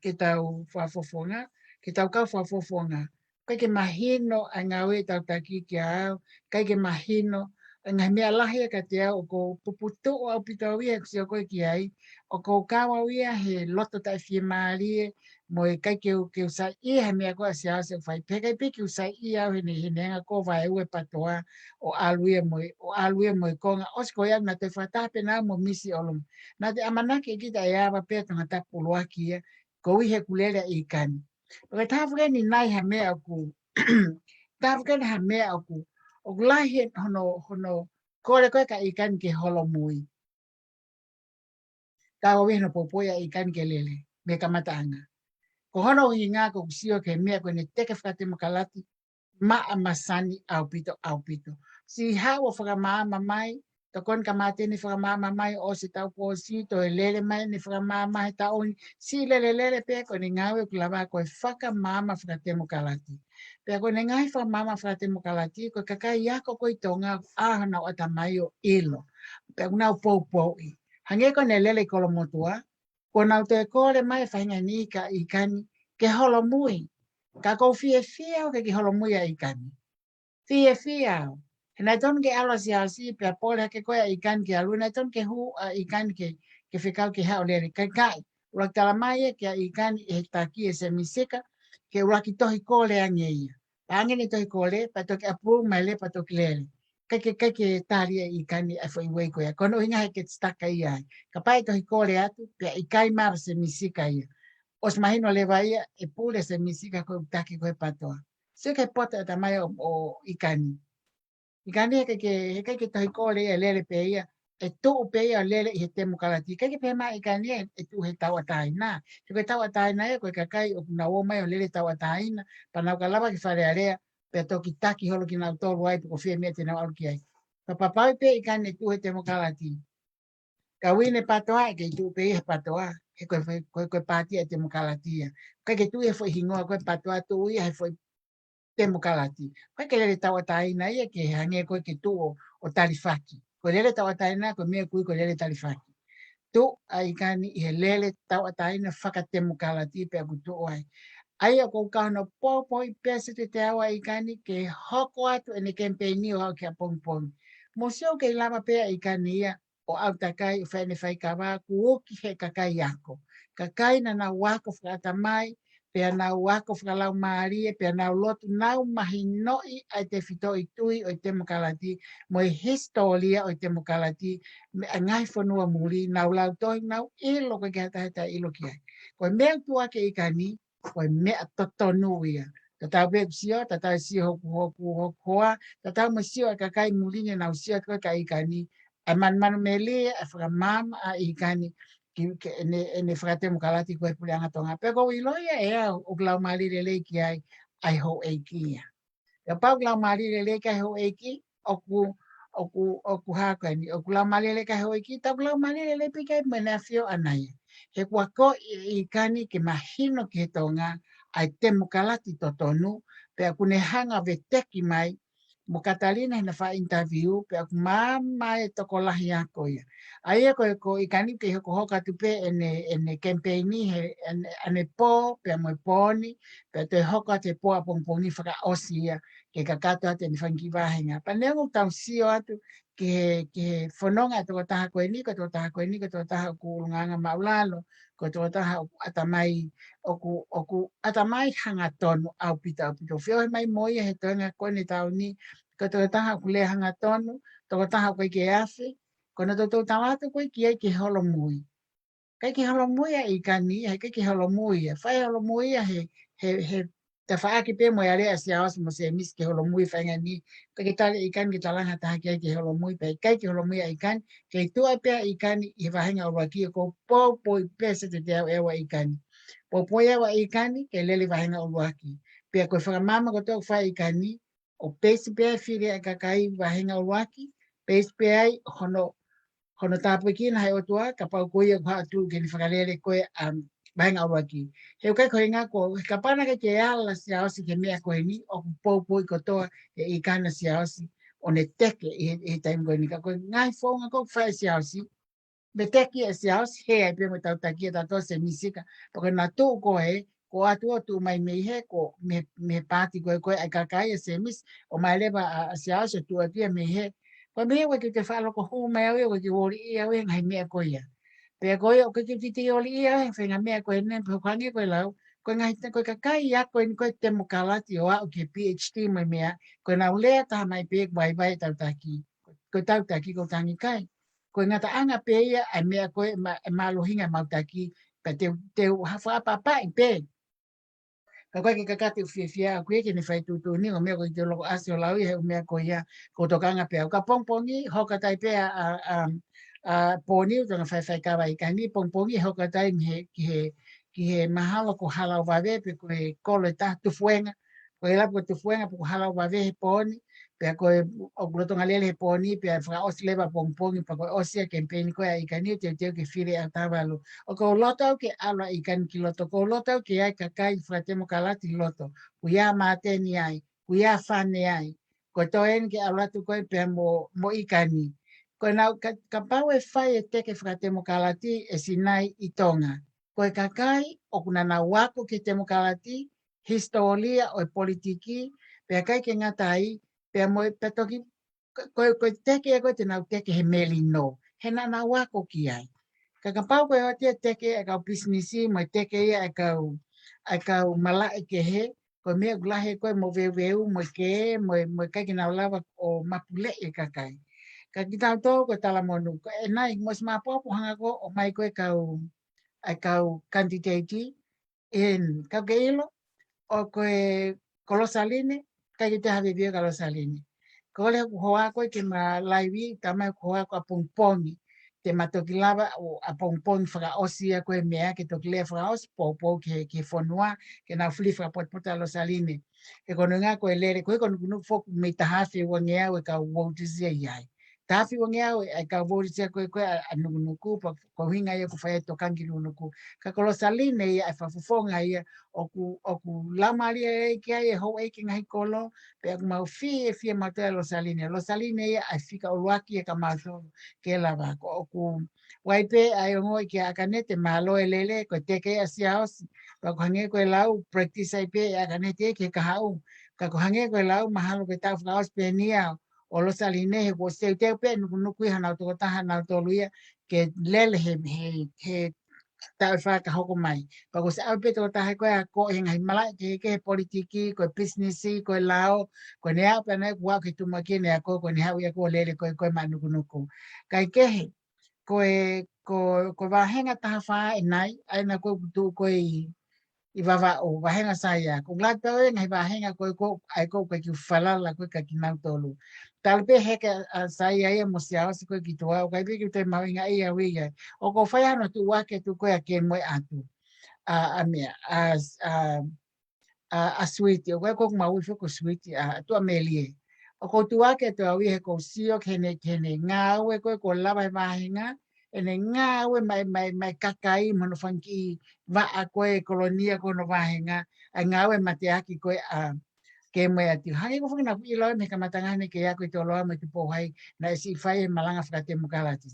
ki heʻetau fakafofonga, ki heʻetau kau fakafofonga. ʻIkai ke mahino ʻa e ngāue ʻetau taki kia au, ʻikai ke mahino ʻa e ngaahi meʻa lahi ia kiate au, ʻoku ou puputuʻu ʻaupito au ia he ʻoku ou sio ko ē ki ai, ʻoku ou kau au ia he loto taʻefiemālie, mo e ʻikai ke u, ke u saiʻia he meʻa ko ē ʻa Siaosi ʻoku fai, pea ʻikai pē ke u saiʻia au heʻene, heʻene anga ko ē vaeua e PATOA, ʻo ʻalu ia mo e, ʻo ʻalu ia mo e konga, ʻosi ko ia naʻa toe fakataha pē naʻa mo Misi ʻOlunga. Naʻa te ʻamanaki ʻe kita ʻe ava pē Tongatapu ʻUluaki ia, koeʻuhi he ʻoku lele ʻa ʻIkani. Pea ko e taha foki eni nai ha meʻa ʻoku, taha foki eni ha meʻa ʻoku, ʻoku lahi hono, hono kole ko ē kia ʻIkani ke holomui. Ka ʻoku ʻi ai hono poupouʻi ʻa ʻIkani ke lele, mei he kamataʻanga. Ko hono ʻuhinga ʻoku ou sio ki he meʻa ko ʻene teke fakatemokalati, maʻa masani ʻaupito, ʻaupito. Siʻi haʻu ʻo fakamaama mai, tokoni kia Māteni fakamaama mai, ʻosi e taʻu kuo ʻosi, toe lele mai ʻene fakamaama he taʻu ni, siʻi lele lele pē ko ʻene ngāue ʻoku lava ko e fakamaama fakatemokalati. Pea ko ʻene ngaahi fakamaama fakatemokalati, ko e kakai ako ko ē ʻi Tonga ʻoku ʻā honau ʻatamai ʻo ʻilo. Pea ʻoku nau poupouʻi. Hangē ko ʻene lele ʻi Kolomotuʻa, kuo nau toe kole mai e faʻahinga ni kia ʻIkani ke holomui. Ka ʻoku ou fiefia au ke ke holomui ʻa ʻIkani. Fiefia au. He naʻe tonu ke ʻalu ʻa Siaosi pea pole hake ko ē ʻa ʻIkani ke ʻalu, naʻe tonu ke hū ʻa ʻIkani ke, ke fekau ke haʻu ʻo lele. Ka ʻikai, ʻuluaki tala mai ia kia ʻIkani ʻe he taki ʻe Semi Sika, ke ʻuluaki tohi kole ange ia. Pea hangē ʻene tohi kole, pea toki approve mai leva pea toki lele. ʻIkai ke, ʻikai ke tali ʻe ʻIkani ʻa e foʻi uei ko ia. Ko hono ʻuhinga he ʻikai ke sitaka ia ai. Kapau ʻe tohi kole atu, pea ʻikai maʻa Semi Sika ia. ʻOsi mahino leva ia, ʻe pule Semi Sika ko e taki ko ē he PATOA. Sio ki he poto ʻatamai ʻo, ʻo ʻIkani. ʻIkani he ʻikai ke, he ʻikai ke tohi kole ia, lele pē ia. ʻE tuʻu pē ia ʻo lele ʻi he temokalati. ʻIkai ke pehē mai ʻIkani ʻe, ʻe tuʻu he tauʻatāina. He ko e tauʻatāina ia, ko e kakai ʻoku nau ō mai ʻo lele tauʻatāina. Pea nau ka lava ki Fale Alea, pea toki taki holo kinautolu ai pe ko fē meʻa te nau ʻalu ki ai. Ka kapau pē ʻIkani ʻe tuʻu he temokalati. Ka uini e PATOA, ʻe kei tuʻu pē ia he PATOA, he ko e, ko e, ko e paati ʻa e temokalati ia. ʻIkai ke tuʻu ia he foʻi hingoa ko e PATOA, tuʻu ia he foʻi temokalati. ʻIkai ke lele tauʻatāina ia ke hangē ko ē ke tuʻu ʻo, ʻo talifaki. Ko e lele tauʻatāina, ko e meʻa ʻoku ui ko e lele talifaki. Tuʻu ʻa ʻIkani ʻi he lele tauʻatāina fakatemokalati pea ʻoku tuʻu ai. ʻA ia ʻoku ou kau hono poupouʻi pē Setete Awa ʻa ʻIkani ke hoko atu ʻene kemipeini ʻo aʻu ki ʻapongipongi. Mou sio ʻoku kei lava pē ʻa ʻIkani ia ʻo ʻautakai ʻo fai ʻene faikava kuo uki he kakai ako. Kakai naʻa nau ako fakaʻatamai, pea nau ako fakalaumālie, pea nau lotu, nau mahinoʻi ʻa e tefitoʻi tui ʻo e temokalati, mo e hisitōlia ʻo e temokalati, mei he ngaahi fonua muli, nau lau tohi, nau ʻilo ko e ke hata hata ʻilo ki ai. Ko e meʻa ʻoku tuʻu ʻaki ʻa ʻIkani, ko e meʻa totonu ia. Tatau pē ʻeku sio, tatau e sio hoku, hoku, hoku hoa, tatau mo e sio ʻa e kakai muli ni nau sio ko ē kia ʻIkani, ʻa e manumanu melie, ʻa e fakamaama ʻa ʻIkani, ki, ki ʻene, ʻene fakatemokalati ko ē he puleʻanga Tonga. Pea ʻoku ou ʻilo ia ʻe au, ʻoku laumālie lelei ki ai, ʻa e houʻeiki ia. Kapau ʻoku laumālie lelei ki ai e houʻeiki, ʻoku, ʻoku, ʻoku hā ko eni, ʻoku laumālie lelei ki ai e houʻeiki, tā ʻoku laumālie lelei pē ki ai mo ʻene ʻAfio ʻaʻana ia. He kuo akoʻi ʻe ʻIkani ke mahino ki he Tonga, ʻa e temokalati totonu, pea ʻoku ne hanga ʻo veteki mai, mo Katalina heʻena fai interview, pea ʻoku maama e tokolahi ako ia. ʻA ia ko e, ko ʻIkani kei hokohoko atu pē ʻene, ʻene kemipeini he, ʻene, ʻanepō, pea mo e pō ni, pea toe hoko atu he pō ʻapongipongi fakaʻosi ia, ke kakato atu ʻene fanga kiʻi vāhenga. Pea neongo ʻoku tau sio atu ki he, ki he fononga ʻa e tokotaha ko eni, ko e tokotaha ko eni, ko e tokotaha ʻoku ʻulungaanga māʻulalo, ko e tokotaha ʻoku ʻatamai, ʻoku, ʻoku ʻatamai hangatonu ʻaupito, ʻaupito. Feohi mai mo ia he toenga ko eni ʻo e taʻu ni, ko e tokotaha ʻoku lea hangatonu, tokotaha ʻoku ʻikai ke afe, ko hono toutou tala atu ko ē ki ai ke holomui. ʻIkai ke holomui ʻa ʻIkani, he ʻikai ke holomui ia. Fai holomui ia he, he, he tafaʻaki pē mo e alea ʻa Siaosi mo Semisi ki he holomui faʻahinga ni, ʻikai ke tali ʻe ʻIkani ke talaange ha taha ki ai ki he holomui, pea ʻikai ke holomui ʻa ʻIkani, kei tuʻu ai pē ʻa ʻIkani ʻi he vāhenga ʻuluaki. ʻOku ou poupouʻi pē Setete ʻEua ʻa ʻIkani. Poupouʻi ʻEua ʻa ʻIkani ke lele vāhenga ʻuluaki. Pea ko e fakamaama kotoa ʻoku fai ʻe ʻIkani, ʻo peisi pē ʻa e fili ʻa e kakai vāhenga ʻuluaki, peisi pē ai hono, hono tāpuekina ʻe he ʻOtua, kapau ko ia ʻoku haʻu atu ke ne fakalele ko ē ʻa e vāhenga ʻuluaki. He ʻoku ʻikai ko e ʻuhinga ko, he kapau naʻe ʻikai ke ala Siaosi ki he meʻa ko eni, ʻoku poupouʻi kotoa ʻe ʻIkani ʻa Siaosi ʻo ne teke ʻi he, ʻi he taimi ko eni. Ka ko e ngaahi founga ʻoku fai ʻe Siaosi, mei he teke ʻa Siaosi, hē ai pē mo e tautaki ʻatautolu Semisi ka. Pea ko e naʻa tuʻu ko ē, ko e ʻOtua ʻoku tuʻu mai mei hē, ko e mei, mei he paati ko ē, ko ē ʻa e kakai ʻa Semisi, ʻomai leva ʻa, ʻa Siaosi ʻo tuʻu atu ia mei hē. Ko e meʻa ʻoku ʻikai ke u toe faʻa loko hū mai au ia, ʻoku ʻikai ke u ʻoliʻi au ia he ngaahi meʻa ko ia. Pea ko ia, ʻoku ʻikai ke u toe ʻoliʻi au ia he ngaahi meʻa ko eni, pea ko e hangē ko e lau, ko e ngaahi, ko e kakai ia ko eni ko e temokalati ʻo aʻu ki he PhD mo e meʻa, ko ʻenau lea taha mai pē ʻoku vaivai e tautaki. Ko e tautaki ʻoku tangi kai. Ko e ngataʻanga pē ia ʻa e meʻa ko ē ma-, ʻa e mālohinga ʻemau taki, pea te u, te u ha-, fakaʻapaʻapaʻi pē. Ka ʻoku ʻikai ke kakato ʻeku fiefia ʻaʻaku ia ki heʻene fai tuʻutuʻuni, ʻo meʻa ʻoku ʻikai ke u loko ʻasi ʻo lau ia he ʻū meʻa ko ia, ʻoku ou tokanga pē au. Ka pongipongi, hoko atu ai pē ʻa, ʻa, ʻa, ʻa Pōni, ʻoku tokanga faifai kava ʻa ʻIkani, pongipongi, hoko atu ai mei he, ki he, ki he mahalo ko Halaʻovave, pe ko e kolo ʻe taha Tufuenga, ko e lapu ko Tufuenga pe ko Halaʻovave he pō ni, pea ko e ʻoku lolotonga lele he pō ni, pea fakaʻosi leva pongipongi, pea ko e ʻosi ʻa e kemipeini ko ē ʻa ʻIkani ʻo teuteu ke fili ʻe Tavealo. ʻOku ou loto au ke ʻalu ʻa ʻIkani ki loto, ʻoku ou loto au ke ʻi ai e kakai fakatemokalati ʻi loto, ʻoku ʻi ai Māteni ai, ʻoku ʻi ai Fane ai, ko e toe eni ke ʻalu atu ko ē pea mo, mo ʻIkani. Ko ʻenau ka-, kapau ʻe fai e teke fakatemokalati ʻe Sinai ʻi Tonga. Ko e kakai ʻoku nau ako ki he temokalati, hisitōlia ʻo e politiki, pea ʻikai ke ngata ai, pea mo e, pea toki, ko, ko, ko e teke ia ko ē te nau teke he melino, he naʻa nau ako ki ai. Ka kapau ko e ʻoua te teke ʻa e kau pisinisi, mo e teke ia ʻa e kau, ʻa e kau malaʻe kehe, ko e meʻa ʻoku lahi ko ē mo veuveu, mo e kē, mo e, mo e ʻikai ke nau lava ʻo mapuleʻi e kakai. Ka kitautolu ko e talamonū, ko ʻEnai, mo e ʻosi maʻopoʻopo hanga ko ē ʻo ʻomai ko ē kau, ʻa e kau kanititeiti, ʻen, ka ke ʻilo, ʻo ko e, ko Losaline, ʻikai ke te havevia ka Losaline. Ko e ʻoku hoa ko ē ke ma laivi, talamai ʻoku hoa ko ē ʻapongipongi, te ma toki lava ʻo ʻapongipongi fakaʻosi ʻa ko e meʻa ke toki lea fakaʻosi, poupou ki he, ki he fonua, ke nau fili fakapotopoto ʻa Losaline. He ko hono ʻuhinga ko e lele, ko e ko e nukunuku foki mei he taha afe uangeau e kau vouti ia ʻi ai. Taha afe uangeau e, e kau vouti ia ko ē, ko ē ʻa, ʻa nukunuku, pea ko e ʻuhinga ia ʻoku fai e tokanga ki nukunuku. Ka ko Losaline ia ʻa e fakafofonga ia ʻoku, ʻoku laumālie ai ki ai e houʻeiki ngaahi kolo, pea ʻoku mau fiefia mautolu ʻia Losaline. Losaline ia ʻa e fika ʻuluaki ʻa kimautolu ke lava. Ko ʻoku ʻi ai pē ʻa e ongoʻi kia ʻAkanete, mālō e lele, ko e teke ʻa Siaosi. Pea ʻoku hangē ko e lau, practice ai pē ʻa ʻAkanete ki he kahaʻu. Ka ʻoku hangē ko e lau, mahalo ko e taʻu fakaʻosi pē eni ia ʻo Losaline he kuo ʻosi teuteu pē nukunuku ʻi honau tokotaha nautolu ia ke lele he, he, he taʻu ʻe fā ka hoko mai. Pea kuo ʻosi ʻave pē tokotaha ko ē ʻo ako he ngaahi malaʻe kehekehe, politiki, ko e pisinisi, ko e lao, ko ʻene aʻu pē ʻana ia kuo aʻu ki he tumuʻaki ʻene ako, ko ʻene haʻu ia kuo lele ko ē, ko ē maʻa nukunuku. Kae kehe, ko e, ko, ko e vāhenga taha fā ʻEnai, ʻa ena ko ē ʻoku tuʻu ko ē ʻi, ʻi Vavaʻu, vāhenga Saia. Ko e ʻuluaki pē ʻo e ngaahi vāhenga ko ē ko, ʻa ia ko ē ʻoku ʻikai ke u falala ko ē kia kinautolu. Talu pē heke ʻa Saia ia mo Siaosi ko ē ki tuʻa, ʻoku ʻikai pē ke u toe mahuʻingaʻia au ia. ʻOku ou fai hano tuʻu ake atu ko ē ʻa Kemoeatu. ʻA, ʻa meʻa, ʻa, ʻa, ʻa, ʻa Suiti, ʻoku ʻikai ko ʻeku maʻu foki ko Suiti, ʻa, ʻa Tuʻamelie. ʻOku ou tuʻu ake atu au ia he ʻoku ou sio ki heʻene, ki heʻene ngāue ko ē kuo lava he vāhenga, ʻene ngāue maʻa, maʻa, maʻa e kakai mo hono fanga kiʻi vaʻa ko ē kolonia ko hono vāhenga, ʻa e ngāue mateaki ko ē ʻa Kemoeatu. Hangē ko e foki naʻa ku ʻilo mei he kamataʻanga ni ke ako ʻi Toloa mo Tupou Hai, naʻe siʻi fai e malanga fakatemokalati.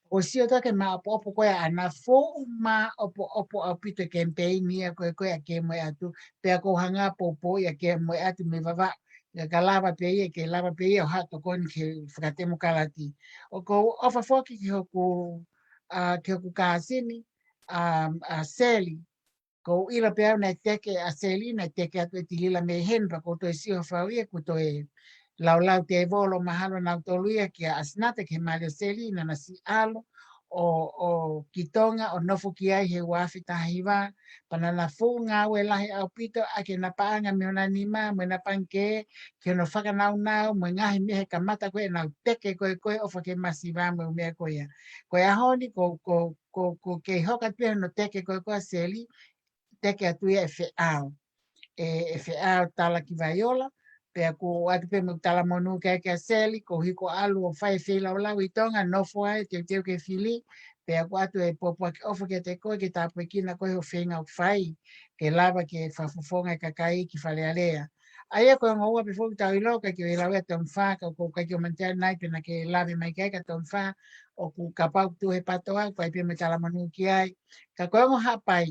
ʻOku ou sio atu ki he maʻopoʻopo ko ē ʻa ʻana, foʻi maʻopoʻopo ʻaupito e kemipeini ia ko ē, ko ē ʻa Kemoeatu, pea ʻoku ou hanga ʻo poupouʻi ʻa Kemoeatu mei Vavaʻu, ka lava pē ia, ke lava pē ia ʻo haʻu ʻo tokoni ki he fakatemokalati. ʻOku ou ʻofa foki ki hoku, ʻa, ki hoku kāsini, ʻa, ʻa Seli, ʻoku ou ʻilo pē au naʻe teke ʻa Seli, naʻe teke atu ʻe Tilila mei heni, pea ʻoku ou toe sio hifo au ia, kuo toe laulau tēvolo mahalo nautolu ia kia ʻAsinata ki he mali ʻo Seli, naʻa na siʻi ʻalu ʻo, ʻo ki Tonga, ʻo nofo ki ai he ua afe taha hiva, pea naʻa na fuʻu ngāue lahi ʻaupito ʻaki ʻena paʻanga mei hona nima, mo ʻena pangikē, ki hono fakanaunau, mo e ngaahi meʻa he kamata ko ē ʻenau teke ko ē ko ē ʻofa ki he masiva mo e ʻū meʻa ko ia. Ko e ʻaho ni, ko, ko, ko, ko kei hoko atu pē hono teke ko ē ko ē ʻa Seli, teke atu ia ʻe Feʻao. ʻE, ʻe Feʻao Talakivaiola, pea ʻoku ʻoatu pē mo e talamonū ki ai kia Seli, ko hiko ʻalu ʻo fai e feilaulau ʻi Tonga, nofo ai, teuteu ke fili, pea ʻoku ʻoatu e pōpoaki ʻofa kiate koe, ke tāpuekina koe hoʻo feinga ʻoku fai, ke lava ke fakafofonga e kakai ki Fale Alea. ʻA ia ko e ongo ua pē foki ʻoku tau ʻilo, ʻikai ke u ʻilo ia Tonufā, ka ʻoku ou ʻikai ke u manatu nai pe naʻa ke lave mai ki ai ka Tonufā, ʻoku kapau ʻoku tuʻu he PTOA, ʻoku ʻi ai pē mo e talamonū ki ai. Ka ko e ongo Haʻapai,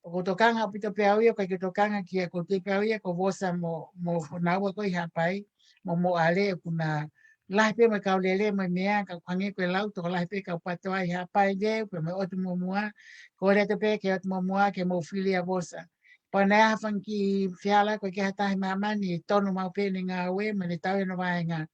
ʻoku ou tokanga ʻaupito pē au ia, ʻikai ke u tokanga ki he, ʻoku ou tui pē au ia, ko Vosa mo, mo Fonua ko ē ʻi Haʻapai, mo Moʻale, ʻoku na lahi pē mo e kau lele mo e meʻa, ka ʻoku hangē ko e lau tokolahi pē kau PTOA ʻi Haʻapai, ʻio, pea mo e ʻOtu Muʻomuʻa, kole atu pē ki he ʻOtu Muʻomuʻa ke mou fili ʻa Vosa. Pea naʻe ʻi ai ha fanga kiʻi fehālaaki ko ē ki ha taha ʻi māmani, ʻe tonu maʻu pē ʻene ngāue, mo ʻene tauhi hono vāhenga.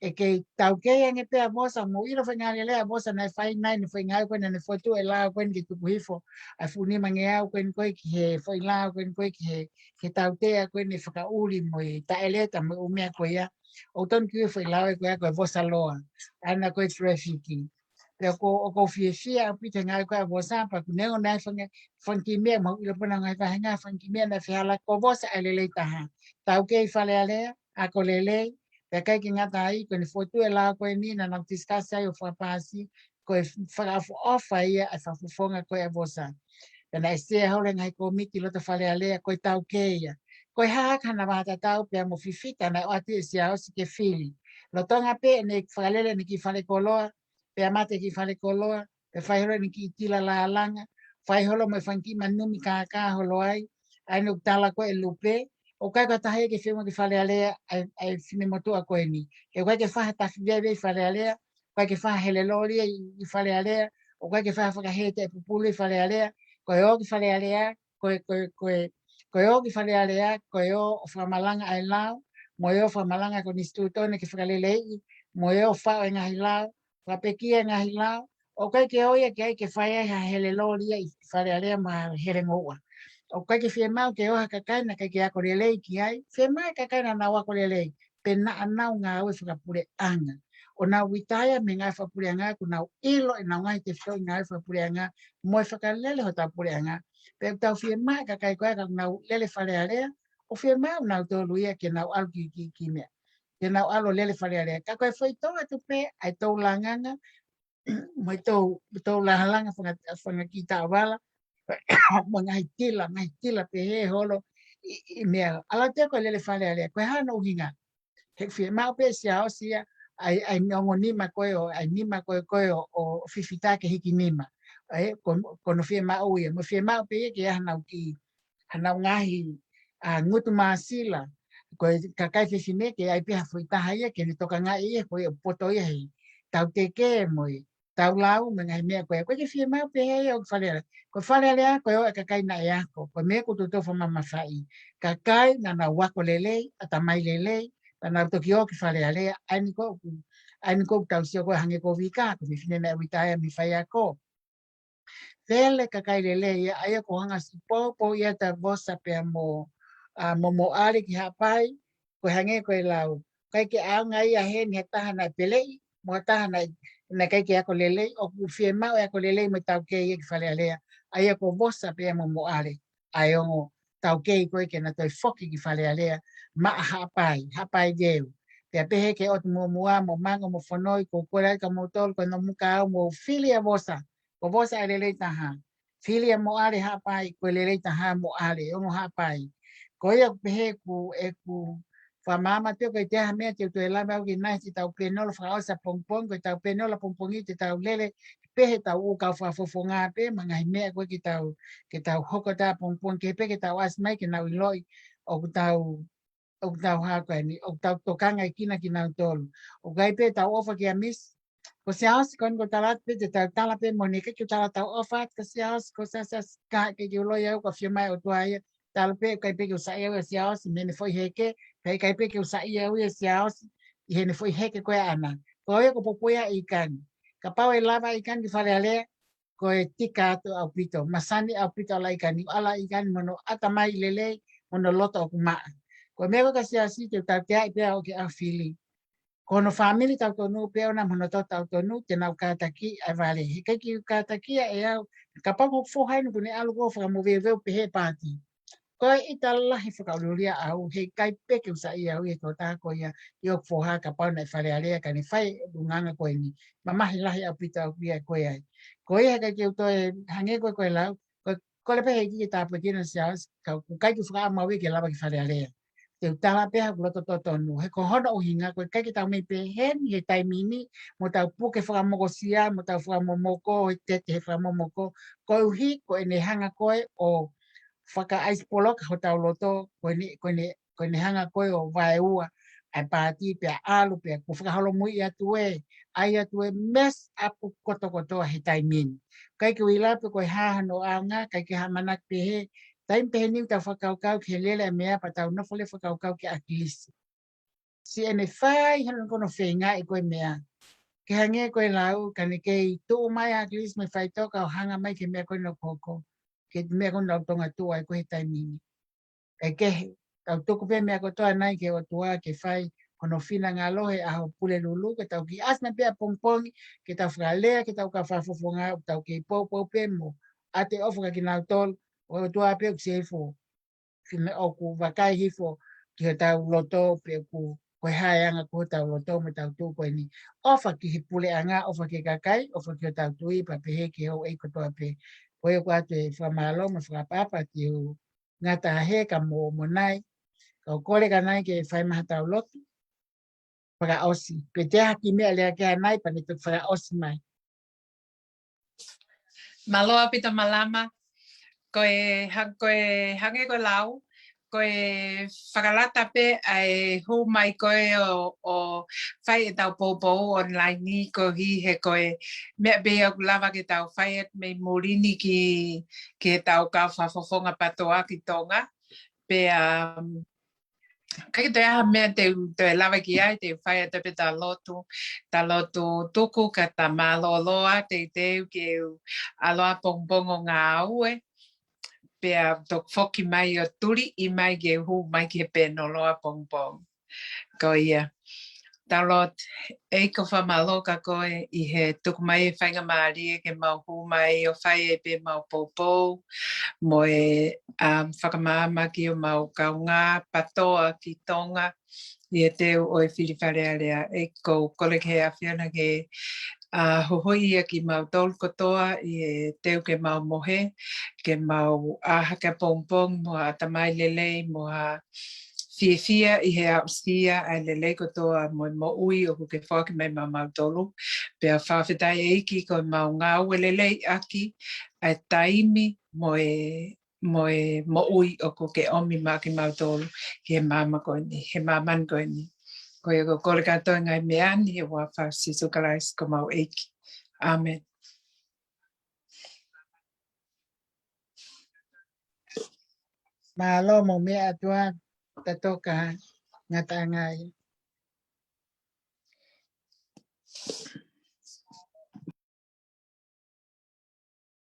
ʻE kei taukei ange pē ʻa Vosa, mou ʻilo e foʻi ngāue lelei ʻa Vosa naʻe fai nai, ʻene foʻi ngāue ko ē naʻa ne fokotuʻu e lao ko eni ke tuku hifo ʻa e fuʻu nimangeau ko eni ko ē ki he foʻi lao ko eni ko ē ki he, ki he tautea ko eni fakaʻuli mo e taʻeleta mo e ʻū meʻa ko ia. ʻOku tonu ke ui e foʻi lao ko ia ko e Vosa Loa, ʻa ena ko e traffic. Pea ʻoku, ʻoku ou fiefia ʻaupito he ngāue ko ē ʻa Vosa, pea ʻoku neongo naʻe fanga, fanga kiʻi meʻa, mou ʻilo pē naʻe ngaahi vāhenga, fanga kiʻi meʻa naʻe fehālaaki, ko Vosa ʻa e lelei taha. Taukei Fale Alea, ako lelei, pea ʻikai ke ngata ai, ko ʻene fokotuʻu e lao ko eni naʻa nau discuss ai ʻo fakapaasi, ko e fakaʻofoʻofa ia ʻa e fakafofonga ko ē ʻa Vosa. Pea naʻe sea holo e ngaahi kōmiti ʻi loto Fale Alea, ko e taukei ia. Ko e hā hake haʻana vahatatau pea mo Fifita naʻe ʻoatu ʻe Siaosi ke fili. Lolotonga pē ʻene fakalele ʻene kiʻi fale koloa, pea mate e kiʻi fale koloa, pea fai holo ʻene kiʻi tila lālanga, fai holo mo e fanga kiʻi manumi kākā holo ai, ʻa eni ʻoku tala ko ē ʻe Lupe, ʻoku ʻikai ko ha taha ia ke fiemaʻu ki Fale Alea, ʻa e, ʻa e finemotuʻa ko eni. He ʻoku ʻikai ke fai ha tafiveivei ʻi Fale Alea, ʻoku ʻikai ke fai ha hele loli ʻi, ʻi Fale Alea, ʻoku ʻikai ke fai ha fakahētaʻi pupulu ʻi Fale Alea, ko e ō ki Fale Alea, ko e, ko e, ko e, ko e ō ki Fale Alea, ko e ō ʻo fakamalanga ʻa e lao, mo e ō ʻo fakamalanga e konisitūtone ke fakaleleiʻi, mo e ō ʻo faʻo e ngaahi lao, fakapekia e ngaahi lao, ʻoku ʻikai ke ō ia ke ʻai ke fai ai ha hele loli ia ʻi Fale Alea mo ha hele ngoue. ʻOku ʻikai ke fiemaʻu ke ō ha kakai naʻe ʻikai ke ako lelei ki ai, fiemaʻu e kakai naʻa nau ako lelei, pea naʻa nau ngāue fakapuleʻanga. ʻO nau litaea mei he ngāue fakapuleʻanga, kuo nau ʻilo ʻenau ngaahi tefitoʻi ngāue fakapuleʻanga, mo e fakalele hotau puleʻanga. Pea ʻoku tau fiemaʻu e kakai ko ē ka nau lele Fale Alea, ʻoku fiemaʻu nautolu ia ke nau ʻalu ki, ki, ki meʻa. Ke nau ʻalu ʻo lele Fale Alea. Ka ko e foʻi tō atu pē, ʻa e tō langanga, mo e tō, tō lālanga fanga, fanga kiʻi taʻovala, mo e ngaahi tila, ngaahi tila pehē holo ʻi, ʻi meʻa. ʻAlu atu ia ko e lele Fale Alea, ko e hā hono ʻuhinga. He ʻoku fiemaʻu pē ʻe Siaosi ia, ʻa e, ʻa e ongo nima ko ē ʻo, ʻa e nima ko ē ko ē ʻo, ʻo Fifita ke hiki nima. ʻE, ko, ko hono fiemaʻu ia, mo e fiemaʻu pē ia ke ʻi ai hanau kiʻi, hanau ngaahi, ʻa, ngutu māsila, ko e kakai fefine ke ʻi ai pē ha foʻi taha ia, ke ne tokangaʻi ia, ko ia ʻoku poto ia he tau teke mo e tau lau mo e ngaahi meʻa ko ē. ʻOku ʻikai ke fiemaʻu pehē ia ʻo Fale Alea. Ko Fale Alea, ko e ō e kakai naʻe ako, ko e meʻa ʻoku toutou fakamamafaʻi. Kakai naʻa nau ako lelei, ʻatamai lelei, pea nau toki ō ki Fale Alea, ʻa eni ʻoku, ʻa eni ʻoku tau sio ko ē hangē ko Vika, ko e fefine naʻe litaea mei he faiako. Lele kakai lelei ia, ʻa ia ʻoku hanga ʻo sipoupou ia ʻa Vosa pea mo, ʻa, mo Moʻale ki Haʻapai, ko e hangē ko e lau. ʻIkai ke ʻaonga ia heni ha taha naʻe peleʻi, mo ha taha naʻe, naʻe ʻikai ke ako lelei, ʻoku fiemaʻu e ako lelei mo e taukei ia ki Fale Alea, ʻa ia ko Vosa pea mo Moʻale, ʻa e ongo taukei ko ē ke na toe foki ki Fale Alea, maʻa Haʻapai, Haʻapai Veu. Pea pehē ki he ʻOtu Muʻomuʻa, mo Mango, mo Fonoi, ʻoku ou kole ai kia moutolu, ko e no muka au mou fili ʻa Vosa, ko Vosa ʻa e lelei taha. Fili ʻa Moʻale Haʻapai, ko e lelei taha Moʻale, ongo Haʻapai. Ko ia ʻoku pehē ʻeku, ʻeku fakamaama atu ko e ʻi ai ha meʻa te u toe lave au ki ai ʻi heʻetau pēnolo fakaʻosi ʻapongipongi, ko ʻetau pēnolo ʻapongipongi te tau lele, pehē ʻetau ʻū kau fakafofonga pē, mo e ngaahi meʻa ko ē ke tau, ke tau hoko atu ʻapongipongi, ke pē ke tau ʻasi mai ke nau ʻiloʻi, ʻoku tau ʻoku tau hā ko eni, ʻoku tau tokangaʻi kinautolu. ʻOku ʻi ai pē ʻetau ʻofa kia Misi. Ko Siaosi ko eni ʻoku tala atu pē, te tau tala pē mo ʻene ʻikai ke tala ʻetau ʻofa atu kia Siaosi, ko Siaosi ka ke ke ulo ia ʻoku fiemaʻu ʻe he ʻOtua ia. Tala pē, ʻikai pē ke u saiʻia au ʻia Siaosi, mei heʻene foʻi heke, pea ʻikai pē ke u saiʻia au ʻia Siaosi, ʻi heʻene foʻi heke ko ē ʻaʻana. Ko ia ʻoku ou pōpoaki ʻi kani. Kapau ʻe lava ʻa e ʻaho ni ki Fale Alea, ko e tika atu ʻaupito. Masani ʻaupito ʻa e ʻaho ni, ʻa e ʻaho ni mo hono ʻatamai lelei, mo hono loto ʻoku maʻa. Ko e meʻa ko ē ka Siasi, te u tauteaʻi pē au ki he ʻaho fili. Ko hono fāmili tautonu pē ʻoʻona mo hono toto tautonu, te nau kātakiʻi ʻa e vale. He ʻikai ke u kātakiʻi ʻe au, kapau ko e foha eni kuo ne ʻalu ʻo fakamoveuveu pē he paati. Ko e ʻita lahi fakaʻuliʻulia au, he ʻikai pē ke u saiʻia au ʻi he tokotaha ko ia ʻi hoku foha, kapau naʻe Fale Alea ka ne fai e ʻulungaanga ko eni. Mamahi lahi ʻaupito au ia ko ia. Ko ia he ʻikai ke u toe hangē ko e, ko e lau, ko e, kole pē he ʻEiki ke tāpuekina Siasi, ka ʻoku ʻikai ke u fakaʻamu au ia ke lava ki Fale Alea. Te u tala pē haʻaku loto totonu. He ko hono ʻuhinga, ko e ʻikai ke tau meimei pehē ni he taimi ni, mo tau puke fakamokosia, mo tau fakamomoko, he tete he fakamomoko, koeʻuhi ko ʻene hanga ko ē ʻo fakaʻaisi poloka hotau loto, ko ʻene, ko ʻene, ko ʻene hanga ko ē ʻo vaeua ʻa e paati pea ʻalu pea kuo fakaholomui atu ē, ʻai atu ē mess up kotokotoa he taimi ni. ʻIkai ke u ʻilo pe ko e hā hono ʻaonga, ʻikai ke u hanga ʻo pehē, taimi pehē ni ʻoku tau fakakaukau ki he lele ʻa e meʻa pea tau nofo leva ʻo fakakaukau ki he ʻAkilisi. Siʻene fai hano kono feinga ʻi ko e meʻa. Ke hangē ko e lau, ka ne kei tuʻu mai ʻa ʻAkilisi mei faʻitoka ʻo hanga mai ki he meʻa ko ē naʻe hoko. Ki he meʻa ko ē naʻe tonga tuʻu ai ko ē he taimi ni. ʻE kehe, tau tuku pē meʻa kotoa nai ki he ʻOtua ke fai hono finangalo he ʻaho Pulelulu, ke tau kiʻi ʻasi mai pē ʻapongipongi, ke tau fakalea, ke tau kau fakafofonga, ʻo tau kei poupou pē mo ʻoatu e ʻofa kia kinautolu, ʻOtua pē ʻoku sefo. Fine ʻoku vakai hifo ki hotau loto pe ʻoku ko e hā e anga ko hotau loto mo ʻetau tuʻu ko eni. ʻOfa ki he puleʻanga, ʻofa ki he kakai, ʻofa ki hotau tui, pea pehē ki he houʻeiki kotoa pē. Ko ia ʻoku ʻoatu e fakamālō mo e fakaʻapaʻapa ki he ngata he ka mo, mo nai. Ka u kole ka nai ke fai mai haʻatau lotu fakaʻosi. Pe te ha kiʻi meʻa lea ke ʻanai pea ne toki fakaʻosi mai. Mālō ʻaupito Malama, ko e ha-, ko e hangē ko e lau, ko e fakalata pē ʻa e hū mai ko ē ʻo, ʻo fai ʻetau poupou online ni koeʻuhi he ko e meʻa pē ʻoku lava ke tau fai atu mei muli ni ki, ki heʻetau kau fakafofonga PTOA ki Tonga. Pea, um, ʻikai ke toe ʻi ai ha meʻa te u, te u lava ki ai, te u fai atu pē ʻeta lotu, ʻeta lotu tuku, ka ta mālōlō atu teuteu ke u ʻalu ʻapongipongi ʻo ngāue, pea toki foki mai ʻo tuliʻi mai ke u hū mai ki he pēnolo ʻapongipongi. Ko ia. ʻEtau lotu, ʻEiki ʻoku fakamālō kia koe ʻi he tuku mai e faingamālie ke mau hū mai ʻo fai ai pē ʻemau poupou, mo e, um, fakamaama ki homau kaungā PTOA ki Tonga, ʻi he teu ʻo e fili Fale Alea. ʻEiki ʻoku ou kole ki he ʻAfiona ke, uh, huhuʻi ʻa kimautolu kotoa ʻi he teu ke mau mohe, ke mau ʻā hake ʻapongipongi mo ha ʻatamai lelei, mo ha fiefia ʻi he aʻusia ʻa e lelei kotoa mo e moʻui ʻoku ke foaki mai maʻamautolu. Pea fakafetaʻi ʻEiki ko ʻemau ngāue lelei ʻaki ʻa e taimi mo e, mo e moʻui ʻoku ke ʻomi maʻa kimautolu ki he māmani ko eni, he māmani ko eni. Ko ia ʻoku ou kole kātoa e ngaahi meʻa ni he huafa ʻo Sīsū Kalaisi ko homau ʻEiki. ʻĀmeni. Mālō mo e meʻa ʻOtua, ta toka ngataʻanga ai.